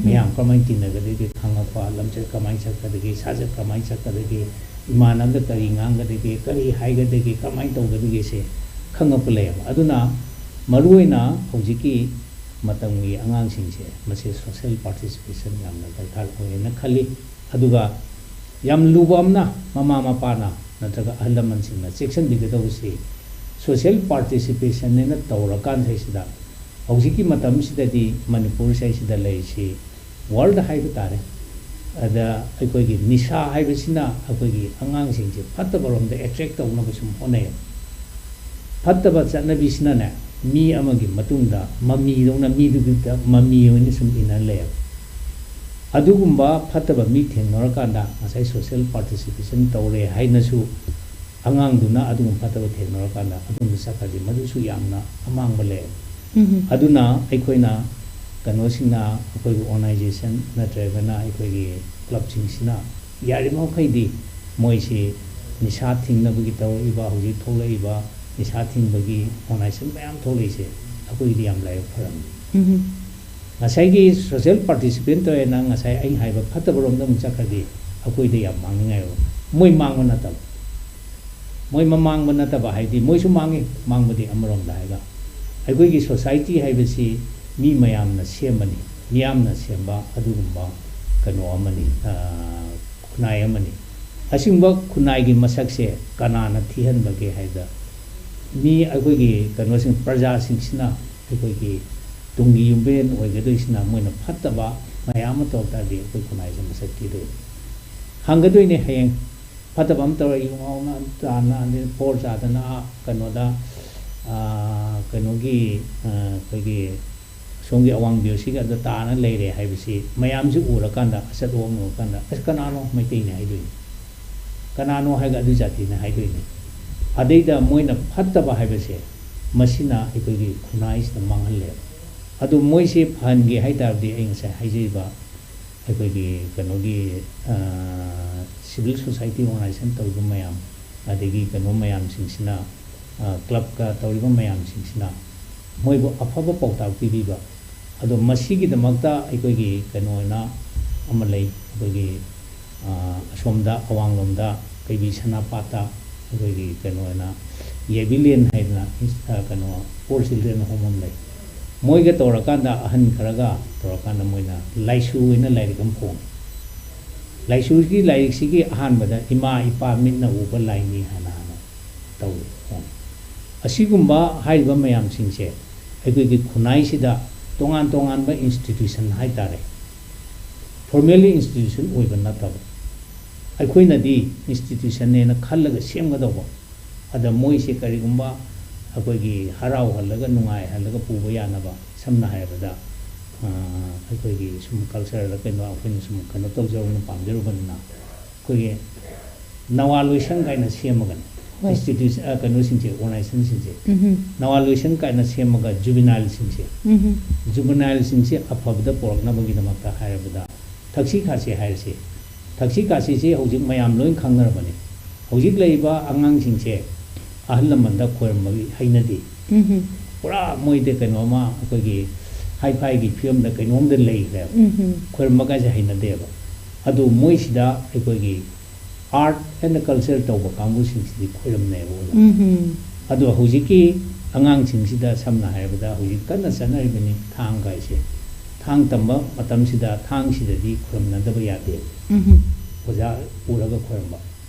ꯃꯌꯥꯝ ꯀꯃꯥꯏꯅ ꯇꯤꯟꯅꯒꯗꯒꯦ ꯈꯪꯉꯛꯄ, ꯂꯝꯆꯠ ꯀꯃꯥꯏꯅ ꯆꯠꯀꯗꯒꯦ, ꯁꯥꯖꯠ ꯀꯃꯥꯏꯅ ꯆꯠꯀꯗꯒꯦ, ꯏꯃꯥꯟꯅꯕꯗ ꯀꯔꯤ ꯉꯥꯡꯒꯗꯒꯦ, ꯀꯔꯤ ꯍꯥꯏꯒꯗꯒꯦ, ꯀꯃꯥꯏꯅ ꯇꯧꯒꯗꯒꯦꯁꯦ ꯈꯪꯉꯛꯄ ꯂꯩꯌꯦꯕ꯫ ꯑꯗꯨꯅ ꯃꯔꯨꯑꯣꯏꯅ ꯍꯧꯖꯤꯛꯀꯤ ꯃꯇꯝꯒꯤ ꯑꯉꯥꯡꯁꯤꯡꯁꯦ ꯃꯁꯤ social participation ꯌꯥꯝꯅ ꯗꯔꯀꯥꯔ ꯑꯣꯏꯌꯦꯅ ꯈꯜꯂꯤ꯫ ꯑꯗꯨꯒ ꯌꯥꯝ ꯂꯨꯕ ꯑꯃꯅ, ꯃꯃꯥ ꯃꯄꯥꯅ ꯅꯠꯇ꯭ꯔꯒ ꯑꯍꯜ ꯂꯃꯟꯁꯤꯡꯅ ꯆꯦꯛꯁꯤꯟꯕꯤꯒꯗꯧꯕꯁꯤ, social participation ꯍꯥꯏꯅ ꯇꯧꯔꯀꯥꯟꯁꯤꯗꯩꯁꯤꯗ, ꯍꯧꯖꯤꯛꯀꯤ ꯃꯇꯝꯁꯤꯗꯗꯤ ꯃꯅꯤꯄꯨꯔꯁꯤꯗꯩꯁꯤꯗ ꯂꯩꯔꯤꯁꯤ world ꯍꯥꯏꯕ ꯇꯥꯔꯦ꯫ ꯑꯗ ꯑꯩꯈꯣꯏꯒꯤ ꯅꯤꯁꯥ ꯍꯥꯏꯕꯁꯤꯅ ꯑꯩꯈꯣꯏꯒꯤ ꯑꯉꯥꯡꯁꯤꯡꯁꯦ ꯐꯠꯇꯕꯔꯣꯝꯗ attract ꯇꯧꯅꯕ ꯁꯨꯝ ꯍꯣꯠꯅꯩꯌꯦꯕ꯫ ꯐꯠꯇꯕ ꯆꯠꯅꯕꯤꯁꯤꯅꯅꯦ, ꯃꯤ ꯑꯃꯒꯤ ꯃꯇꯨꯡꯗ ꯃꯃꯤꯗꯧꯅ, ꯃꯤꯗꯨꯒꯤꯗ ꯃꯃꯤ ꯑꯣꯏꯅ ꯁꯨꯝ ꯏꯟꯅ ꯂꯩꯌꯦꯕ꯫ ꯑꯗꯨꯒꯨꯝꯕ ꯐꯠꯇꯕ ꯃꯤ ꯊꯦꯡꯅꯔꯀꯥꯟꯗ, ꯉꯁꯥꯏ social participation ꯇꯧꯔꯦ ꯍꯥꯏꯅꯁꯨ, ꯑꯉꯥꯡꯗꯨꯅ ꯑꯗꯨꯒꯨꯝꯕ ꯐꯠꯇꯕ ꯊꯦꯡꯅꯔꯀꯥꯟꯗ ꯑꯗꯣꯝꯗ ꯆꯠꯈ꯭ꯔꯗꯤ, ꯃꯗꯨꯁꯨ ꯌꯥꯝꯅ ꯑꯃꯥꯡꯕ ꯂꯩ꯫ ꯑꯗꯨꯅ ꯑꯩꯈꯣꯏꯅ, ꯀꯩꯅꯣꯁꯤꯡꯅ, ꯑꯩꯈꯣꯏꯒꯤ organization ꯅꯠꯇ꯭ꯔꯒꯅ ꯑꯩꯈꯣꯏꯒꯤ clubꯁꯤꯡꯁꯤꯅ ꯌꯥꯔꯤꯕ ꯃꯈꯩꯗꯤ ꯃꯣꯏꯁꯤ ꯅꯤꯁꯥ ꯊꯤꯡꯅꯕꯒꯤ ꯇꯧꯔꯛꯏꯕ, ꯍꯧꯖꯤꯛ ꯊꯣꯛꯂꯛꯏꯕ ꯅꯤꯁꯥ ꯊꯤꯡꯕꯒꯤ organization ꯃꯌꯥꯝ ꯊꯣꯛꯂꯛꯏꯁꯦ, ꯑꯩꯈꯣꯏꯒꯤꯗꯤ ꯌꯥꯝ ꯂꯥꯏꯕꯛ ꯐꯔꯝꯃꯤ꯫ ꯉꯁꯥꯏꯒꯤ social participant ꯇꯧꯔꯦꯅ ꯉꯁꯥꯏ ꯑꯩꯅ ꯍꯥꯏꯕ ꯐꯠꯇꯕꯔꯣꯝꯗ ꯑꯃꯨꯛ ꯆꯠꯈ꯭ꯔꯗꯤ, ꯑꯩꯈꯣꯏꯗ ꯌꯥꯝ ꯃꯥꯡꯅꯤꯡꯉꯥꯏ ꯑꯣꯏ꯫ ꯃꯣꯏ ꯃꯥꯡꯕ ꯅꯠꯇꯕ, ꯃꯣꯏ ꯃꯃꯥꯡꯕ ꯅꯠꯇꯕ ꯍꯥꯏꯗꯤ, ꯃꯣꯏꯁꯨ ꯃꯥꯡꯉꯤ, ꯃꯥꯡꯕꯗꯤ ꯑꯃꯔꯣꯝꯗ ꯍꯥꯏꯔꯒ꯫ ꯑꯩꯈꯣꯏꯒꯤ society ꯍꯥꯏꯕꯁꯤ ꯃꯤ ꯃꯌꯥꯝꯅ ꯁꯦꯝꯕꯅꯤ, ꯃꯤꯌꯥꯝꯅ ꯁꯦꯝꯕ ꯑꯗꯨꯒꯨꯝꯕ ꯀꯩꯅꯣ ꯑꯃꯅꯤ, ꯑ, ꯈꯨꯟꯅꯥꯏ ꯑꯃꯅꯤ꯫ ꯑꯁꯤꯒꯨꯝꯕ ꯈꯨꯟꯅꯥꯏꯒꯤ ꯃꯁꯛꯁꯦ ꯀꯅꯥꯅ ꯊꯤꯍꯟꯕꯒꯦ ꯍꯥꯏꯕꯗ, ꯃꯤ ꯑꯩꯈꯣꯏꯒꯤ ꯀꯩꯅꯣꯁꯤꯡ, ꯄ꯭ꯔꯖꯥꯁꯤꯡꯁꯤꯅ, ꯑꯩꯈꯣꯏꯒꯤ ꯇꯨꯡꯒꯤ ꯌꯨꯝꯕꯤꯔꯦꯟ ꯑꯣꯏꯒꯗꯣꯏꯁꯤꯅ, ꯃꯣꯏꯅ ꯐꯠꯇꯕ ꯃꯌꯥꯝ ꯑꯃ ꯇꯧꯔꯛ ꯇꯥꯔꯗꯤ ꯑꯩꯈꯣꯏ ꯈꯨꯟꯅꯥꯏꯁꯦ ꯃꯁꯛ ꯊꯤꯗꯣꯏꯅꯤ꯫ ꯍꯪꯒꯗꯣꯏꯅꯦ ꯍꯌꯦꯡ, ꯐꯠꯇꯕ ꯑꯃ ꯇꯧꯔ ꯌꯨ ꯉꯥꯎꯅ ꯇꯥꯅ, ꯑꯗꯩ ꯄꯣꯔ ꯆꯥꯗꯅ, ꯑꯥ, ꯀꯩꯅꯣꯗ, ꯑꯥ, ꯀꯩꯅꯣꯒꯤ, ꯑꯥ, ꯑꯩꯈꯣꯏꯒꯤ ꯁꯣꯝꯒꯤ ꯑꯋꯥꯡ ꯕꯤꯌꯣꯁꯤꯒ ꯑꯗ ꯇꯥꯅ ꯂꯩꯔꯦ ꯍꯥꯏꯕꯁꯤ ꯃꯌꯥꯝꯁꯤ ꯎꯔꯀꯥꯟꯗ, ꯑꯆꯠ ꯑꯋꯣꯡ ꯎꯔꯀꯥꯟꯗ, "ꯑꯁ, ꯀꯅꯥꯅꯣ ꯃꯩꯇꯩꯅꯦ ꯍꯥꯏꯗꯣꯏꯅꯤ, ꯀꯅꯥꯅꯣ ꯍꯥꯏꯒ ꯑꯗꯨ ꯖꯥꯇꯤꯅꯦ ꯍꯥꯏꯗꯣꯏꯅꯤ"꯫ ꯑꯗꯩꯗ ꯃꯣꯏꯅ ꯐꯠꯇꯕ ꯍꯥꯏꯕꯁꯦ, ꯃꯁꯤꯅ ꯑꯩꯈꯣꯏꯒꯤ ꯈꯨꯟꯅꯥꯏꯁꯤꯗ ꯃꯥꯡꯍꯜꯂꯦꯕ꯫ ꯑꯗꯨ ꯃꯣꯏꯁꯦ ꯐꯍꯟꯒꯦ ꯍꯥꯏ ꯇꯥꯔꯗꯤ, ꯑꯩ ꯉꯁꯥꯏ ꯍꯥꯏꯖꯔꯤꯕ ꯑꯩꯈꯣꯏꯒꯤ ꯀꯩꯅꯣꯒꯤ, ꯑ, civil society organization ꯇꯧꯔꯤꯕ ꯃꯌꯥꯝ, ꯑꯗꯒꯤ ꯀꯩꯅꯣ ꯃꯌꯥꯝꯁꯤꯡꯁꯤꯅ, ꯑ, clubꯀ ꯇꯧꯔꯤꯕ ꯃꯌꯥꯝꯁꯤꯡꯁꯤꯅ ꯃꯣꯏꯕꯨ ꯑꯐꯕ ꯄꯥꯎꯇꯥꯛ ꯄꯤꯕꯤꯕ, ꯑꯗꯣ ꯃꯁꯤꯒꯤꯗꯃꯛꯇ ꯑꯩꯈꯣꯏꯒꯤ ꯀꯩꯅꯣ ꯑꯣꯏꯅ ꯑꯃ ꯂꯩ, ꯑꯩꯈꯣꯏꯒꯤ, ꯑ, ꯑꯁꯣꯝꯗ ꯑꯋꯥꯡꯂꯣꯝꯗ ꯀꯩꯕꯤ ꯁꯅꯥꯄꯥꯠꯇ ꯑꯩꯈꯣꯏꯒꯤ ꯀꯩꯅꯣ ꯑꯣꯏꯅ ꯌꯦꯕꯤꯂꯦꯟ ꯍꯥꯏꯗꯅ ꯏꯟꯁ-, ꯑ, ꯀꯩꯅꯣ, Poor Children Home ꯑꯃ ꯂꯩ꯫ ꯃꯣꯏꯒ ꯇꯧꯔꯀꯥꯟꯗ, ꯑꯍꯟ ꯈꯔꯒ ꯇꯧꯔꯀꯥꯟꯗ ꯃꯣꯏꯅ ꯂꯥꯏꯁꯨ ꯑꯣꯏꯅ ꯂꯥꯏꯔꯤꯛ ꯑꯃ ꯐꯣꯡꯉꯤ꯫ ꯂꯥꯏꯁꯨꯒꯤ ꯂꯥꯏꯔꯤꯛꯁꯤꯒꯤ ꯑꯍꯥꯟꯕꯗ ꯏꯃꯥ ꯏꯄꯥ ꯃꯤꯠꯅ ꯎꯕ ꯂꯥꯏꯅꯤ ꯍꯥꯏꯅ ꯍꯥꯟꯅ ꯇꯧꯏ, ꯐꯣꯡꯉꯤ꯫ ꯑꯁꯤꯒꯨꯝꯕ ꯍꯥꯏꯔꯤꯕ ꯃꯌꯥꯝꯁꯤꯡꯁꯦ ꯑꯩꯈꯣꯏꯒꯤ ꯈꯨꯟꯅꯥꯏꯁꯤꯗ ꯇꯣꯉꯥꯟ ꯇꯣꯉꯥꯟꯕ institution ꯍꯥꯏ ꯇꯥꯔꯦ, formally institution ꯑꯣꯏꯕ ꯅꯠꯇꯕ, ꯑꯩꯈꯣꯏꯅꯗꯤ institutionꯅꯦꯅ ꯈꯜꯂꯒ ꯁꯦꯝꯒꯗꯧꯕ꯫ ꯑꯗ ꯃꯣꯏꯁꯦ ꯀꯔꯤꯒꯨꯝꯕ ꯑꯩꯈꯣꯏꯒꯤ ꯍꯔꯥꯎꯍꯜꯂꯒ ꯅꯨꯡꯉꯥꯏꯍꯜꯂꯒ ꯄꯨꯕ ꯌꯥꯅꯕ, ꯁꯝꯅ ꯍꯥꯏꯔꯕꯗ, ꯑ, ꯑꯩꯈꯣꯏꯒꯤ ꯁꯨꯝ cultureꯗ ꯀꯩꯅꯣ ꯑꯩꯈꯣꯏꯅ ꯁꯨꯝ ꯀꯩꯅꯣ ꯇꯧꯖꯔꯨꯕꯅ ꯄꯥꯝꯖꯔꯨꯕꯅꯤꯅ ꯑꯩꯈꯣꯏꯒꯤ ꯅꯋꯥ ꯂꯣꯏꯁꯪ ꯀꯥꯏꯅ ꯁꯦꯝꯃꯒꯅꯦ, ꯍꯣꯏ꯫ Institution, ꯑ, ꯀꯩꯅꯣꯁꯤꯡꯁꯦ, organizationꯁꯤꯡꯁꯦ, ꯎꯝꯍꯨꯝ꯫ ꯅꯋꯥ ꯂꯣꯏꯁꯪ ꯀꯥꯏꯅ ꯁꯦꯝꯃꯒ juvenileꯁꯤꯡꯁꯦ, ꯎꯝꯍꯨꯝ꯫ Juvenileꯁꯤꯡꯁꯦ ꯑꯐꯕꯗ ꯄꯨꯔꯛꯅꯕꯒꯤꯗꯃꯛꯇ ꯍꯥꯏꯔꯕꯗ, ꯊꯛꯁꯤ ꯈꯥꯁꯤ ꯍꯥꯏꯔꯁꯤ, ꯊꯛꯁꯤ ꯈꯥꯁꯤꯁꯦ ꯍꯧꯖꯤꯛ ꯃꯌꯥꯝ ꯂꯣꯏ ꯈꯪꯅꯔꯕꯅꯤ꯫ ꯍꯧꯖꯤꯛ ꯂꯩꯔꯤꯕ ꯑꯉꯥꯡꯁꯤꯡꯁꯦ ꯑꯍꯜ ꯂꯃꯟꯗ ꯈꯣꯏꯔꯝꯕꯒꯤ ꯍꯩꯅꯗꯦ꯫ ꯎꯝꯍꯨꯝ꯫ ꯄꯨꯔꯥ ꯃꯣꯏꯗ ꯀꯩꯅꯣꯝꯃ ꯑꯩꯈꯣꯏꯒꯤ hi-fiꯒꯤ ꯐꯤꯕꯝꯗ ꯀꯩꯅꯣꯝꯗ ꯂꯩꯈ꯭ꯔꯦꯕ꯫ ꯎꯝꯍꯨꯝ꯫ ꯈꯣꯏꯔꯝꯕꯒꯥꯏꯁꯦ ꯍꯩꯅꯗꯦꯕ꯫ ꯑꯗꯨ ꯃꯣꯏꯁꯤꯗ ꯑꯩꯈꯣꯏꯒꯤ art and culture ꯇꯧꯕ ꯀꯥꯡꯕꯨꯁꯤꯡꯁꯤꯗꯤ ꯈꯣꯏꯔꯝꯅꯩꯕ ꯑꯣꯖꯥ꯫ ꯎꯝꯍꯨꯝ꯫ ꯑꯗꯣ ꯍꯧꯖꯤꯛꯀꯤ ꯑꯉꯥꯡꯁꯤꯡꯁꯤꯗ ꯁꯝꯅ ꯍꯥꯏꯔꯕꯗ ꯍꯧꯖꯤꯛ ꯀꯟꯅ ꯆꯠꯅꯔꯤꯕꯅꯤ ꯊꯥꯡ ꯀꯥꯏꯁꯦ꯫ ꯊꯥꯡ ꯇꯝꯕ ꯃꯇꯝꯁꯤꯗ ꯊꯥꯡꯁꯤꯗꯗꯤ ꯈꯣꯏꯔꯝꯅꯗꯕ ꯌꯥꯗꯦ꯫ ꯎꯝꯍꯨꯝ꯫ ꯑꯣꯖꯥ ꯄꯨꯔꯒ ꯈꯣꯏꯔꯝꯕ꯫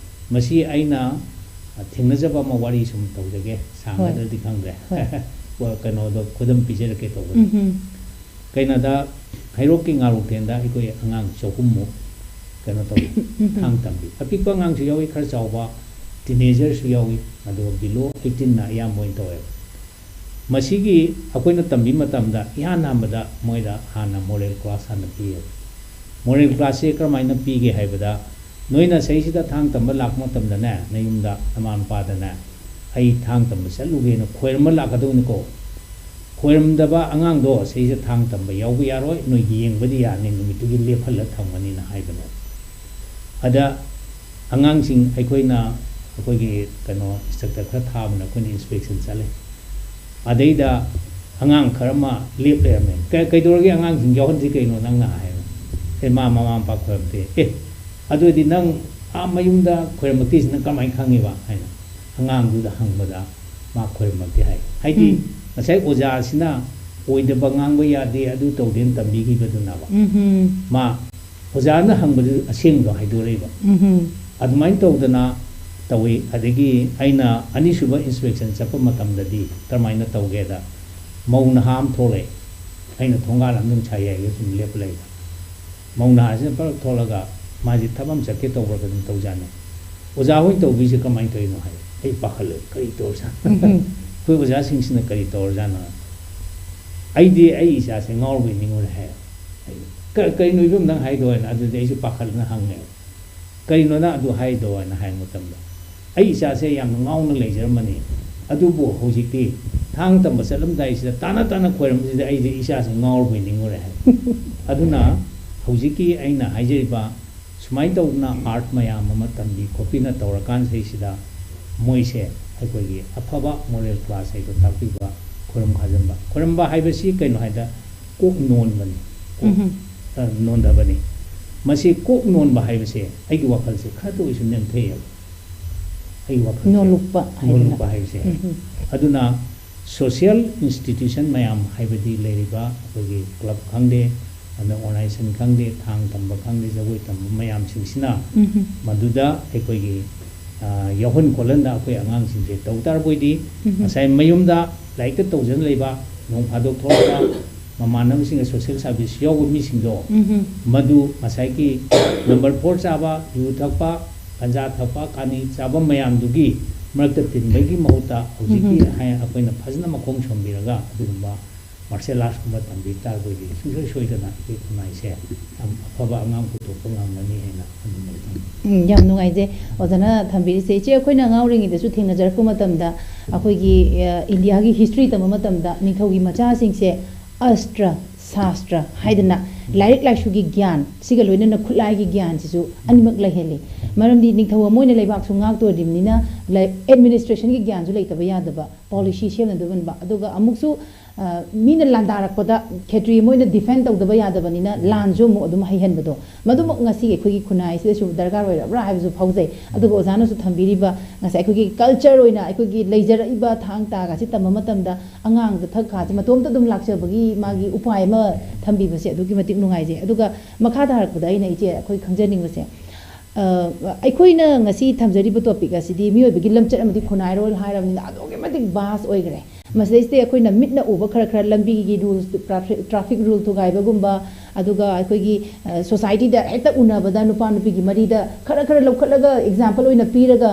ꯃꯁꯤ ꯑꯩꯅ, ꯑ, ꯊꯦꯡꯅꯖꯕ ꯑꯃ ꯋꯥꯔꯤ ꯁꯨꯝ ꯇꯧꯖꯒꯦ, ꯁꯥꯡꯒꯗ꯭ꯔꯗꯤ ꯈꯪꯗ꯭ꯔꯦ꯫ ꯍꯣꯏ꯫ ꯋꯥ-, ꯀꯩꯅꯣꯗꯣ ꯈꯨꯗꯝ ꯄꯤꯖꯔꯛꯀꯦ ꯇꯧꯕꯅꯤ꯫ ꯎꯝꯍꯨꯝ꯫ ꯀꯩꯅꯣꯗ, ꯍꯩꯔꯣꯛꯀꯤ ꯉꯥꯔꯣꯛꯊꯦꯟꯗ ꯑꯩꯈꯣꯏ ꯑꯉꯥꯡ ꯆꯍꯨꯝꯃꯨꯛ ꯀꯩꯅꯣ ꯇꯧꯏ, ꯎꯝꯍꯨꯝ꯫ ꯊꯥꯡ ꯇꯝꯕꯤ꯫ ꯑꯄꯤꯛꯄ ꯑꯉꯥꯡꯁꯨ ꯌꯥꯎꯏ, ꯈꯔ ꯆꯥꯎꯕ, teenagerꯁꯨ ꯌꯥꯎꯏ, ꯑꯗꯨꯒ below eighteenꯅ ꯑꯌꯥꯝꯕ ꯑꯣꯏꯅ ꯇꯧꯋꯦꯕ꯫ ꯃꯁꯤꯒꯤ ꯑꯩꯈꯣꯏꯅ ꯇꯝꯕꯤ ꯃꯇꯝꯗ ꯏꯍꯥꯟ ꯍꯥꯟꯕꯗ ꯃꯣꯏꯗ ꯍꯥꯟꯅ moral class ꯍꯥꯟꯅ ꯄꯤꯌꯦꯕ꯫ Moral classꯁꯦ ꯀꯔꯝꯍꯥꯏꯅ ꯄꯤꯒꯦ ꯍꯥꯏꯕꯗ, ꯅꯣꯏꯅ ꯁꯤꯗꯩꯁꯤꯗ ꯊꯥꯡ ꯇꯝꯕ ꯂꯥꯛꯄ ꯃꯇꯝꯗꯅꯦ, ꯅꯌꯨꯝꯗ ꯅꯃꯥ ꯅꯄꯥꯗꯅꯦ, "ꯑꯩ ꯊꯥꯡ ꯇꯝꯕ ꯆꯠꯂꯨꯒꯦꯅ" ꯈꯣꯏꯔꯝꯕ ꯂꯥꯛꯀꯗꯧꯅꯤꯀꯣ꯫ ꯈꯣꯏꯔꯝꯗꯕ ꯑꯉꯥꯡꯗꯣ ꯁꯤꯗꯩꯁꯤꯗ ꯊꯥꯡ ꯇꯝꯕ ꯌꯥꯎꯕ ꯌꯥꯔꯣꯏ, ꯅꯣꯏ ꯌꯦꯡꯕꯗꯤ ꯌꯥꯅꯤ, ꯅꯨꯃꯤꯠꯇꯨꯒꯤ ꯂꯦꯞꯍꯜꯂ ꯊꯝꯒꯅꯤꯅ ꯍꯥꯏꯕꯅꯦ꯫ ꯑꯗ ꯑꯉꯥꯡꯁꯤꯡ ꯑꯩꯈꯣꯏꯅ, ꯑꯩꯈꯣꯏꯒꯤ ꯀꯩꯅꯣ instructor ꯈꯔ ꯊꯥꯕꯅ ꯑꯩꯈꯣꯏꯅ inspection ꯆꯠꯂꯦ꯫ ꯑꯗꯩꯗ ꯑꯉꯥꯡ ꯈꯔ ꯑꯃ ꯂꯦꯞ ꯂꯩꯔꯝꯃꯦ꯫ "ꯀ-, ꯀꯩꯗꯧꯔꯒꯦ, ꯑꯉꯥꯡꯁꯤꯡ ꯌꯥꯎꯍꯟꯁꯤ ꯀꯩꯅꯣ ꯅꯪꯅ?" ꯍꯥꯏꯕ꯫ "ꯑꯦ, ꯃꯥ ꯃꯃꯥ ꯃꯄꯥ ꯈꯣꯏꯔꯝꯗꯦ꯫" "ꯑꯦ, ꯑꯗꯨ ꯑꯣꯏꯗꯤ ꯅꯪ ꯑꯥ ꯃꯌꯨꯝꯗ ꯈꯣꯏꯔꯝꯃꯛꯇꯦꯁꯤ ꯅꯪ ꯀꯃꯥꯏꯅ ꯈꯪꯉꯤꯕ?" ꯍꯥꯏꯅ ꯑꯉꯥꯡꯗꯨꯗ ꯍꯪꯕꯗ, ꯃꯥ ꯈꯣꯏꯔꯝꯃꯛꯇꯦ ꯍꯥꯏ꯫ ꯍꯥꯏꯗꯤ, ꯎꯝ꯫ ꯉꯁꯥꯏ ꯑꯣꯖꯥꯁꯤꯅ ꯑꯣꯏꯗꯕ ꯉꯥꯡꯕ ꯌꯥꯗꯦ, ꯑꯗꯨ ꯇꯧꯗꯦꯅ ꯇꯝꯕꯤꯈꯤꯕꯗꯨꯅꯕ꯫ ꯎꯝ ꯍꯝ꯫ ꯃꯥ ꯑꯣꯖꯥꯅ ꯍꯪꯕꯗꯨ ꯑꯁꯦꯡꯕꯗꯣ ꯍꯥꯏꯗꯣꯔꯛꯏꯕ꯫ ꯎꯝ ꯍꯝ꯫ ꯑꯗꯨꯃꯥꯏꯅ ꯇꯧꯗꯅ ꯇꯧꯏ꯫ ꯑꯗꯒꯤ ꯑꯩꯅ ꯑꯅꯤꯁꯨꯕ inspection ꯆꯠꯄ ꯃꯇꯝꯗꯗꯤ ꯀꯔꯝꯍꯥꯏꯅ ꯇꯧꯒꯦꯗ, ꯃꯧ ꯅꯍꯥ ꯑꯃ ꯊꯣꯛꯂꯛꯑꯦ꯫ ꯑꯩꯅ ꯊꯣꯡꯒꯥꯜ ꯑꯃ ꯑꯗꯨꯝ ꯁꯥꯏ ꯌꯥꯏꯒ ꯁꯨꯝ ꯂꯦꯞꯄ ꯂꯩꯕ꯫ ꯃꯧ ꯅꯍꯥꯁꯤꯅ ꯄꯔꯛ ꯊꯣꯛꯂꯒ ꯃꯥꯁꯦ ꯊꯕꯛ ꯑꯃ ꯆꯠꯀꯦ ꯇꯧꯕ꯭ꯔꯥ ꯀꯩꯅꯣꯝ ꯇꯧꯖꯥꯠꯅꯤ꯫ "ꯑꯣꯖꯥ ꯍꯣꯏꯅ ꯇꯧꯕꯤꯁꯦ ꯀꯃꯥꯏꯅ ꯇꯧꯔꯤꯅꯣ?" ꯍꯥꯏ꯫ ꯑꯩ ꯄꯥꯈꯠꯂꯦ, "ꯀꯔꯤ ꯇꯧꯔꯖꯥꯠꯅꯣ? ꯎꯝ ꯍꯝ꯫ ꯑꯩꯈꯣꯏ ꯑꯣꯖꯥꯁꯤꯡꯁꯤꯅ ꯀꯔꯤ ꯇꯧꯔꯖꯥꯠꯅꯣ?" ꯑꯩꯗꯤ ꯑꯩ ꯏꯆꯥꯁꯦ ꯉꯥꯎꯔꯕꯣꯏ ꯅꯤꯡꯉꯨꯔꯦ ꯍꯥꯏ꯫ ꯑꯩ, "ꯀ-, ꯀꯔꯤꯅꯣ ꯏꯕꯨꯡ ꯅꯪ ꯍꯥꯏꯗꯣ?" ꯍꯥꯏꯅ ꯑꯗꯨꯗꯤ ꯑꯩꯁꯨ ꯄꯥꯈꯠꯂꯅ ꯍꯪꯉꯦ꯫ "ꯀꯔꯤꯅꯣ ꯅꯪ ꯑꯗꯨ ꯍꯥꯏꯗꯣ?" ꯍꯥꯏꯅ ꯍꯥꯏꯕ ꯃꯇꯝꯗ, "ꯑꯩ ꯏꯆꯥꯁꯦ ꯌꯥꯝꯅ ꯉꯥꯎꯅ ꯂꯩꯖꯔꯝꯕꯅꯤ, ꯑꯗꯨꯕꯨ ꯍꯧꯖꯤꯛꯇꯤ ꯊꯥꯡ ꯇꯝꯕ ꯆꯠꯂꯝꯗꯥꯏꯁꯤꯗ ꯇꯥꯅ ꯇꯥꯅ ꯈꯣꯏꯔꯝꯕꯁꯤꯗ ꯑꯩꯗꯤ ꯏꯆꯥꯁꯦ ꯉꯥꯎꯔꯕꯣꯏ ꯅꯤꯡꯉꯨꯔꯦ" ꯍꯥꯏ꯫ ꯑꯗꯨꯅ ꯍꯧꯖꯤꯛꯀꯤ ꯑꯩꯅ ꯍꯥꯏꯖꯔꯤꯕ ꯁꯨꯃꯥꯏꯅ ꯇꯧꯗꯅ art ꯃꯌꯥꯝ ꯑꯃ ꯇꯝꯕꯤ ꯈꯣꯠꯄꯤꯅ ꯇꯧꯔꯀꯥꯟꯁꯤꯗꯩꯁꯤꯗ ꯃꯣꯏꯁꯦ ꯑꯩꯈꯣꯏꯒꯤ ꯑꯐꯕ moral class ꯍꯥꯏꯗꯣ ꯇꯥꯛꯄꯤꯕ, ꯈꯣꯏꯔꯝ ꯈꯥꯖꯤꯟꯕ꯫ ꯈꯣꯏꯔꯝꯕ ꯍꯥꯏꯕꯁꯤ ꯀꯩꯅꯣ ꯍꯥꯏꯗ ꯀꯣꯛ ꯅꯣꯟꯕꯅꯤ, ꯀꯣꯛ, ꯎꯝꯍꯨꯝ꯫ ꯑ, ꯅꯣꯟꯊꯕꯅꯤ꯫ ꯃꯁꯤ ꯀꯣꯛ ꯅꯣꯟꯕ ꯍꯥꯏꯕꯁꯦ ꯑꯩꯒꯤ ꯋꯥꯈꯜꯁꯦ ꯈꯔꯇ ꯑꯣꯏꯁꯨ ꯅꯦꯝꯊꯩꯑꯕ꯫ ꯑꯩꯒꯤ ꯋꯥꯈꯜꯁꯦ ꯅꯣꯜꯂꯨꯛꯄ ꯍꯥꯏꯗꯅ꯫ ꯅꯣꯜꯂꯨꯛꯄ ꯍꯥꯏꯕꯁꯦ꯫ ꯎꯝꯍꯨꯝ꯫ ꯑꯗꯨꯅ social institution ꯃꯌꯥꯝ ꯍꯥꯏꯕꯗꯤ ꯂꯩꯔꯤꯕ ꯑꯩꯈꯣꯏꯒꯤ club ꯈꯪꯗꯦ, ꯑꯗ organization ꯈꯪꯗꯦ, ꯊꯥꯡ ꯇꯝꯕ ꯈꯪꯗꯦ, ꯖꯒꯣꯏ ꯇꯝꯕ ꯃꯌꯥꯝꯁꯤꯡꯁꯤꯅ ꯎꯝꯍꯨꯝ꯫ ꯃꯗꯨꯗ ꯑꯩꯈꯣꯏꯒꯤ, ꯑ, ꯌꯥꯎꯍꯟ ꯈꯣꯠꯍꯟꯗ ꯑꯩꯈꯣꯏ ꯑꯉꯥꯡꯁꯤꯡꯁꯦ ꯇꯧ ꯇꯥꯔꯕꯣꯏꯗꯤ ꯎꯝꯍꯨꯝ꯫ ꯉꯁꯥꯏ ꯃꯌꯨꯝꯗ ꯂꯥꯏꯔꯤꯛꯇ ꯇꯧꯖꯅ ꯂꯩꯕ, ꯅꯣꯡ ꯐꯥꯗꯣꯛ ꯊꯣꯛꯂꯛꯄ ꯃꯃꯥꯟꯅꯕꯁꯤꯡꯒ social service ꯌꯥꯎꯕ ꯃꯤꯁꯤꯡꯗꯣ ꯎꯝꯍꯨꯝ꯫ ꯃꯗꯨ ꯉꯁꯥꯏꯒꯤ number four ꯆꯥꯕ, ꯌꯨ ꯊꯛꯄ, ꯒꯟꯖꯥ ꯊꯛꯄ, ꯀꯥꯅꯤ ꯆꯥꯕ ꯃꯌꯥꯝꯗꯨꯒꯤ ꯃꯔꯛꯇ ꯇꯤꯟꯕꯒꯤ ꯃꯍꯨꯠꯇ ꯍꯧꯖꯤꯛꯀꯤ ꯎꯝꯍꯨꯝ꯫ ꯍꯥꯏ-, ꯑꯩꯈꯣꯏꯅ ꯐꯖꯅ ꯃꯈꯣꯡ ꯁꯣꯝꯕꯤꯔꯒ ꯑꯗꯨꯒꯨꯝꯕ martial arts ꯀꯨꯝꯕ ꯇꯝꯕꯤ ꯇꯥꯔꯒꯗꯤ ꯁꯨꯡꯁꯣꯏ ꯁꯣꯏꯗꯅ ꯑꯩꯈꯣꯏ ꯈꯨꯟꯅꯥꯏꯁꯦ ꯌꯥꯝ ꯑꯐꯕ ꯑꯉꯥꯡ ꯄꯨꯊꯣꯛꯄ ꯉꯝꯒꯅꯤ ꯍꯥꯏꯅ ꯈꯟꯖꯩ꯫ ꯎꯝ, ꯌꯥꯝ ꯅꯨꯡꯉꯥꯏꯖꯩ ꯑꯣꯖꯥꯅ ꯊꯝꯕꯤꯔꯤꯁꯦ꯫ ꯏꯆꯦ, ꯑꯩꯈꯣꯏꯅ ꯑꯉꯥꯡ ꯑꯣꯏꯔꯤꯉꯩꯗꯁꯨ ꯊꯦꯡꯅꯖꯔꯛꯄ ꯃꯇꯝꯗ ꯑꯩꯈꯣꯏꯒꯤ, ꯑ, ꯏꯟꯗꯤꯌꯥꯒꯤ history ꯇꯝꯕ ꯃꯇꯝꯗ ꯅꯤꯡꯊꯧꯒꯤ ꯃꯆꯥꯁꯤꯡꯁꯦ ꯑꯁꯇ꯭ꯔ ꯁꯥꯁꯇ꯭ꯔ ꯍꯥꯏꯗꯅ ꯂꯥꯏꯔꯤꯛ ꯂꯥꯏꯁꯨꯒꯤ ꯒ꯭ꯌꯥꯟ ꯁꯤꯒ ꯂꯣꯏꯅꯅ ꯈꯨꯠꯂꯥꯏꯒꯤ ꯒ꯭ꯌꯥꯟꯁꯤꯁꯨ ꯑꯅꯤꯃꯛ ꯂꯩꯍꯜꯂꯤ꯫ ꯃꯔꯝꯗꯤ ꯅꯤꯡꯊꯧ ꯑꯃ ꯑꯣꯏꯅ ꯂꯩꯕꯥꯛꯁꯨ ꯉꯥꯛꯇꯣꯔꯤꯕꯅꯤꯅ ꯂꯥꯏ-, administrationꯒꯤ ꯒ꯭ꯌꯥꯟꯁꯨ ꯂꯩꯇꯕ ꯌꯥꯗꯕ, policy ꯁꯦꯝꯅꯗꯕ꯫ ꯑꯗꯨꯒ ꯑꯃꯨꯛꯁꯨ ꯑ, ꯃꯤꯅ ꯂꯥꯟꯗꯥꯔꯛꯄꯗ ꯈꯦꯇ꯭ꯔꯤ ꯑꯃ ꯑꯣꯏꯅ ꯗꯤꯐꯦꯟ ꯇꯧꯗꯕ ꯌꯥꯗꯕꯅꯤꯅ ꯂꯥꯟꯁꯨ ꯑꯃꯨꯛ ꯑꯗꯨꯝ ꯍꯩꯍꯟꯕꯗꯣ, ꯃꯗꯨꯃꯛ ꯉꯁꯤꯒꯤ ꯑꯩꯈꯣꯏꯒꯤ ꯈꯨꯟꯅꯥꯏꯁꯤꯗꯁꯨ ꯗꯔꯀꯥꯔ ꯑꯣꯏꯔꯕ꯭ꯔꯥ ꯍꯥꯏꯕꯁꯨ ꯐꯥꯎꯖꯩ꯫ ꯑꯗꯨꯒ ꯑꯣꯖꯥꯅꯁꯨ ꯊꯝꯕꯤꯔꯤꯕ ꯉꯁꯥꯏ ꯑꯩꯈꯣꯏꯒꯤ ꯀꯜꯆꯔ ꯑꯣꯏꯅ ꯑꯩꯈꯣꯏꯒꯤ ꯂꯩꯖꯔꯛꯏꯕ ꯊꯥꯡ ꯇꯥꯒꯁꯤ ꯇꯝꯕ ꯃꯇꯝꯗ ꯑꯉꯥꯡꯗ ꯊꯛ ꯈꯥꯁꯦ ꯃꯇꯣꯝꯇ ꯑꯗꯨꯝ ꯂꯥꯛꯆꯕꯒꯤ ꯃꯥꯒꯤ ꯎꯄꯥꯏ ꯑꯃ ꯊꯝꯕꯤꯕꯁꯦ ꯑꯗꯨꯛꯀꯤ ꯃꯇꯤꯛ ꯅꯨꯡꯉꯥꯏꯖꯩ꯫ ꯑꯗꯨꯒ ꯃꯈꯥ ꯇꯥꯔꯛꯄꯗ ꯑꯩꯅ ꯏꯆꯦ ꯑꯩꯈꯣꯏ ꯈꯪꯖꯅꯤꯡꯕꯁꯦ, ꯑ, ꯑꯩꯈꯣꯏꯅ ꯉꯁꯤ ꯊꯝꯖꯔꯤꯕ ꯇꯣꯄꯤꯛ ꯑꯁꯤꯗꯤ ꯃꯤꯑꯣꯏꯕꯒꯤ ꯂꯝꯆꯠ ꯑꯃꯗꯤ ꯈꯨꯟꯅꯥꯏꯔꯣꯜ ꯍꯥꯏꯔꯕꯅꯤꯅ ꯑꯗꯨꯛꯀꯤ ꯃꯇꯤꯛ ꯚꯥꯁ ꯑꯣꯏꯈ꯭ꯔꯦ꯫ ꯃꯁꯤꯗꯩꯁꯤꯗ ꯑꯩꯈꯣꯏꯅ ꯃꯤꯠꯅ ꯎꯕ ꯈꯔ ꯈꯔ ꯂꯝꯕꯤꯒꯤ ꯔꯨꯜꯁ, ꯇ꯭ꯔꯥꯐꯤꯛ, ꯇ꯭ꯔꯥꯐꯤꯛ ꯔꯨꯜ ꯊꯨꯒꯥꯏꯕꯒꯨꯝꯕ, ꯑꯗꯨꯒ ꯑꯩꯈꯣꯏꯒꯤ, ꯑ, ꯁꯣꯁꯥꯏꯇꯤꯗ ꯍꯦꯛꯇ ꯎꯅꯕꯗ ꯅꯨꯄꯥ ꯅꯨꯄꯤꯒꯤ ꯃꯔꯤꯗ ꯈꯔ ꯈꯔ ꯂꯧꯈꯠꯂꯒ ꯑꯦꯛꯖꯥꯝꯄꯜ ꯑꯣꯏꯅ ꯄꯤꯔꯒ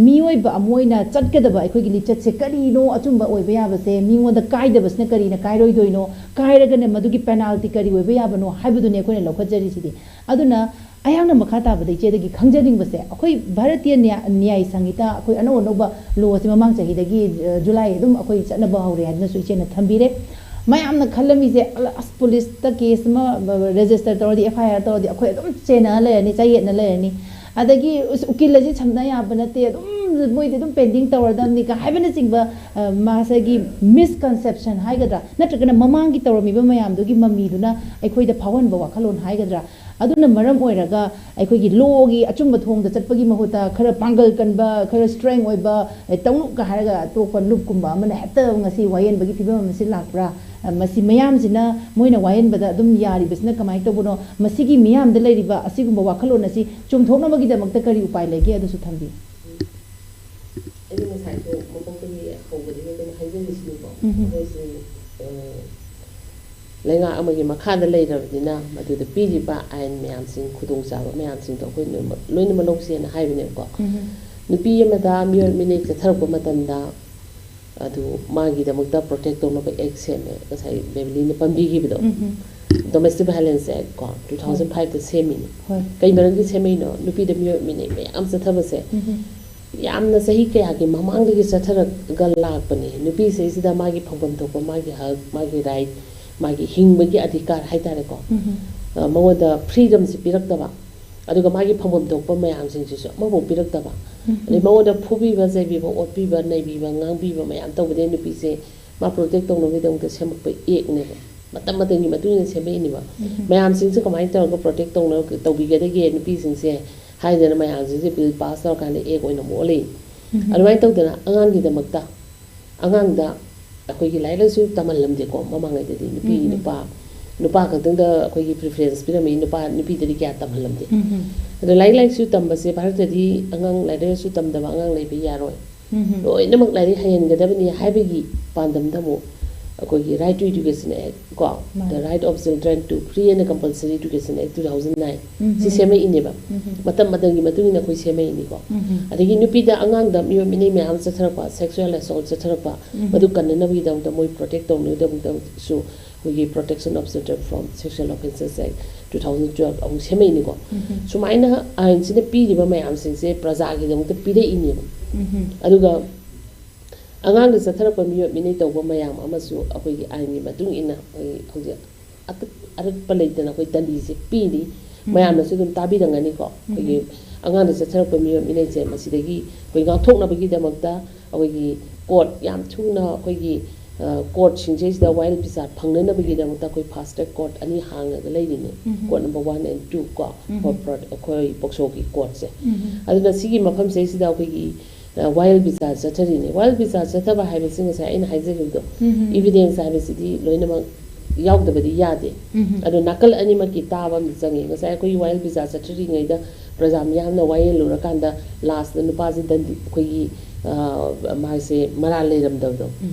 ꯃꯤꯑꯣꯏꯕ ꯑꯃ ꯑꯣꯏꯅ ꯆꯠꯀꯗꯕ ꯑꯩꯈꯣꯏꯒꯤ ꯂꯤꯆꯠꯁꯦ ꯀꯔꯤꯅꯣ, ꯑꯆꯨꯝꯕ ꯑꯣꯏꯕ ꯌꯥꯕꯁꯦ, ꯃꯤꯉꯣꯟꯗ ꯀꯥꯏꯗꯕꯁꯤꯅ ꯀꯔꯤꯅ ꯀꯥꯏꯔꯣꯏꯗꯣꯏꯅꯣ, ꯀꯥꯏꯔꯒꯅ ꯃꯗꯨꯒꯤ ꯄꯦꯅꯥꯜꯇꯤ ꯀꯔꯤ ꯑꯣꯏꯕ ꯌꯥꯕꯅꯣ ꯍꯥꯏꯕꯗꯨꯅꯦ ꯑꯩꯈꯣꯏꯅ ꯂꯧꯈꯠꯆꯔꯤꯁꯤꯗꯤ꯫ ꯑꯗꯨꯅ ꯑꯩꯍꯥꯛꯅ ꯃꯈꯥ ꯇꯥꯕꯗ ꯏꯆꯦꯗꯒꯤ ꯈꯪꯖꯅꯤꯡꯕꯁꯦ, ꯑꯩꯈꯣꯏ ꯚꯥꯔꯠꯇꯤꯌ ꯅ꯭ꯌꯥ-, ꯅ꯭ꯌꯥꯌ ꯁꯪꯍꯤꯇꯥ, ꯑꯩꯈꯣꯏ ꯑꯅꯧ ꯑꯅꯧꯕ ꯂꯣꯁꯦ ꯃꯃꯥꯡ ꯆꯍꯤꯗꯒꯤ, ꯑ, ꯖꯨꯂꯥꯏ ꯑꯗꯨꯝ ꯑꯩꯈꯣꯏ ꯆꯠꯅꯕ ꯍꯧꯔꯦ ꯍꯥꯏꯗꯨꯅꯁꯨ ꯏꯆꯦꯅ ꯊꯝꯕꯤꯔꯦ꯫ ꯃꯌꯥꯝꯅ ꯈꯜꯂꯝꯃꯤꯁꯦ, "ꯑꯂ, ꯑꯁ, ꯄꯨꯂꯤꯁꯇ ꯀꯦꯁ ꯑꯃ, ꯑ, ꯔꯦꯖꯤꯁꯇꯔ ꯇꯧꯔꯗꯤ, ꯑꯦꯐ ꯑꯥꯏ ꯑꯥꯔ ꯇꯧꯔꯗꯤ ꯑꯩꯈꯣꯏ ꯑꯗꯨꯝ ꯆꯦꯟꯅ ꯂꯩꯔꯅꯤ, ꯆꯌꯦꯠꯅ ꯂꯩꯔꯅꯤ꯫ ꯑꯗꯒꯤ, ꯑꯁ, ꯎꯀꯤꯜ ꯑꯁꯤ ꯁꯝꯅ ꯌꯥꯕ ꯅꯠꯇꯦ, ꯑꯗꯨꯝ ꯃꯣꯏꯗꯤ ꯑꯗꯨꯝ ꯄꯦꯟꯗꯤꯡ ꯇꯧꯔꯗꯕꯅꯤꯒ" ꯍꯥꯏꯕꯅꯆꯤꯡꯕ, ꯑ, ꯃꯥꯁꯥꯒꯤ ꯃꯤꯁꯀꯟꯁꯦꯞꯁꯟ ꯍꯥꯏꯒꯗ꯭ꯔꯥ, ꯅꯠꯇ꯭ꯔꯒꯅ ꯃꯃꯥꯡꯒꯤ ꯇꯧꯔꯝꯃꯤꯕ ꯃꯌꯥꯝꯗꯨꯒꯤ ꯃꯃꯤꯗꯨꯅ ꯑꯩꯈꯣꯏꯗ ꯐꯥꯎꯍꯟꯕ ꯋꯥꯈꯜꯂꯣꯟ ꯍꯥꯏꯒꯗ꯭ꯔꯥ, ꯑꯗꯨꯅ ꯃꯔꯝ ꯑꯣꯏꯔꯒ ꯑꯩꯈꯣꯏꯒꯤ ꯂꯣꯒꯤ ꯑꯆꯨꯝꯕ ꯊꯣꯡꯗ ꯆꯠꯄꯒꯤ ꯃꯍꯨꯠꯇ ꯈꯔ ꯄꯥꯡꯒꯜ ꯀꯟꯕ, ꯈꯔ ꯁ꯭ꯇꯔꯦꯡ ꯑꯣꯏꯕ, ꯑꯦ, ꯇꯧꯅꯨꯒ ꯍꯥꯏꯔꯒ ꯑꯇꯣꯞꯄ ꯂꯨꯞꯀꯨꯝꯕ ꯑꯃꯅ ꯍꯦꯛꯇ ꯉꯁꯤ ꯋꯥꯌꯦꯟꯕꯒꯤ ꯐꯤꯕꯝ ꯑꯃꯁꯤ ꯂꯥꯛꯄ꯭ꯔꯥ? ꯑ, ꯃꯁꯤ ꯃꯌꯥꯝꯁꯤꯅ ꯃꯣꯏꯅ ꯋꯥꯌꯦꯟꯕꯗ ꯑꯗꯨꯝ ꯌꯥꯔꯤꯕꯁꯤꯅ ꯀꯃꯥꯏꯅ ꯇꯧꯕꯅꯣ? ꯃꯁꯤꯒꯤ ꯃꯤꯌꯥꯝꯗ ꯂꯩꯔꯤꯕ ꯑꯁꯤꯒꯨꯝꯕ ꯋꯥꯈꯜꯂꯣꯟ ꯑꯁꯤ ꯆꯨꯝꯊꯣꯛꯅꯕꯒꯤꯗꯃꯛꯇ ꯀꯔꯤ ꯎꯄꯥꯏ ꯂꯩꯒꯦ? ꯑꯗꯨꯁꯨ ꯊꯝꯕꯤꯌꯨ꯫ ꯑꯩꯅ ꯉꯁꯥꯏꯁꯨ ꯃꯀꯣꯛꯇꯒꯤ ꯍꯧꯕꯗꯒꯤ ꯑꯗꯨꯝ ꯍꯥꯏꯖꯔꯤꯁꯤꯅꯤꯀꯣ꯫ ꯎꯝ꯫ ꯑꯩꯈꯣꯏꯁꯤ, ꯑ, ꯂꯩꯉꯥꯛ ꯑꯃꯒꯤ ꯃꯈꯥꯗ ꯂꯩꯔꯕꯅꯤꯅ ꯃꯗꯨꯗ ꯄꯤꯔꯤꯕ ꯑꯥꯏꯟ ꯃꯌꯥꯝꯁꯤꯡ, ꯈꯨꯗꯣꯡꯆꯥꯕ ꯃꯌꯥꯝꯁꯤꯡꯗꯣ ꯑꯩꯈꯣꯏ ꯂꯣꯏꯅꯃꯛ, ꯂꯣꯏꯅꯃꯛ ꯂꯧꯁꯦꯅ ꯍꯥꯏꯕꯅꯦꯕꯀꯣ꯫ ꯎꯝ꯫ ꯅꯨꯄꯤ ꯑꯃꯗ ꯃꯤꯑꯣꯠ ꯃꯤꯅꯩ ꯆꯠꯊꯔꯛꯄ ꯃꯇꯝꯗ ꯑꯗꯨ ꯃꯥꯒꯤꯗꯃꯛꯇ ꯄ꯭ꯔꯣꯇꯦꯛ ꯇꯧꯅꯕ ꯑꯦꯛ ꯁꯦꯝꯃꯦ, ꯉꯁꯥꯏ ꯕꯦꯕꯤꯂꯤꯅ ꯄꯟꯕꯤꯈꯤꯕꯗꯣ꯫ ꯎꯝ꯫ ꯗꯣꯃꯦꯁꯇꯤꯛ ꯚꯥꯏꯂꯦꯟꯁ ꯑꯦꯛ ꯀꯣ, ꯇꯨ ꯊꯥꯎꯖꯟ ꯐꯥꯏꯚꯇ ꯁꯦꯝꯃꯤꯅꯤ꯫ ꯍꯣꯏ꯫ ꯀꯩ ꯃꯔꯝꯒꯤ ꯁꯦꯝꯃꯛꯏꯅꯣ? ꯅꯨꯄꯤꯗ ꯃꯤꯑꯣꯠ ꯃꯤꯅꯩ ꯃꯌꯥꯝ ꯆꯠꯊꯕꯁꯦ ꯎꯝ꯫ ꯌꯥꯝꯅ ꯆꯍꯤ ꯀꯌꯥꯒꯤ ꯃꯃꯥꯡꯗꯒꯤ ꯆꯠꯊꯔꯒ ꯂꯥꯛꯄꯅꯦ꯫ ꯅꯨꯄꯤꯁꯤꯗꯩꯁꯤꯗ ꯃꯥꯒꯤ ꯐꯪꯐꯝ ꯊꯣꯛꯄ ꯃꯥꯒꯤ ꯍꯛ, ꯃꯥꯒꯤ ꯔꯥꯏꯠ, ꯃꯥꯒꯤ ꯍꯤꯡꯕꯒꯤ ꯑꯙꯤꯀꯥꯔ ꯍꯥꯏꯇꯥꯔꯦꯀꯣ, ꯎꯝ꯫ ꯑ, ꯃꯉꯣꯟꯗ ꯐ꯭ꯔꯤꯗꯝꯁꯤ ꯄꯤꯔꯛꯇꯕ, ꯑꯗꯨꯒ ꯃꯥꯒꯤ ꯐꯪꯐꯝ ꯊꯣꯛꯄ ꯃꯌꯥꯝꯁꯤꯡꯁꯤꯁꯨ ꯑꯃꯐꯥꯎ ꯄꯤꯔꯛꯇꯕ, ꯎꯝ꯫ ꯑꯗꯩ ꯃꯉꯣꯟꯗ ꯐꯨꯕꯤꯕ, ꯆꯩꯕꯤꯕ, ꯑꯣꯠꯄꯤꯕ, ꯅꯩꯕꯤꯕ, ꯉꯥꯡꯕꯤꯕ ꯃꯌꯥꯝ ꯇꯧꯕꯗꯒꯤ ꯅꯨꯄꯤꯁꯦ ꯃꯥ ꯄ꯭ꯔꯣꯇꯦꯛ ꯇꯧꯅꯕꯒꯤꯗꯃꯛꯇ ꯁꯦꯝꯃꯛꯄ ꯑꯦꯛꯅꯦꯕ꯫ ꯃꯇꯝ ꯃꯇꯝꯒꯤ ꯃꯇꯨꯡ ꯏꯟꯅ ꯁꯦꯝꯃꯛꯏꯅꯦꯕ꯫ ꯃꯌꯥꯝꯁꯤꯡꯁꯦ ꯀꯃꯥꯏꯅ ꯇꯧꯔꯒ ꯄ꯭ꯔꯣꯇꯦꯛ ꯇꯧꯅ ꯇꯧꯕꯤꯒꯗꯒꯦ ꯅꯨꯄꯤꯁꯤꯡꯁꯦ ꯍꯥꯏꯗꯅ ꯃꯌꯥꯝꯁꯤꯡꯁꯦ ꯕꯤꯜ ꯄꯥꯁ ꯇꯧꯔꯀꯥꯟꯗ ꯑꯦꯛ ꯑꯣꯏꯅ ꯑꯃꯨꯛ ꯑꯣꯜꯂꯛꯏ꯫ ꯑꯗꯨꯃꯥꯏꯅ ꯇꯧꯗꯅ ꯑꯉꯥꯡꯒꯤꯗꯃꯛꯇ, ꯑꯉꯥꯡꯗ ꯑꯩꯈꯣꯏꯒꯤ ꯂꯥꯏꯔꯤꯛ ꯂꯥꯏꯁꯨ ꯇꯝꯍꯜꯂꯝꯗꯦꯀꯣ꯫ ꯃꯃꯥꯡꯉꯩꯗꯗꯤ ꯅꯨꯄꯤ ꯅꯨꯄꯥ, ꯅꯨꯄꯥ ꯈꯛꯇꯪꯗ ꯑꯩꯈꯣꯏꯒꯤ ꯄ꯭ꯔꯤꯐꯔꯦꯟꯁ ꯄꯤꯔꯝꯃꯤ, ꯅꯨꯄꯥ ꯅꯨꯄꯤꯗꯗꯤ ꯀꯌꯥ ꯇꯝꯍꯜꯂꯝꯗꯦ꯫ ꯑꯗꯣ ꯂꯥꯏꯔꯤꯛ ꯂꯥꯏꯁꯨ ꯇꯝꯕꯁꯦ ꯚꯥꯔꯠꯇꯗꯤ ꯑꯉꯥꯡ ꯂꯥꯏꯔꯤꯛ ꯂꯥꯏꯁꯨ ꯇꯝꯗꯕ ꯑꯉꯥꯡ ꯂꯩꯕ ꯌꯥꯔꯣꯏ꯫ ꯂꯣꯏꯅꯃꯛ ꯂꯥꯏꯔꯤꯛ ꯍꯩꯍꯟꯒꯗꯕꯅꯤ ꯍꯥꯏꯕꯒꯤ ꯄꯥꯟꯗꯝꯗ ꯑꯃꯨꯛ ꯑꯩꯈꯣꯏꯒꯤ Right to Education Act ꯀꯣ, The Right of Children to Free and Compulsory Education Act two thousand nine ꯁꯤ ꯁꯦꯝꯃꯛꯏꯅꯦꯕ꯫ ꯃꯇꯝ ꯃꯇꯝꯒꯤ ꯃꯇꯨꯡ ꯏꯟꯅ ꯑꯩꯈꯣꯏ ꯁꯦꯝꯃꯛꯏꯅꯤꯀꯣ꯫ ꯑꯗꯒꯤ ꯅꯨꯄꯤꯗ, ꯑꯉꯥꯡꯗ ꯃꯤꯑꯣꯠ ꯃꯤꯅꯩ ꯃꯌꯥꯝ ꯆꯠꯊꯔꯛꯄ, ꯁꯦꯛꯁꯨꯋꯦꯜ ꯑꯦꯁꯣꯜꯠ ꯆꯠꯊꯔꯛꯄ, ꯃꯗꯨ ꯀꯟꯅꯅꯕꯒꯤꯗꯃꯛꯇ, ꯃꯣꯏ ꯄ꯭ꯔꯣꯇꯦꯛ ꯇꯧꯅꯕꯒꯤꯗꯃꯛꯇꯁꯨ ꯑꯩꯈꯣꯏꯒꯤ Protection of Children from Sexual Offences Act two thousand twelve ꯑꯃꯨꯛ ꯁꯦꯝꯃꯛꯏꯅꯤꯀꯣ꯫ ꯁꯨꯃꯥꯏꯅ ꯑꯥꯏꯟꯁꯤꯅ ꯄꯤꯔꯤꯕ ꯃꯌꯥꯝꯁꯤꯡꯁꯦ ꯄ꯭ꯔꯖꯥꯒꯤꯗꯃꯛꯇ ꯄꯤꯔꯛꯏꯅꯦꯕ꯫ ꯑꯗꯨꯒ ꯑꯉꯥꯡꯗ ꯆꯠꯊꯔꯛꯄ ꯃꯤꯑꯣꯠ ꯃꯤꯅꯩ ꯇꯧꯕ ꯃꯌꯥꯝ ꯑꯃꯁꯨ ꯑꯩꯈꯣꯏꯒꯤ ꯑꯥꯏꯟꯒꯤ ꯃꯇꯨꯡ ꯏꯟꯅ ꯑꯩꯈꯣꯏ ꯍꯧꯖꯤꯛ ꯑꯀꯛ-, ꯑꯔꯛꯄ ꯂꯩꯇꯅ ꯑꯩꯈꯣꯏ ꯗꯟꯗꯤꯁꯦ ꯄꯤꯔꯤ꯫ ꯃꯌꯥꯝꯅꯁꯨ ꯑꯗꯨꯝ ꯇꯥꯕꯤꯔꯝꯒꯅꯤꯀꯣ꯫ ꯑꯩꯈꯣꯏꯒꯤ ꯑꯉꯥꯡꯗ ꯆꯠꯊꯔꯛꯄ ꯃꯤꯑꯣꯠ ꯃꯤꯅꯩꯁꯦ ꯃꯁꯤꯗꯒꯤ ꯑꯩꯈꯣꯏ ꯉꯥꯛꯊꯣꯛꯅꯕꯒꯤꯗꯃꯛꯇ ꯑꯩꯈꯣꯏꯒꯤ ꯀꯣꯔꯠ ꯌꯥꯝ ꯊꯨꯅ ꯑꯩꯈꯣꯏꯒꯤ, ꯑ, ꯀꯣꯔꯠꯁꯤꯡꯁꯤꯗꯩꯁꯤꯗ ꯋꯥꯌꯦꯜ ꯕꯤꯆꯥꯔ ꯐꯪꯅꯅꯕꯒꯤꯗꯃꯛꯇ ꯑꯩꯈꯣꯏ ꯐꯥꯁ ꯇ꯭ꯔꯦꯛ ꯀꯣꯔꯠ ꯑꯅꯤ ꯍꯥꯡꯉꯒ ꯂꯩꯔꯤꯅꯤ꯫ Court number one and two ꯀꯣ, ꯀꯣꯔꯠ ꯄ꯭ꯔꯣ-, ꯑꯩꯈꯣꯏ ꯄꯣꯛꯁꯣꯒꯤ ꯀꯣꯔꯠꯁꯦ꯫ ꯑꯗꯨꯅ ꯁꯤꯒꯤ ꯃꯐꯝꯁꯤꯗꯩꯁꯤꯗ ꯑꯩꯈꯣꯏꯒꯤ, ꯑ, ꯋꯥꯌꯦꯜ ꯕꯤꯆꯥꯔ ꯆꯠꯊꯔꯤꯅꯤ꯫ ꯋꯥꯌꯦꯜ ꯕꯤꯆꯥꯔ ꯆꯠꯊꯕ ꯍꯥꯏꯕꯁꯤ ꯉꯁꯥꯏ ꯑꯩꯅ ꯍꯥꯏꯖꯈꯤꯕꯗꯣ, ꯏꯕꯤꯗꯦꯟꯁ ꯍꯥꯏꯕꯁꯤꯗꯤ ꯂꯣꯏꯅꯃꯛ ꯌꯥꯎꯗꯕꯗꯤ ꯌꯥꯗꯦ꯫ ꯑꯗꯣ ꯅꯥꯀꯜ ꯑꯅꯤꯃꯛꯀꯤ ꯇꯥꯕ ꯑꯃꯗꯤ ꯆꯪꯉꯤ꯫ ꯉꯁꯥꯏ ꯑꯩꯈꯣꯏꯒꯤ ꯋꯥꯌꯦꯜ ꯕꯤꯆꯥꯔ ꯆꯠꯊꯔꯤꯉꯩꯗ ꯄ꯭ꯔꯖꯥ ꯃꯤꯌꯥꯝꯅ ꯋꯥꯌꯦꯜꯂꯨꯔꯀꯥꯟꯗ ꯂꯥꯁꯇ ꯅꯨꯄꯥꯁꯦ ꯗꯟꯗꯤ, ꯑꯩꯈꯣꯏꯒꯤ, ꯑ, ꯃꯥꯁꯦ ꯃꯔꯥꯜ ꯂꯩꯔꯝꯗꯕꯗꯣ,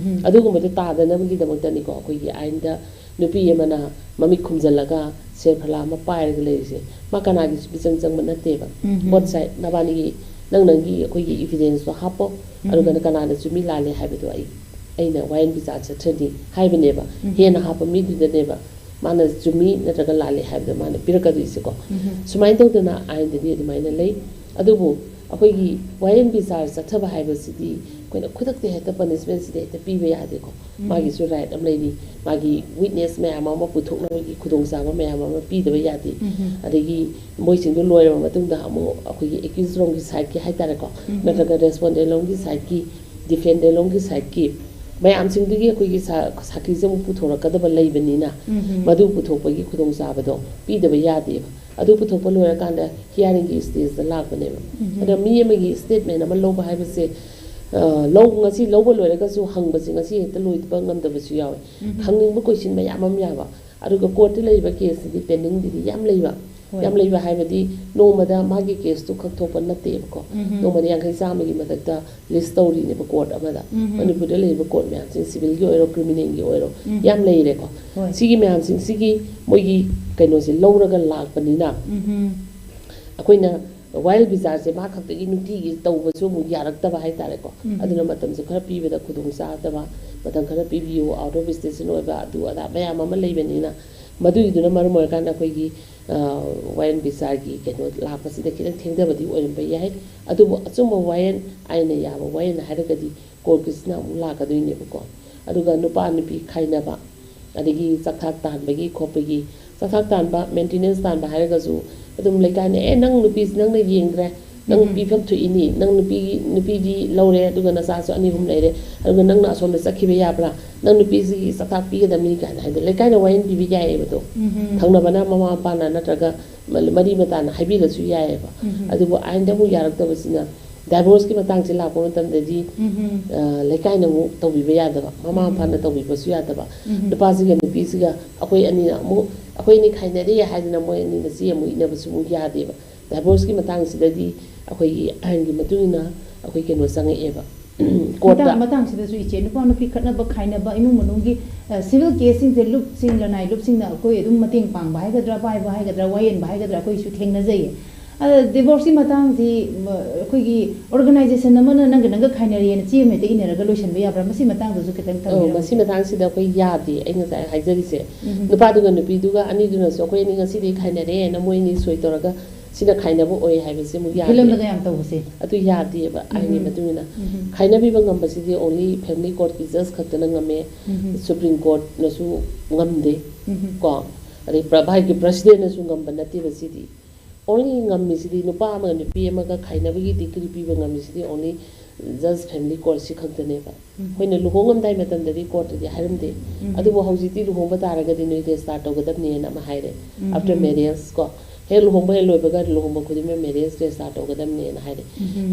ꯑꯗꯨꯒꯨꯝꯕꯗꯣ ꯇꯥꯗꯅꯕꯒꯤꯗꯃꯛꯇꯅꯤꯀꯣ ꯑꯩꯈꯣꯏꯒꯤ ꯑꯥꯏꯟꯗ ꯅꯨꯄꯤ ꯑꯃꯅ ꯃꯃꯤꯠ ꯈꯨꯝꯖꯤꯜꯂꯒ ꯁꯦꯜ ꯐꯂꯥ ꯑꯃ ꯄꯥꯏꯔꯒ ꯂꯩꯔꯤꯁꯦ꯫ ꯃꯥ ꯀꯅꯥꯒꯤꯁꯨ ꯃꯤꯆꯪ ꯆꯪꯕ ꯅꯠꯇꯦꯕ꯫ Both side, ꯅꯕꯥꯅꯤꯒꯤ, ꯅꯪ ꯅꯪꯒꯤ ꯑꯩꯈꯣꯏꯒꯤ ꯏꯕꯤꯗꯦꯟꯁꯇꯣ ꯍꯥꯞꯄꯣ, ꯑꯗꯨꯒ ꯀꯅꯥꯅ ꯆꯨꯝꯃꯤ ꯂꯥꯜꯂꯤ ꯍꯥꯏꯕꯗꯣ ꯑꯩ, ꯑꯩꯅ ꯋꯥꯌꯦꯜ ꯕꯤꯆꯥꯔ ꯆꯠꯊꯅꯤ ꯍꯥꯏꯕꯅꯦꯕ꯫ ꯍꯦꯟꯅ ꯍꯥꯞꯄ ꯃꯤꯗꯨꯗꯅꯦꯕ ꯃꯥꯅ ꯆꯨꯝꯃꯤ ꯅꯠꯇ꯭ꯔꯒ ꯂꯥꯜꯂꯤ ꯍꯥꯏꯕꯗꯣ ꯃꯥꯅ ꯄꯤꯔꯛꯀꯗꯣꯏꯁꯦꯀꯣ꯫ ꯁꯨꯃꯥꯏꯅ ꯇꯧꯗꯅ ꯑꯥꯏꯟꯗꯗꯤ ꯑꯗꯨꯃꯥꯏꯅ ꯂꯩ꯫ ꯑꯗꯨꯕꯨ ꯑꯩꯈꯣꯏꯒꯤ ꯋꯥꯌꯦꯜ ꯕꯤꯆꯥꯔ ꯆꯠꯊꯕ ꯍꯥꯏꯕꯁꯤꯗꯤ ꯑꯩꯈꯣꯏꯅ ꯈꯨꯗꯛꯇ ꯍꯦꯛꯇ ꯄꯅꯤꯁꯃꯦꯟꯁꯤꯗꯤ ꯍꯦꯛꯇ ꯄꯤꯕ ꯌꯥꯗꯦꯀꯣ꯫ ꯃꯥꯒꯤꯁꯨ ꯔꯥꯏꯠ ꯑꯃ ꯂꯩꯔꯤ, ꯃꯥꯒꯤ ꯋꯤꯠꯅꯦꯁ ꯃꯌꯥꯝ ꯑꯃ ꯄꯨꯊꯣꯛꯅꯕꯒꯤ ꯈꯨꯗꯣꯡꯆꯥꯕ ꯃꯌꯥꯝ ꯑꯃ ꯄꯤꯗꯕ ꯌꯥꯗꯦ꯫ ꯑꯗꯒꯤ ꯃꯣꯏꯁꯤꯡꯗꯣ ꯂꯣꯏꯔꯕ ꯃꯇꯨꯡꯗ ꯑꯃꯨꯛ ꯑꯩꯈꯣꯏꯒꯤ ꯑꯦꯀ꯭ꯌꯨꯁ ꯔꯣꯝꯒꯤ ꯁꯥꯏꯠꯀꯤ ꯍꯥꯏꯇꯥꯔꯦꯀꯣ, ꯅꯠꯇ꯭ꯔꯒ ꯔꯦꯁꯄꯣꯟꯗꯦꯟ ꯂꯣꯝꯒꯤ ꯁꯥꯏꯠꯀꯤ, ꯗꯤꯐꯦꯟꯗꯦꯟ ꯂꯣꯝꯒꯤ ꯁꯥꯏꯠꯀꯤ ꯃꯌꯥꯝꯁꯤꯡꯗꯨꯒꯤ ꯑꯩꯈꯣꯏꯒꯤ ꯁꯥ- ꯁꯥꯈꯤꯁꯦ ꯑꯃꯨꯛ ꯄꯨꯊꯣꯔꯛꯀꯗꯕ ꯂꯩꯕꯅꯤꯅ, ꯎꯝ, ꯎꯝ꯫ ꯃꯗꯨ ꯄꯨꯊꯣꯛꯄꯒꯤ ꯈꯨꯗꯣꯡꯆꯥꯕꯗꯣ ꯄꯤꯗꯕ ꯌꯥꯗꯦꯕ꯫ ꯑꯗꯨ ꯄꯨꯊꯣꯛꯄ ꯂꯣꯏꯔꯀꯥꯟꯗ hearing ꯒꯤ stage ꯇ ꯂꯥꯛꯄꯅꯦꯕ꯫ ꯎꯝ, ꯎꯝ꯫ ꯑꯗ ꯃꯤ ꯑꯃꯒꯤ statement ꯑꯃ ꯂꯧꯕ ꯍꯥꯏꯕꯁꯦ, ꯑ, ꯂꯧ-, ꯉꯁꯤ ꯂꯧꯕ ꯂꯣꯏꯔꯒꯁꯨ ꯍꯪꯕꯁꯦ ꯉꯁꯤ ꯍꯦꯛꯇ ꯂꯣꯏꯕ ꯉꯝꯗꯕꯁꯨ ꯌꯥꯎꯋꯦ꯫ ꯎꯝ, ꯎꯝ꯫ ꯍꯪꯅꯤꯡꯕ question ꯃꯌꯥꯝ ꯑꯃ ꯌꯥꯎꯕ꯫ ꯑꯗꯨꯒ court ꯇ ꯂꯩꯔꯤꯕ case ꯁꯤꯗꯤ pending ꯗꯤꯗꯤ ꯌꯥꯝ ꯂꯩꯕ꯫ ꯍꯣꯏ꯫ ꯌꯥꯝ ꯂꯩꯕ ꯍꯥꯏꯕꯗꯤ ꯅꯣꯡꯃꯗ ꯃꯥꯒꯤ case ꯇꯨ ꯈꯛ ꯊꯣꯛꯄ ꯅꯠꯇꯦꯕꯀꯣ꯫ ꯎꯝ, ꯎꯝ꯫ ꯅꯣꯡꯃꯗ ꯌꯥꯡꯈꯩ ꯆꯥꯝꯃꯒꯤ ꯃꯊꯛꯇ list ꯇꯧꯔꯤꯅꯦꯕ court ꯑꯃꯗ꯫ ꯎꯝ, ꯎꯝ꯫ ꯃꯅꯤꯄꯨꯔꯗ ꯂꯩꯔꯤꯕ court ꯃꯌꯥꯝꯁꯦ, civil ꯒꯤ ꯑꯣꯏꯔꯣ, criminal ꯒꯤ ꯑꯣꯏꯔꯣ, ꯎꯝ꯫ ꯌꯥꯝ ꯂꯩꯔꯦꯀꯣ꯫ ꯍꯣꯏ꯫ ꯁꯤꯒꯤ ꯃꯌꯥꯝꯁꯤꯡꯁꯤꯒꯤ ꯃꯣꯏꯒꯤ ꯀꯩꯅꯣꯁꯦ ꯂꯧꯔꯒ ꯂꯥꯛꯄꯅꯤꯅ, ꯎꯝ, ꯎꯝ꯫ ꯑꯩꯈꯣꯏꯅ ꯋꯥꯌꯦꯜ ꯕꯤꯆꯥꯔꯁꯦ ꯃꯥ ꯈꯛꯇꯒꯤ ꯅꯨꯡꯇꯤꯒꯤ ꯇꯧꯕꯁꯨ ꯑꯃꯨꯛ ꯌꯥꯔꯛꯇꯕ ꯍꯥꯏꯇꯥꯔꯦꯀꯣ꯫ ꯎꯝ꯫ ꯑꯗꯨꯅ ꯃꯇꯝꯁꯦ ꯈꯔ ꯄꯤꯕꯗ ꯈꯨꯗꯣꯡ ꯆꯥꯗꯕ, ꯃꯇꯝ ꯈꯔ ꯄꯤꯕꯤꯌꯨ, out of station ꯑꯣꯏꯕ, ꯑꯗꯨ ꯑꯗꯥ ꯃꯌꯥꯝ ꯑꯃ ꯂꯩꯕꯅꯤꯅ, ꯃꯗꯨꯒꯤꯗꯨꯅ ꯃꯔꯝ ꯑꯣꯏꯔꯀꯥꯟꯗ ꯑꯩꯈꯣꯏꯒꯤ, ꯑ, ꯋꯥꯌꯦꯜ ꯕꯤꯆꯥꯔꯒꯤ ꯀꯩꯅꯣ ꯂꯥꯛꯄꯁꯤꯗ ꯈꯤꯇꯪ ꯊꯦꯡꯊꯕꯗꯤ ꯑꯣꯏꯔꯝꯕ ꯌꯥꯏ꯫ ꯑꯗꯨꯕꯨ ꯑꯆꯨꯝꯕ ꯋꯥꯌꯦꯜ, ꯑꯥꯏꯟꯅ ꯌꯥꯕ ꯋꯥꯌꯦꯜ ꯍꯥꯏꯔꯒꯗꯤ court ꯀꯤꯁꯤꯅ ꯑꯃꯨꯛ ꯂꯥꯛꯀꯗꯣꯏꯅꯦꯕꯀꯣ꯫ ꯑꯗꯨꯒ ꯅꯨꯄꯥ ꯅꯨꯄꯤ ꯈꯥꯏꯅꯕ, ꯑꯗꯒꯤ ꯆꯥꯛꯊꯥꯛ ꯇꯥꯟꯕꯒꯤ ꯈꯣꯠꯄꯒꯤ, ꯆꯥꯛꯊꯥꯛ ꯇꯥꯟꯕ, maintenance ꯇꯥꯟꯕ ꯍꯥꯏꯔꯒꯁꯨ ꯑꯗꯨꯝ ꯂꯩꯀꯥꯏꯅ, "ꯑꯦ, ꯅꯪ ꯅꯨꯄꯤꯁꯤ ꯅꯪꯅ ꯌꯦꯡꯗ꯭ꯔꯦ, ꯅꯪ ꯎꯝ꯫ ꯄꯤꯐꯝ ꯊꯣꯛꯏꯅꯤ, ꯅꯪ ꯅꯨꯄꯤ, ꯅꯨꯄꯤꯗꯤ ꯂꯧꯔꯦ, ꯑꯗꯨꯒ ꯅꯆꯥꯁꯨ ꯑꯅꯤ ꯑꯍꯨꯝ ꯂꯩꯔꯦ, ꯑꯗꯨꯒ ꯅꯪꯅ ꯑꯁꯣꯝꯗ ꯆꯠꯈꯤꯕ ꯌꯥꯕ꯭ꯔꯥ? ꯅꯪ ꯅꯨꯄꯤꯁꯤꯒꯤ ꯆꯥꯛꯊꯥꯛ ꯄꯤꯒꯗꯕꯅꯤ" ꯀꯥꯏꯅ ꯍꯥꯏꯗꯤ ꯂꯩꯀꯥꯏꯅ ꯋꯥꯌꯦꯜ ꯄꯤꯕ ꯌꯥꯏꯌꯦꯕ ꯑꯗꯣ꯫ ꯎꯝ꯫ ꯊꯪꯅꯕꯅ ꯃꯃꯥ ꯃꯄꯥꯅ ꯅꯠꯇ꯭ꯔꯒ ꯃ-, ꯃꯔꯤ ꯃꯇꯥꯅ ꯍꯥꯏꯕꯤꯔꯁꯨ ꯌꯥꯏꯌꯦꯕ꯫ ꯎꯝ꯫ ꯑꯗꯨꯕꯨ ꯑꯥꯏꯟꯗ ꯑꯃꯨꯛ ꯌꯥꯔꯛꯇꯕꯁꯤꯅ divorce ꯀꯤ ꯃꯇꯥꯡꯁꯦ ꯂꯥꯛꯄ ꯃꯇꯝꯗꯗꯤ, ꯎꯝ꯫ ꯑ, ꯂꯩꯀꯥꯏꯅ ꯑꯃꯨꯛ ꯇꯧꯕꯤꯕ ꯌꯥꯗꯕ, ꯃꯃꯥ ꯎꯝ꯫ ꯃꯄꯥꯅ ꯇꯧꯕꯤꯕꯁꯨ ꯌꯥꯗꯕ, ꯎꯝ꯫ ꯅꯨꯄꯥꯁꯤꯒ ꯅꯨꯄꯤꯁꯤꯒ ꯑꯩꯈꯣꯏ ꯑꯅꯤꯅ ꯑꯃꯨꯛ, "ꯑꯩꯈꯣꯏ ꯑꯅꯤ ꯈꯥꯏꯅꯔꯦ" ꯍꯥꯏꯗꯅ ꯃꯣꯏ ꯑꯅꯤꯅ ꯆꯦ ꯑꯃꯨꯛ ꯏꯅꯕꯁꯨ ꯑꯃꯨꯛ ꯌꯥꯗꯦꯕ꯫ Divorce ꯀꯤ ꯃꯇꯥꯡꯁꯤꯗꯗꯤ ꯑꯩꯈꯣꯏꯒꯤ ꯑꯥꯏꯟꯒꯤ ꯃꯇꯨꯡ ꯏꯟꯅ ꯑꯩꯈꯣꯏ ꯀꯩꯅꯣ ꯆꯪꯉꯛꯑꯦꯕ, court ꯇ꯫ ꯃꯇꯥꯡ-, ꯃꯇꯥꯡꯁꯤꯗꯁꯨ ꯏꯆꯦ, ꯅꯨꯄꯥ ꯅꯨꯄꯤ ꯈꯠꯅꯕ ꯈꯥꯏꯅꯕ, ꯏꯃꯨꯡ ꯃꯅꯨꯡꯒꯤ, ꯑ, civil case ꯁꯤꯡꯁꯦ ꯂꯨꯞꯁꯤꯡ, ꯂꯅꯥꯏ ꯂꯨꯞꯁꯤꯡꯅ ꯑꯩꯈꯣꯏ ꯑꯗꯨꯝ ꯃꯇꯦꯡ ꯄꯥꯡꯕ ꯍꯥꯏꯒꯗ꯭ꯔꯥ, ꯄꯥꯏꯕ ꯍꯥꯏꯒꯗ꯭ꯔꯥ, ꯋꯥꯌꯦꯟꯕ ꯍꯥꯏꯒꯗ꯭ꯔꯥ, ꯑꯩꯈꯣꯏꯁꯨ ꯊꯦꯡꯅꯖꯩꯌꯦ꯫ ꯑꯗ divorce ꯀꯤ ꯃꯇꯥꯡꯁꯤ, ꯃ-, ꯑꯩꯈꯣꯏꯒꯤ organization ꯑꯃꯅ ꯅꯪꯒ ꯅꯪꯒ ꯈꯥꯏꯅꯔꯦꯅ ꯆꯦ ꯑꯃ ꯍꯦꯛꯇ ꯏꯅꯔꯒ ꯂꯣꯏꯁꯤꯟꯕ ꯌꯥꯕ꯭ꯔꯥ? ꯃꯁꯤ ꯃꯇꯥꯡꯗꯁꯨ ꯈꯤꯇꯪ ꯑꯧ, ꯊꯝꯕꯤꯔꯝꯃꯨ꯫ ꯃꯁꯤ ꯃꯇꯥꯡꯁꯤꯗ ꯑꯩꯈꯣꯏ ꯌꯥꯗꯦ, ꯑꯩ ꯉꯁꯥꯏ ꯍꯥꯏꯖꯔꯤꯁꯦ꯫ ꯎꯝ꯫ ꯅꯨꯄꯥꯗꯨꯒ ꯅꯨꯄꯤꯗꯨꯒ ꯑꯅꯤꯗꯨꯅꯁꯨ ꯑꯩꯈꯣꯏ ꯑꯅꯤ ꯉꯁꯤꯗꯤ ꯈꯥꯏꯅꯔꯦꯅ ꯃꯣꯏ ꯑꯅꯤ ꯁꯣꯏ ꯇꯧꯔꯒ ꯁꯤꯅ ꯈꯥꯏꯅꯕ ꯑꯣꯏ ꯍꯥꯏꯕꯁꯦ ꯑꯃꯨꯛ ꯌꯥꯗꯦ꯫ ꯐꯤꯂꯝꯗꯒ ꯌꯥꯝ ꯇꯧꯕꯁꯦ꯫ ꯑꯗꯨ ꯌꯥꯗꯦꯕ, ꯑꯥꯏꯟꯒꯤ ꯎꯝ꯫ ꯃꯇꯨꯡ ꯏꯟꯅ꯫ ꯎꯝ꯫ ꯈꯥꯏꯅꯕꯤꯕ ꯉꯝꯕꯁꯤꯗꯤ only family court ꯀꯤ judge ꯈꯛꯇꯅ ꯉꯝꯃꯦ꯫ ꯎꯝ꯫ Supreme Court ꯅꯁꯨ ꯉꯝꯗꯦ꯫ ꯎꯝ꯫ ꯀꯣ, ꯑꯗꯩ ꯄ꯭ꯔ-, ꯚꯥꯔꯠꯀꯤ president ꯅꯁꯨ ꯉꯝꯕ ꯅꯠꯇꯦꯕ ꯁꯤꯗꯤ꯫ Only ꯉꯝꯃꯤꯁꯤꯗꯤ, ꯅꯨꯄꯥ ꯑꯃꯒ ꯅꯨꯄꯤ ꯑꯃꯒ ꯈꯥꯏꯅꯕꯒꯤ decree ꯄꯤꯕ ꯉꯝꯃꯤꯁꯤꯗꯤ only Just family court ꯁꯤ ꯈꯛꯇꯅꯦꯕ꯫ ꯑꯩꯈꯣꯏꯅ ꯂꯨꯍꯣꯡꯉꯝꯗꯥꯏ ꯃꯇꯝꯗꯗꯤ court ꯇꯗꯤ ꯍꯥꯏꯔꯝꯗꯦ꯫ ꯑꯗꯨꯕꯨ ꯍꯧꯖꯤꯛꯇꯤ ꯂꯨꯍꯣꯡꯕ ꯇꯥꯔꯒꯗꯤ ꯅꯣꯏ register ꯇꯧꯒꯗꯕꯅꯦꯅ ꯑꯃ ꯍꯥꯏꯔꯦ꯫ After marriage ꯀꯣ, ꯍꯦꯛ ꯂꯨꯍꯣꯡꯕ ꯍꯦꯛ ꯂꯣꯏꯕꯒ ꯂꯨꯍꯣꯡꯕ ꯈꯨꯗꯤꯡꯃꯛ marriage register ꯇꯧꯒꯗꯕꯅꯦꯅ ꯍꯥꯏꯔꯦ꯫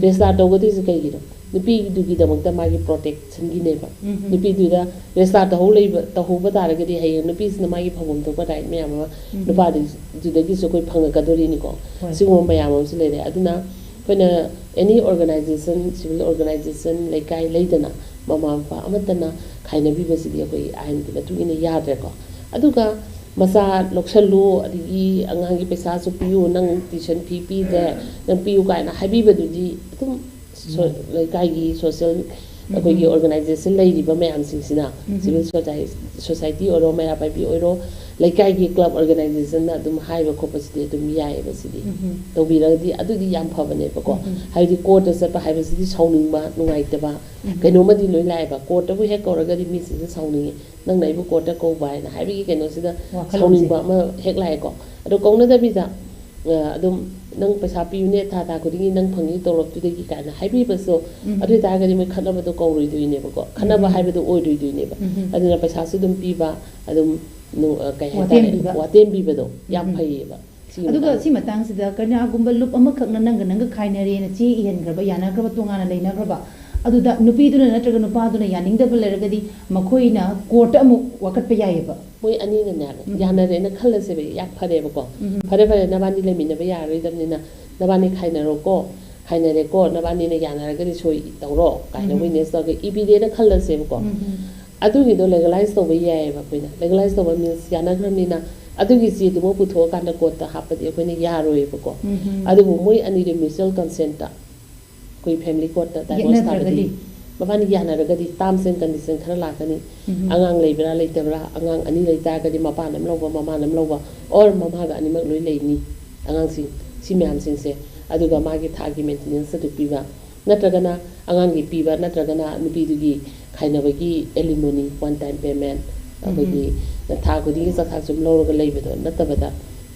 Register ꯇꯧꯒꯗꯣꯏꯁꯦ ꯀꯩꯒꯤꯅꯣ? ꯅꯨꯄꯤꯗꯨꯒꯤꯗꯃꯛꯇ ꯃꯥꯒꯤ protection ꯒꯤꯅꯦꯕ꯫ ꯅꯨꯄꯤꯗꯨꯗ register ꯇꯧꯍꯧ ꯂꯩꯕ, ꯇꯧꯍꯧꯕ ꯇꯥꯔꯒꯗꯤ ꯍꯌꯦꯡ ꯅꯨꯄꯤꯁꯤꯅ ꯃꯥꯒꯤ ꯐꯪꯐꯝ ꯊꯣꯛꯄ right ꯃꯌꯥꯝ ꯑꯃ ꯅꯨꯄꯥꯗꯨꯗꯒꯤꯁꯨ ꯑꯩꯈꯣꯏ ꯐꯪꯉꯛꯀꯗꯣꯔꯤꯅꯤꯀꯣ꯫ ꯍꯣꯏ꯫ ꯁꯤꯒꯨꯝꯕ ꯃꯌꯥꯝ ꯑꯃꯁꯨ ꯂꯩꯔꯦ꯫ ꯑꯗꯨꯅ ꯑꯩꯈꯣꯏꯅ any organization, civil organization, ꯂꯩꯀꯥꯏ ꯂꯩꯗꯅ, ꯃꯃꯥ ꯃꯄꯥ ꯑꯃꯠꯇꯅ ꯈꯥꯏꯅꯕꯤꯕꯁꯤꯗꯤ ꯑꯩꯈꯣꯏ ꯑꯥꯏꯟꯒꯤ ꯃꯇꯨꯡ ꯏꯟꯅ ꯌꯥꯗ꯭ꯔꯦꯀꯣ꯫ ꯑꯗꯨꯒ ꯃꯆꯥ ꯂꯧꯁꯜꯂꯨ, ꯑꯗꯒꯤ ꯑꯉꯥꯡꯒꯤ ꯄꯩꯁꯥꯁꯨ ꯄꯤꯌꯨ, ꯅꯪ tuition fee ꯄꯤꯗ꯭ꯔꯦ, ꯅꯪ ꯄꯤꯌꯨ ꯀꯥꯏꯅ ꯍꯥꯏꯕꯤꯕꯗꯨꯗꯤ ꯑꯗꯨꯝ ꯁꯣ-, ꯎꯝ꯫ ꯂꯩꯀꯥꯏꯒꯤ social, ꯎꯝ꯫ ꯑꯩꯈꯣꯏꯒꯤ organization ꯂꯩꯔꯤꯕ ꯃꯌꯥꯝꯁꯤꯡꯁꯤꯅ, ꯎꯝ꯫ Civil society, society ꯑꯣꯏꯔꯣ, ꯃꯩꯔꯥ ꯄꯥꯏꯕꯤ ꯑꯣꯏꯔꯣ, ꯂꯩꯀꯥꯏꯒꯤ club organization ꯅ ꯑꯗꯨꯝ ꯍꯥꯏꯕ ꯈꯣꯠꯄꯁꯤꯗꯤ ꯑꯗꯨꯝ ꯌꯥꯏꯌꯦꯕ ꯁꯤꯗꯤ꯫ ꯎꯝ꯫ ꯇꯧꯕꯤꯔꯒꯗꯤ ꯑꯗꯨꯗꯤ ꯌꯥꯝ ꯐꯕꯅꯦꯕꯀꯣ꯫ ꯎꯝ꯫ ꯍꯥꯏꯕꯗꯤ court ꯇ ꯆꯠꯄ ꯍꯥꯏꯕꯁꯤꯗꯤ ꯁꯥꯎꯅꯤꯡꯕ, ꯅꯨꯡꯉꯥꯏꯇꯕ, ꯎꯝ꯫ ꯀꯩꯅꯣꯝꯃꯗꯤ ꯂꯣꯏ ꯂꯥꯛꯑꯦꯕ꯫ Court ꯇꯕꯨ ꯍꯦꯛ ꯀꯧꯔꯒꯗꯤ ꯃꯤꯁꯤꯡꯁꯦ ꯁꯥꯎꯅꯤꯡꯉꯦ, "ꯅꯪꯅ ꯑꯩꯕꯨ court ꯇ ꯀꯧꯕ?" ꯍꯥꯏꯅ ꯍꯥꯏꯕꯒꯤ ꯀꯩꯅꯣꯁꯤꯗ ꯋꯥꯈꯜꯂꯣꯟꯁꯦ꯫ ꯁꯥꯎꯅꯤꯡꯕ ꯑꯃ ꯍꯦꯛ ꯂꯥꯛꯑꯦꯀꯣ꯫ ꯑꯗꯣ ꯀꯧꯅꯗꯕꯤꯗ, ꯑ, ꯑꯗꯨꯝ, "ꯅꯪ ꯄꯩꯁꯥ ꯄꯤꯌꯨꯅꯦ, ꯊꯥ ꯊꯥ ꯈꯨꯗꯤꯡꯒꯤ ꯅꯪ ꯐꯪꯉꯤ ꯇꯣꯂꯣꯞꯇꯨꯗꯒꯤ" ꯀꯥꯏꯅ ꯍꯥꯏꯕꯤꯕꯁꯨ, ꯎꯝ꯫ ꯑꯗꯨ ꯑꯣꯏꯇꯥꯔꯒꯗꯤ ꯃꯣꯏ ꯈꯠꯅꯕꯗꯣ ꯀꯧꯔꯣꯏꯗꯣꯏꯅꯦꯕꯀꯣ, ꯈꯠꯅꯕ ꯎꯝ꯫ ꯍꯥꯏꯕꯗꯣ ꯑꯣꯏꯔꯣꯏꯗꯣꯏꯅꯦꯕ꯫ ꯎꯝ꯫ ꯑꯗꯨꯅ ꯄꯩꯁꯥꯁꯨ ꯑꯗꯨꯝ ꯄꯤꯕ, ꯑꯗꯨꯝ ꯅꯨ-, ꯑ, ꯀꯩ ꯍꯥꯏꯇꯥꯔꯦ, ꯋꯥꯇꯦꯝꯕꯤꯕ꯫ ꯋꯥꯇꯦꯝꯕꯤꯕꯗꯣ ꯌꯥꯝ ꯎꯝ꯫ ꯐꯩꯌꯦꯕ꯫ ꯁꯤꯒꯤ ꯑꯗꯨꯒ ꯃꯇꯥꯡꯗ꯫ ꯁꯤ ꯃꯇꯥꯡꯁꯤꯗ ꯀꯅꯥꯒꯨꯝꯕ ꯂꯨꯞ ꯑꯃꯈꯛꯅ ꯅꯪꯒ ꯅꯪꯒ ꯈꯥꯏꯅꯔꯦꯅ ꯆꯦ ꯏꯍꯟꯈ꯭ꯔꯕ, ꯌꯥꯅꯈ꯭ꯔꯕ, ꯇꯣꯉꯥꯟꯅ ꯂꯩꯅꯈ꯭ꯔꯕ, ꯑꯗꯨꯗ ꯅꯨꯄꯤꯗꯨꯅ ꯅꯠꯇ꯭ꯔꯒ ꯅꯨꯄꯥꯗꯨꯅ ꯌꯥꯅꯤꯡꯗꯕ ꯂꯩꯔꯒꯗꯤ ꯃꯈꯣꯏꯅ court ꯇ ꯑꯃꯨꯛ ꯋꯥꯀꯠꯄ ꯌꯥꯏꯌꯦꯕ꯫ ꯃꯣꯏ ꯑꯅꯤꯅꯅꯦ, ꯎꯝ꯫ ꯌꯥꯅꯔꯦꯅ ꯈꯜꯂꯁꯦꯕ, ꯌꯥꯝ ꯐꯔꯦꯕꯀꯣ꯫ ꯎꯝ꯫ ꯐꯔꯦ, ꯐꯔꯦ, ꯅꯕꯥꯅꯤ ꯂꯩꯃꯤꯟꯅꯕ ꯌꯥꯔꯔꯣꯏꯗꯕꯅꯤꯅ ꯅꯕꯥꯅꯤ ꯈꯥꯏꯅꯔꯣꯀꯣ, ꯈꯥꯏꯅꯔꯦꯀꯣ, ꯅꯕꯥꯅꯤꯅ ꯌꯥꯅꯔꯒꯗꯤ ꯁꯣꯏ ꯇꯧꯔꯣ ꯀꯥꯏꯅ ꯎꯝ꯫ Witness ꯇꯧꯔꯒ ꯏꯕꯤꯔꯦꯅ ꯈꯜꯂꯁꯦꯕꯀꯣ꯫ ꯎꯝ꯫ ꯑꯗꯨꯒꯤꯗꯣ legalize ꯇꯧꯕ ꯌꯥꯏꯌꯦꯕ ꯑꯩꯈꯣꯏꯅ꯫ Legalize ꯇꯧꯕ means ꯌꯥꯅꯈ꯭ꯔꯕꯅꯤꯅ ꯑꯗꯨꯒꯤ ꯆꯦꯗꯨꯃ ꯄꯨꯊꯣꯛꯑꯀꯥꯟꯗ court ꯇ ꯍꯥꯞꯄꯗꯤ ꯑꯩꯈꯣꯏꯅ ꯌꯥꯔꯣꯏꯌꯦꯕꯀꯣ꯫ ꯎꯝ꯫ ꯑꯗꯨꯕꯨ ꯃꯣꯏ ꯑꯅꯤꯗꯤ mutual consent ꯇ ꯑꯩꯈꯣꯏ family court ꯇ divorce ꯊꯥꯕꯗꯤ, ꯌꯦꯠꯅꯗ꯭ꯔꯒꯗꯤ? ꯃꯕꯥꯅꯤ ꯌꯥꯅꯔꯒꯗꯤ terms and condition ꯈꯔ ꯂꯥꯛꯀꯅꯤ꯫ ꯎꯝ꯫ ꯑꯉꯥꯡ ꯂꯩꯕ꯭ꯔꯥ ꯂꯩꯇꯕ꯭ꯔꯥ, ꯑꯉꯥꯡ ꯑꯅꯤ ꯂꯩꯇꯥꯔꯒꯗꯤ ꯃꯄꯥꯅ ꯑꯃ ꯂꯧꯕ, ꯃꯃꯥꯅ ꯑꯃ ꯂꯧꯕ, or ꯃꯃꯥꯒ ꯑꯅꯤꯃꯛ ꯂꯣꯏ ꯂꯩꯅꯤ ꯑꯉꯥꯡꯁꯤꯡ, ꯁꯤ ꯃꯌꯥꯝꯁꯤꯡꯁꯦ꯫ ꯑꯗꯨꯒ ꯃꯥꯒꯤ ꯊꯥꯒꯤ maintenance ꯑꯗꯨ ꯄꯤꯕ, ꯅꯠꯇ꯭ꯔꯒꯅ ꯑꯉꯥꯡꯒꯤ ꯄꯤꯕ, ꯅꯠꯇ꯭ꯔꯒꯅ ꯅꯨꯄꯤꯗꯨꯒꯤ ꯈꯥꯏꯅꯕꯒꯤ alimony, one time payment, ꯎꯝ꯫ ꯑꯩꯈꯣꯏꯒꯤ ꯊꯥ ꯈꯨꯗꯤꯡꯒꯤ ꯆꯥꯛꯊꯥꯛ ꯁꯨꯝ ꯂꯧꯔꯒ ꯂꯩꯕꯗꯣ ꯅꯠꯇꯕꯗ,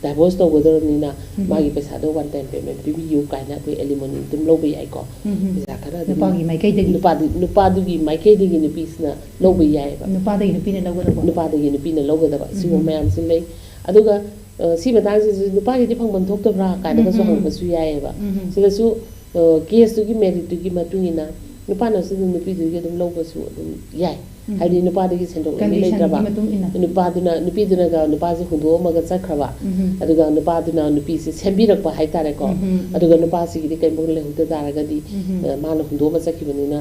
ꯗꯥꯏꯚꯣꯔꯁ ꯇꯧꯒꯗꯧꯔꯕꯅꯤꯅ ꯎꯝ꯫ ꯃꯥꯒꯤ ꯄꯩꯁꯥꯗꯣ ꯋꯥꯟ ꯇꯥꯏꯝ ꯄꯦꯃꯦꯟ ꯄꯤꯕꯤꯌꯨ ꯀꯥꯏꯅ ꯑꯩꯈꯣꯏ ꯑꯦꯂꯤꯃꯣꯅꯤ ꯑꯗꯨꯝ ꯂꯧꯕ ꯌꯥꯏꯀꯣ꯫ ꯎꯝ꯫ ꯄꯩꯁꯥ ꯈꯔ ꯑꯗꯨꯝ ꯅꯨꯄꯥꯒꯤ ꯃꯥꯏꯀꯩꯗꯒꯤ꯫ ꯅꯨꯄꯥꯗꯨ ꯅꯨꯄꯥꯗꯨꯒꯤ ꯃꯥꯏꯀꯩꯗꯒꯤ ꯅꯨꯄꯤꯁꯤꯅ ꯂꯧꯕ ꯌꯥꯏꯑꯕ꯫ ꯅꯨꯄꯥꯗꯒꯤ ꯅꯨꯄꯤꯅ ꯂꯧꯒꯗꯧꯕ꯫ ꯅꯨꯄꯥꯗꯒꯤ ꯅꯨꯄꯤꯅ ꯂꯧꯒꯗꯕ ꯁꯤꯒꯨꯝꯕ ꯎꯝ꯫ ꯃꯌꯥꯝꯁꯤ ꯂꯩ꯫ ꯑꯗꯨꯒ ꯑ, ꯁꯤ ꯃꯇꯥꯡꯁꯤꯁꯨ ꯅꯨꯄꯥꯒꯤꯗꯤ ꯐꯪꯐꯝ ꯊꯣꯛꯇꯕ꯭ꯔꯥ ꯀꯥꯏꯅꯒꯁꯨ ꯎꯝ, ꯎꯝ꯫ ꯍꯪꯕꯁꯨ ꯌꯥꯏꯑꯕ꯫ ꯎꯝ꯫ ꯁꯤꯗꯁꯨ ꯑ, ꯀꯦꯁꯇꯨꯒꯤ ꯃꯦꯔꯤꯠꯇꯨꯒꯤ ꯃꯇꯨꯡ ꯏꯟꯅ ꯅꯨꯄꯥꯅꯁꯨ ꯑꯗꯨꯝ ꯅꯨꯄꯤꯗꯨꯒꯤ ꯑꯗꯨꯝ ꯂꯧꯕꯁꯨ ꯑꯗꯨꯝ ꯌꯥꯏ꯫ ꯎꯝ꯫ ꯍꯥꯏꯗꯤ ꯅꯨꯄꯥꯗꯒꯤ ꯁꯦꯟꯗꯣꯛ ꯂꯝꯕꯤ ꯀꯟꯗꯤꯁꯟꯒꯤ ꯂꯩꯇ꯭ꯔꯕ ꯃꯇꯨꯡ ꯏꯟꯅ꯫ ꯅꯨꯄꯥꯗꯨꯅ ꯅꯨꯄꯤꯗꯨꯅꯒ ꯅꯨꯄꯥꯁꯦ ꯍꯨꯟꯗꯣꯛꯑꯝꯃꯒ ꯆꯠꯈ꯭ꯔꯕ꯫ ꯎꯝ꯫ ꯑꯗꯨꯒ ꯅꯨꯄꯥꯗꯨꯅ ꯅꯨꯄꯤꯁꯦ ꯁꯦꯝꯕꯤꯔꯛꯄ ꯍꯥꯏꯇꯥꯔꯦꯀꯣ꯫ ꯎꯝ꯫ ꯑꯗꯨꯒ ꯅꯨꯄꯥꯁꯤꯒꯤꯗꯤ ꯀꯩꯝꯇ ꯂꯩꯍꯧꯗ ꯇꯥꯔꯒꯗꯤ ꯎꯝ꯫ ꯑ, ꯃꯥꯅ ꯍꯨꯟꯗꯣꯛꯑꯝꯃ ꯆꯠꯈꯤꯕꯅꯤꯅ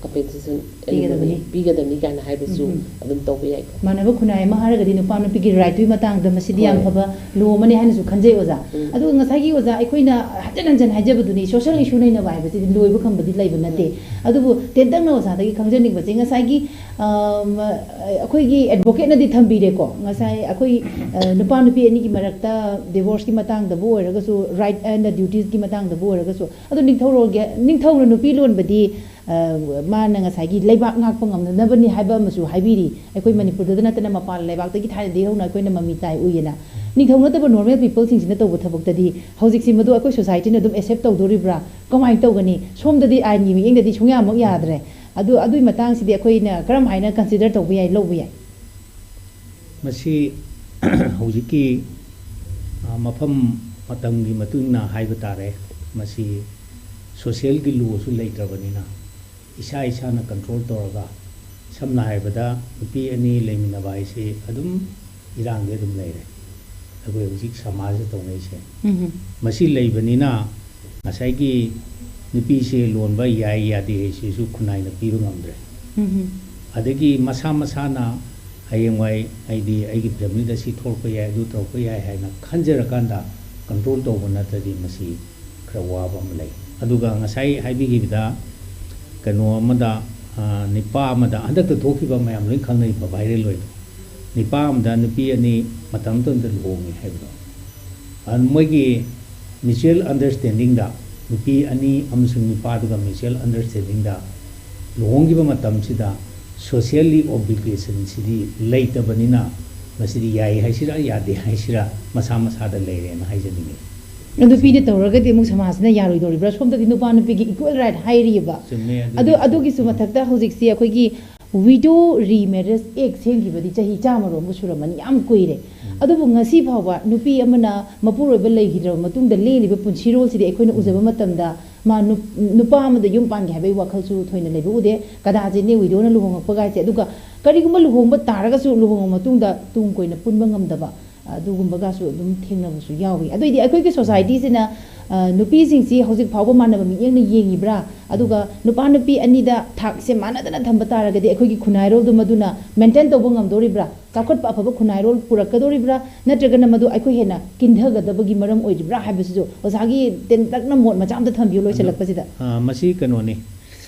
ꯀꯝꯄꯦꯟꯁꯦꯁꯟ ꯄꯤꯒꯗꯕꯅꯤ꯫ ꯄꯤꯒꯗꯕꯅꯤ ꯀꯥꯏꯅ ꯍꯥꯏꯕꯁꯨ ꯎꯝ꯫ ꯑꯗꯨꯝ ꯇꯧꯕ ꯌꯥꯏꯀꯣ꯫ ꯃꯥꯟꯅꯕ ꯈꯨꯟꯅꯥꯏ ꯑꯃ ꯍꯥꯏꯔꯒꯗꯤ ꯅꯨꯄꯥ ꯅꯨꯄꯤꯒꯤ ꯔꯥꯏꯠꯇꯨꯒꯤ ꯃꯇꯥꯡꯗ ꯃꯁꯤꯗꯤ ꯌꯥꯝ ꯍꯣꯏ꯫ ꯐꯕ ꯂꯣ ꯑꯃꯅꯤ ꯍꯥꯏꯅꯁꯨ ꯈꯟꯖꯩ ꯑꯣꯖꯥ꯫ ꯎꯝ꯫ ꯑꯗꯨꯒ ꯉꯁꯥꯏꯒꯤ ꯑꯣꯖꯥ ꯑꯩꯈꯣꯏꯅ ꯍꯟꯖꯤꯟ ꯍꯟꯖꯤꯟ ꯍꯥꯏꯖꯕꯗꯨꯅꯤ ꯁꯣꯁꯤꯌꯦꯜ ꯏꯁꯨ ꯅꯩꯅꯕ ꯍꯥꯏꯕꯁꯤꯗꯤ ꯂꯣꯏꯕ ꯈꯝꯕꯗꯤ ꯂꯩꯕ ꯅꯠꯇꯦ꯫ ꯑꯗꯨꯕꯨ ꯇꯦꯟꯇꯛꯅ ꯑꯣꯖꯥꯗꯒꯤ ꯈꯪꯖꯅꯤꯡꯕꯁꯦ ꯉꯁꯥꯏꯒꯤ ꯑꯝ, ꯑꯩꯈꯣꯏꯒꯤ ꯑꯦꯗꯚꯣꯀꯦꯠꯅꯗꯤ ꯊꯝꯕꯤꯔꯦꯀꯣ꯫ ꯉꯁꯥꯏ ꯑꯩꯈꯣꯏ ꯑ, ꯅꯨꯄꯥ ꯅꯨꯄꯤ ꯑꯅꯤꯒꯤ ꯃꯔꯛꯇ ꯗꯤꯚꯣꯔꯁꯀꯤ ꯃꯇꯥꯡꯗꯕꯨ ꯑꯣꯏꯔꯒꯁꯨ ꯔꯥꯏꯠ ꯑꯦꯟ ꯗ꯭ꯌꯨꯇꯤꯁꯀꯤ ꯃꯇꯥꯡꯗꯕꯨ ꯑꯣꯏꯔꯒꯁꯨ ꯑꯗꯣ ꯅꯤꯡꯊꯧꯔꯣꯜꯒꯤ ꯅꯤꯡꯊꯧꯅ ꯅꯨꯄꯤ ꯂꯣꯟꯕꯗꯤ ꯑ, ꯃꯥꯅ ꯉꯁꯥꯏꯒꯤ ꯂꯩꯕꯥꯛ ꯉꯥꯛꯄ ꯉꯝꯅꯅꯕꯅꯤ ꯍꯥꯏꯕ ꯑꯃꯁꯨ ꯍꯥꯏꯕꯤꯔꯤ꯫ ꯑꯩꯈꯣꯏ ꯃꯅꯤꯄꯨꯔꯗ ꯅꯠꯇꯅ ꯃꯄꯥꯟ ꯂꯩꯕꯥꯛꯇꯒꯤ ꯊꯥꯏꯅꯗꯒꯤ ꯍꯧꯅ ꯑꯩꯈꯣꯏꯅ ꯃꯃꯤ ꯇꯥꯏ ꯎꯏꯌꯦꯅ꯫ ꯅꯤꯡꯊꯧ ꯅꯠꯇꯕ ꯅꯣꯔꯃꯦꯜ ꯄꯤꯄꯜꯁꯤꯡꯁꯤꯅ ꯇꯧꯕ ꯊꯕꯛꯇꯗꯤ ꯍꯧꯖꯤꯛꯁꯤ ꯃꯗꯨ ꯑꯩꯈꯣꯏ ꯁꯣꯁꯥꯏꯇꯤꯅ ꯑꯗꯨꯝ ꯑꯦꯛꯁꯦꯞ ꯇꯧꯗꯣꯔꯤꯕ꯭ꯔꯥ? ꯀꯃꯥꯏꯅ ꯇꯧꯒꯅꯤ? ꯁꯣꯝꯗꯗꯤ ꯑꯥꯏꯟꯒꯤ ꯃꯤꯠꯌꯦꯡꯗꯗꯤ ꯁꯨꯡꯌꯥꯃꯛ ꯌꯥꯗ꯭ꯔꯦ꯫ ꯑꯗꯨ, ꯑꯗꯨꯒꯤ ꯃꯇꯥꯡꯁꯤꯗꯤ ꯑꯩꯈꯣꯏꯅ ꯀꯔꯝ ꯍꯥꯏꯅ ꯀꯟꯁꯤꯗꯔ ꯇꯧꯕ ꯌꯥꯏ, ꯂꯧꯕ ꯌꯥꯏ? ꯃꯁꯤ ꯍꯧꯖꯤꯛꯀꯤ, ꯑ, ꯃꯐꯝ ꯃꯇꯝꯒꯤ ꯃꯇꯨꯡ ꯏꯟꯅ ꯍꯥꯏꯕ ꯇꯥꯔꯦ, ꯃꯁꯤ ꯁꯣꯁꯤꯌꯦꯜꯒꯤ ꯂꯣꯁꯨ ꯂꯩꯇ꯭ꯔꯕꯅꯤꯅ, ꯏꯁꯥ ꯏꯁꯥꯅ ꯀꯟꯇ꯭ꯔꯣꯜ ꯇꯧꯔꯒ, ꯁꯝꯅ ꯍꯥꯏꯔꯕꯗ, ꯅꯨꯄꯤ ꯑꯅꯤ ꯂꯩꯃꯤꯟꯅꯕ ꯍꯥꯏꯁꯤ ꯑꯗꯨꯝ ꯏꯔꯥꯡꯗꯤ ꯑꯗꯨꯝ ꯂꯩꯔꯦ꯫ ꯑꯩꯈꯣꯏ ꯍꯧꯖꯤꯛ ꯁꯃꯥꯖꯇ ꯇꯧꯅꯔꯤꯁꯦ꯫ ꯎꯝ꯫ ꯃꯁꯤ ꯂꯩꯕꯅꯤꯅ, ꯉꯁꯥꯏꯒꯤ ꯅꯨꯄꯤꯁꯦ ꯂꯣꯟꯕ ꯌꯥꯏ ꯌꯥꯗꯦ ꯍꯥꯏꯁꯤꯁꯨ ꯈꯨꯟꯅꯥꯏꯅ ꯄꯤꯕ ꯉꯝꯗ꯭ꯔꯦ꯫ ꯎꯝ꯫ ꯑꯗꯒꯤ ꯃꯁꯥ ꯃꯁꯥꯅ ꯍꯌꯦꯡꯋꯥꯏ ꯑꯩꯗꯤ ꯑꯩꯒꯤ ꯐꯦꯃꯤꯂꯤꯗ ꯁꯤ ꯊꯣꯛꯂꯛꯄ ꯌꯥꯏ, ꯑꯗꯨ ꯇꯧꯔꯛꯄ ꯌꯥꯏ ꯍꯥꯏꯅ ꯈꯟꯖꯔꯀꯥꯟꯗ ꯀꯟꯇ꯭ꯔꯣꯜ ꯇꯧꯕ ꯅꯠꯇ꯭ꯔꯗꯤ ꯃꯁꯤ ꯈꯔ ꯋꯥꯕ ꯑꯃ ꯂꯩ꯫ ꯑꯗꯨꯒ ꯉꯁꯥꯏ ꯍꯥꯏꯕꯤꯈꯤꯕꯗ ꯀꯩꯅꯣ ꯑꯃꯗ, ꯑ, ꯅꯤꯄꯥ ꯑꯃꯗ ꯍꯟꯗꯛꯇ ꯊꯣꯛꯈꯤꯕ ꯃꯌꯥꯝ ꯂꯣꯏ ꯈꯪꯅꯔꯤꯕ ꯚꯥꯏꯔꯦꯜ ꯑꯣꯏꯕ, ꯅꯤꯄꯥ ꯑꯃꯗ ꯅꯨꯄꯤ ꯑꯅꯤ ꯃꯇꯝ ꯑꯃꯗ ꯂꯨꯍꯣꯡꯉꯤ ꯍꯥꯏꯕꯗꯣ꯫ ꯑ, ꯃꯣꯏꯒꯤ ꯃ꯭ꯌꯨꯆꯨꯋꯦꯜ ꯑꯟꯗꯔꯁ꯭ꯇꯦꯟꯗꯤꯡꯗ ꯅꯨꯄꯤ ꯑꯅꯤ ꯑꯃꯁꯨꯡ ꯅꯨꯄꯥꯗꯨꯒ ꯃ꯭ꯌꯨꯆꯨꯋꯦꯜ ꯑꯟꯗꯔꯁ꯭ꯇꯦꯟꯗꯤꯡꯗ ꯂꯨꯍꯣꯡꯈꯤꯕ ꯃꯇꯝꯁꯤꯗ ꯁꯣꯁꯤꯌꯦꯜꯂꯤ ꯑꯣꯕ꯭ꯂꯤꯒꯦꯁꯟꯁꯤꯗꯤ ꯂꯩꯇꯕꯅꯤꯅ, ꯃꯁꯤꯗꯤ ꯌꯥꯏ ꯍꯥꯏꯁꯤꯔꯥ ꯌꯥꯗꯦ ꯍꯥꯏꯁꯤꯔꯥ ꯃꯁꯥ ꯃꯁꯥꯗ ꯂꯩꯔꯦꯅ ꯍꯥꯏꯖꯅꯤꯡꯉꯤ꯫ ꯅꯨꯄꯤꯗ ꯇꯧꯔꯒꯗꯤ ꯑꯃꯨꯛ ꯁꯃꯥꯖꯁꯤꯅ ꯌꯥꯔꯣꯏꯗꯧꯔꯤꯕ꯭ꯔꯥ? ꯁꯣꯝꯗꯗꯤ ꯅꯨꯄꯥ ꯅꯨꯄꯤꯒꯤ equal right ꯍꯥꯏꯔꯤꯕ꯫ ꯆꯨꯝꯃꯦ, ꯑꯗꯨꯗꯤ ꯑꯗꯨ ꯆꯨꯝꯃꯦ꯫ ꯑꯗꯨꯒꯤꯁꯨ ꯃꯊꯛꯇ ꯍꯧꯖꯤꯛꯁꯤ ꯑꯩꯈꯣꯏꯒꯤ Widow Remarriage Act ꯁꯦꯝꯈꯤꯕꯗꯤ ꯆꯍꯤ ꯆꯥꯝꯃꯔꯣꯝꯕꯨ ꯁꯨꯔꯝꯃꯅꯤ, ꯌꯥꯝ ꯀꯨꯏꯔꯦ꯫ ꯑꯗꯨꯕꯨ ꯉꯁꯤ ꯐꯥꯎꯕ ꯅꯨꯄꯤ ꯑꯃꯅ ꯃꯄꯨꯔꯣꯏꯕ ꯂꯩꯈꯤꯗ꯭ꯔꯕ ꯃꯇꯨꯡꯗ ꯂꯦꯜꯂꯤꯕ ꯄꯨꯟꯁꯤꯔꯣꯜꯁꯤꯗꯤ ꯑꯩꯈꯣꯏꯅ ꯎꯖꯕ ꯃꯇꯝꯗ ꯃꯥ ꯅꯨꯞ- ꯅꯨꯄꯥ ꯑꯃꯗ ꯌꯨꯝ ꯄꯥꯟꯒꯦ ꯍꯥꯏꯕꯒꯤ ꯋꯥꯈꯜꯁꯨ ꯊꯣꯏꯅ ꯂꯩꯕ ꯎꯗꯦ꯫ ꯀꯗꯥꯖꯤꯠꯅꯦ widowꯅ ꯂꯨꯍꯣꯡꯉꯛꯄ ꯀꯥꯏꯁꯦ꯫ ꯑꯗꯨꯒ ꯀꯔꯤꯒꯨꯝꯕ ꯂꯨꯍꯣꯡꯕ ꯇꯥꯔꯒꯁꯨ ꯂꯨꯍꯣꯡꯉ ꯃꯇꯨꯡꯗ ꯇꯨꯡ ꯀꯣꯏꯅ ꯄꯨꯟꯕ ꯉꯝꯗꯕ ꯑꯗꯨꯒꯨꯝꯕꯒꯁꯨ ꯑꯗꯨꯝ ꯊꯦꯡꯅꯕꯁꯨ ꯌꯥꯎꯏ꯫ ꯑꯗꯨꯑꯣꯏꯗꯤ ꯑꯩꯈꯣꯏꯒꯤ societyꯁꯤꯅ, ꯑ, ꯅꯨꯄꯤꯁꯤꯡꯁꯤ ꯍꯧꯖꯤꯛ ꯐꯥꯎꯕ ꯃꯥꯟꯅꯕ ꯃꯤꯠꯌꯦꯡꯅ ꯌꯦꯡꯉꯤꯕ꯭ꯔꯥ? ꯑꯗꯨꯒ ꯅꯨꯄꯥ ꯅꯨꯄꯤ ꯑꯅꯤꯗ ꯊꯥꯛꯁꯦ ꯃꯥꯟꯅꯗꯅ ꯊꯝꯕ ꯇꯥꯔꯒꯗꯤ ꯑꯩꯈꯣꯏꯒꯤ ꯈꯨꯟꯅꯥꯏꯔꯣꯜꯗꯨ ꯃꯗꯨꯅ maintain ꯇꯧꯕ ꯉꯝꯗꯣꯔꯤꯕ꯭ꯔꯥ? ꯆꯥꯎꯈꯠꯄ ꯑꯐꯕ ꯈꯨꯟꯅꯥꯏꯔꯣꯜ ꯄꯨꯔꯛꯀꯗꯣꯔꯤꯕ꯭ꯔꯥ? ꯅꯠꯇ꯭ꯔꯒꯅ ꯃꯗꯨ ꯑꯩꯈꯣꯏ ꯍꯦꯟꯅ ꯀꯤꯟꯊꯒꯗꯕꯒꯤ ꯃꯔꯝ ꯑꯣꯏꯔꯤꯕ꯭ꯔꯥ ꯍꯥꯏꯕꯁꯤꯁꯨ ꯑꯣꯖꯥꯒꯤ ꯇꯦꯟꯇꯛꯅ ꯃꯣꯠ ꯃꯆꯥ ꯑꯝꯇ ꯊꯝꯕꯤꯌꯨ ꯂꯣꯏꯁꯤꯜꯂꯛꯄꯁꯤꯗ꯫ ꯑ, ꯃꯁꯤ ꯀꯩꯅꯣꯅꯤ,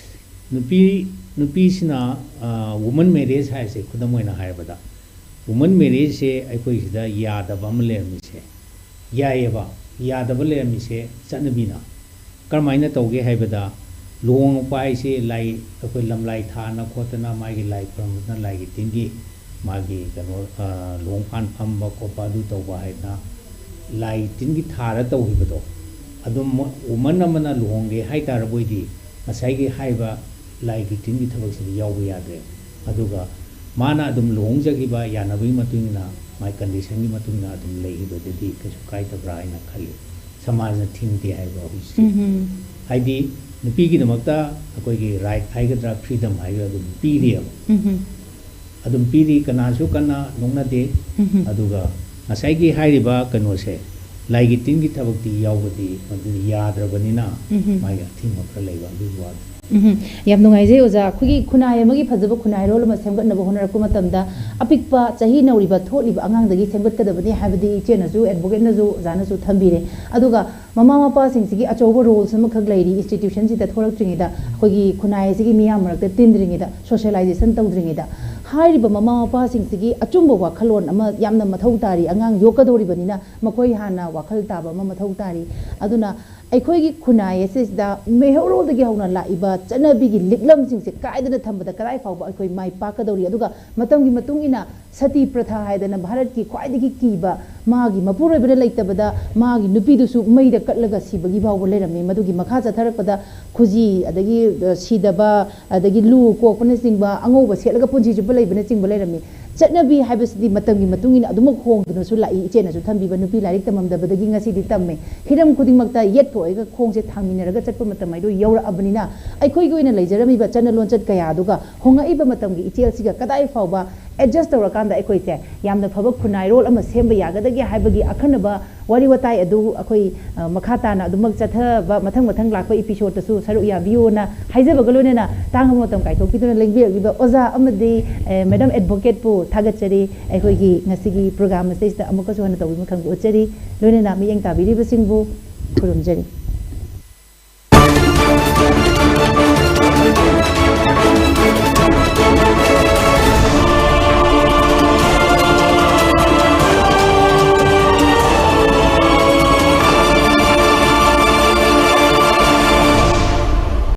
ꯅꯨꯄꯤ ꯅꯨꯄꯤꯁꯤꯅ, ꯑ, woman marriage ꯍꯥꯏꯁꯦ, ꯈꯨꯗꯝ ꯑꯣꯏꯅ ꯍꯥꯏꯔꯕꯗ, woman marriageꯁꯦ ꯑꯩꯈꯣꯏ ꯁꯤꯗ ꯌꯥꯗꯕ ꯑꯃ ꯂꯩꯔꯝꯃꯤꯁꯦ, ꯌꯥꯏꯌꯦꯕ, ꯌꯥꯗꯕ ꯂꯩꯔꯝꯃꯤꯁꯦ ꯆꯠꯅꯕꯤꯅ꯫ ꯀꯔꯝꯍꯥꯏꯅ ꯇꯧꯒꯦ ꯍꯥꯏꯕꯗ, ꯂꯨꯍꯣꯡꯉꯛꯄ ꯍꯥꯏꯁꯦ ꯂꯥꯏ, ꯑꯩꯈꯣꯏ ꯂꯝꯂꯥꯏ ꯊꯥꯅ ꯈꯣꯠꯇꯅ ꯃꯥꯒꯤ ꯂꯥꯏ ꯈꯨꯔꯨꯝꯗꯅ ꯂꯥꯏꯒꯤ ꯇꯤꯟꯒꯤ ꯃꯥꯒꯤ ꯀꯩꯅꯣ, ꯑ, ꯂꯨꯍꯣꯡꯐꯥꯟ ꯐꯝꯕ ꯈꯣꯠꯄ ꯑꯗꯨ ꯇꯧꯕ ꯍꯥꯏꯗꯅ ꯂꯥꯏ ꯇꯤꯟꯒꯤ ꯊꯥꯔ ꯇꯧꯈꯤꯕꯗꯣ, ꯑꯗꯨꯝ ꯃꯣ-, woman ꯑꯃꯅ ꯂꯨꯍꯣꯡꯒꯦ ꯍꯥꯏ ꯇꯥꯔꯕꯣꯏꯗꯤ ꯉꯁꯥꯏꯒꯤ ꯍꯥꯏꯕ ꯂꯥꯏꯒꯤ ꯇꯤꯟꯒꯤ ꯊꯕꯛꯁꯤꯗꯤ ꯌꯥꯎꯕ ꯌꯥꯗ꯭ꯔꯦ꯫ ꯑꯗꯨꯒ ꯃꯥꯅ ꯑꯗꯨꯝ ꯂꯨꯍꯣꯡꯖꯈꯤꯕ ꯌꯥꯅꯕꯒꯤ ꯃꯇꯨꯡ ꯏꯟꯅ, ꯃꯥꯏ conditionꯒꯤ ꯃꯇꯨꯡ ꯏꯟꯅ ꯑꯗꯨꯝ ꯂꯩꯈꯤꯕꯗꯗꯤ ꯀꯩꯁꯨ ꯀꯥꯏꯗꯕ꯭ꯔꯥ ꯍꯥꯏꯅ ꯈꯜꯂꯤ꯫ ꯁꯃꯥꯖꯅ ꯊꯤꯡꯗꯦ ꯍꯥꯏꯕ ꯍꯧꯖꯤꯛꯁꯦ꯫ ꯎꯝ꯫ ꯍꯥꯏꯗꯤ ꯅꯨꯄꯤꯒꯤꯗꯃꯛꯇ ꯑꯩꯈꯣꯏꯒꯤ right ꯍꯥꯏꯒꯗ꯭ꯔꯥ, freedom ꯍꯥꯏꯒꯗ꯭ꯔꯥ, ꯑꯗꯨꯝ ꯄꯤꯔꯤꯑꯕ꯫ ꯎꯝ꯫ ꯑꯗꯨꯝ ꯄꯤꯔꯤ, ꯀꯅꯥꯁꯨ ꯀꯟꯅ ꯅꯣꯛꯅꯗꯦ꯫ ꯎꯝ꯫ ꯑꯗꯨꯒ ꯉꯁꯥꯏꯒꯤ ꯍꯥꯏꯔꯤꯕ ꯀꯩꯅꯣꯁꯦ, ꯂꯥꯏꯒꯤ ꯇꯤꯟꯒꯤ ꯊꯕꯛꯇꯤ ꯌꯥꯎꯕꯗꯤ ꯃꯗꯨ ꯌꯥꯗ꯭ꯔꯕꯅꯤꯅ ꯎꯝ꯫ ꯃꯥꯒꯤ ꯑꯊꯤꯡꯕ ꯈꯔ ꯂꯩꯕ ꯑꯗꯨꯒꯤ ꯋꯥꯗꯨꯅꯤ꯫ ꯎꯝ, ꯌꯥꯝ ꯅꯨꯡꯉꯥꯏꯖꯩ ꯑꯣꯖꯥ꯫ ꯑꯩꯈꯣꯏꯒꯤ ꯈꯨꯟꯅꯥꯏ ꯑꯃꯒꯤ ꯐꯖꯕ ꯈꯨꯟꯅꯥꯏꯔꯣꯜ ꯑꯃ ꯁꯦꯝꯒꯠꯅꯕ ꯍꯣꯠꯅꯔꯛꯄ ꯃꯇꯝꯗ ꯑꯄꯤꯛꯄ ꯆꯍꯤ ꯅꯧꯔꯤꯕ ꯊꯣꯛꯂꯤꯕ ꯑꯉꯥꯡꯗꯒꯤ ꯁꯦꯝꯒꯠꯀꯗꯕꯅꯤ ꯍꯥꯏꯕꯗꯤ ꯏꯆꯦꯅꯁꯨ, advocateꯅꯁꯨ, ꯑꯣꯖꯥꯅꯁꯨ ꯊꯝꯕꯤꯔꯦ꯫ ꯑꯗꯨꯒ ꯃꯃꯥ ꯃꯄꯥꯁꯤꯡꯁꯤꯒꯤ ꯑꯆꯧꯕ roles ꯑꯃꯈꯛ ꯂꯩꯔꯤ institutionꯁꯤꯗ ꯊꯣꯛꯂꯛꯇ꯭ꯔꯤꯉꯩꯗ, ꯑꯩꯈꯣꯏꯒꯤ ꯈꯨꯟꯅꯥꯏ ꯑꯁꯤꯒꯤ ꯃꯤꯌꯥꯝ ꯃꯔꯛꯇ ꯇꯤꯟꯗ꯭ꯔꯤꯉꯩꯗ, socialization ꯇꯧꯗ꯭ꯔꯤꯉꯩꯗ꯫ ꯍꯥꯏꯔꯤꯕ ꯃꯃꯥ ꯃꯄꯥꯁꯤꯡꯁꯤꯒꯤ ꯑꯆꯨꯝꯕ ꯋꯥꯈꯜꯂꯣꯟ ꯑꯃ ꯌꯥꯝꯅ ꯃꯊꯧ ꯇꯥꯔꯤ꯫ ꯑꯉꯥꯡ ꯌꯣꯛꯀꯗꯧꯔꯤꯕꯅꯤꯅ ꯃꯈꯣꯏ ꯍꯥꯟꯅ ꯋꯥꯈꯜ ꯇꯥꯕ ꯑꯃ ꯃꯊꯧ ꯇꯥꯔꯤ꯫ ꯑꯗꯨꯅ ꯑꯩꯈꯣꯏꯒꯤ ꯈꯨꯟꯅꯥꯏ ꯑꯁꯤꯗ ꯃꯩꯍꯧꯔꯣꯜꯗꯒꯤ ꯍꯧꯅ ꯂꯥꯛꯏꯕ ꯆꯠꯅꯕꯤꯒꯤ ꯂꯤꯛꯂꯝꯁꯤꯡꯁꯦ ꯀꯥꯏꯗꯅ ꯊꯝꯕꯗ ꯀꯗꯥꯏ ꯐꯥꯎꯕ ꯑꯩꯈꯣꯏ ꯃꯥꯏ ꯄꯥꯛꯀꯗꯧꯔꯤ? ꯑꯗꯨꯒ ꯃꯇꯝꯒꯤ ꯃꯇꯨꯡ ꯏꯟꯅ ꯁꯇꯤ ꯄ꯭ꯔꯊꯥ ꯍꯥꯏꯗꯅ ꯚꯥꯔꯠꯀꯤ ꯈ꯭ꯋꯥꯏꯗꯒꯤ ꯀꯤꯕ ꯃꯥꯒꯤ ꯃꯄꯨꯔꯣꯏꯕꯅ ꯂꯩꯇꯕꯗ ꯃꯥꯒꯤ ꯅꯨꯄꯤꯗꯨꯁꯨ ꯃꯩꯗ ꯀꯠꯂꯒ ꯁꯤꯕꯒꯤ ꯐꯥꯎꯕ ꯂꯩꯔꯝꯃꯤ꯫ ꯃꯗꯨꯒꯤ ꯃꯈꯥ ꯆꯠꯊꯔꯛꯄꯗ ꯈꯨꯖꯤ, ꯑꯗꯒꯤ, ꯑ, ꯁꯤꯗꯕ, ꯑꯗꯒꯤ ꯂꯨ ꯀꯣꯛꯄꯅꯆꯤꯡꯕ, ꯑꯉꯧꯕ ꯁꯦꯠꯂꯒ ꯄꯨꯟꯁꯤ ꯆꯨꯞꯄ ꯂꯩꯕꯅꯆꯤꯡꯕ ꯂꯩꯔꯝꯃꯤ꯫ ꯆꯠꯅꯕꯤ ꯍꯥꯏꯕꯁꯤꯗꯤ ꯃꯇꯝꯒꯤ ꯃꯇꯨꯡ ꯏꯟꯅ ꯑꯗꯨꯃꯛ ꯍꯣꯡꯗꯨꯅꯁꯨ ꯂꯥꯛꯏ꯫ ꯏꯆꯦꯅꯁꯨ ꯊꯝꯕꯤꯕ ꯅꯨꯄꯤ ꯂꯥꯏꯔꯤꯛ ꯇꯝꯃꯝꯗꯕꯗꯒꯤ ꯉꯁꯤꯗꯤ ꯇꯝꯃꯦ꯫ ꯍꯤꯔꯝ ꯈꯨꯗꯤꯡꯃꯛꯇ ꯌꯦꯠ ꯊꯣꯛꯑꯒ ꯈꯣꯡꯁꯦ ꯊꯥꯡꯃꯤꯟꯅꯔꯒ ꯆꯠꯄ ꯃꯇꯝ ꯍꯥꯏꯗꯣ ꯌꯧꯔꯛꯑꯕꯅꯤꯅ ꯑꯩꯈꯣꯏꯒꯤ ꯑꯣꯏꯅ ꯂꯩꯖꯔꯝꯃꯤꯕ ꯆꯠꯅ ꯂꯣꯟꯆꯠ ꯀꯌꯥꯗꯨꯒ ꯍꯣꯡꯉꯛꯏꯕ ꯃꯇꯝꯒꯤ ꯏꯆꯦꯜꯁꯤꯒ ꯀꯗꯥꯏ ꯐꯥꯎꯕ adjust ꯇꯧꯔꯀꯥꯟꯗ ꯑꯩꯈꯣꯏꯁꯦ ꯌꯥꯝꯅ ꯐꯕ ꯈꯨꯟꯅꯥꯏꯔꯣꯜ ꯑꯃ ꯁꯦꯝꯕ ꯌꯥꯒꯗꯒꯦ ꯍꯥꯏꯕꯒꯤ ꯑꯈꯟꯅꯕ ꯋꯥꯔꯤ ꯋꯥꯇꯥꯏ ꯑꯗꯨ ꯑꯩꯈꯣꯏ, ꯑ, ꯃꯈꯥ ꯇꯥꯅ ꯑꯗꯨꯃꯛ ꯆꯠꯊꯕ, ꯃꯊꯪ ꯃꯊꯪ ꯂꯥꯛꯄ episode ꯇꯁꯨ ꯁꯔꯨꯛ ꯌꯥꯕꯤꯌꯣꯅ ꯍꯥꯏꯖꯕꯒ ꯂꯣꯏꯅꯅ ꯇꯥꯡꯕ ꯃꯇꯝ ꯀꯥꯏꯊꯣꯛꯄꯤꯗꯨꯅ ꯂꯦꯡꯕꯤꯔꯛꯂꯤꯕ ꯑꯣꯖꯥ ꯑꯃꯗꯤ, ꯑꯦ, Madam Advocate ꯄꯨ ꯊꯥꯒꯠꯆꯔꯤ꯫ ꯑꯩꯈꯣꯏꯒꯤ ꯉꯁꯤꯒꯤ program ꯑꯁꯤꯗ ꯑꯃꯨꯛꯀꯁꯨ ꯍꯟꯅ ꯇꯧꯕꯤꯃꯈꯪꯕꯨ ꯎꯠꯆꯔꯤ꯫ ꯂꯣꯏꯅꯅ ꯃꯤꯠꯌꯦꯡ ꯇꯥꯕꯤꯔꯤꯕꯁꯤꯡꯕꯨ ꯈꯨꯔꯨꯝꯖꯔꯤ꯫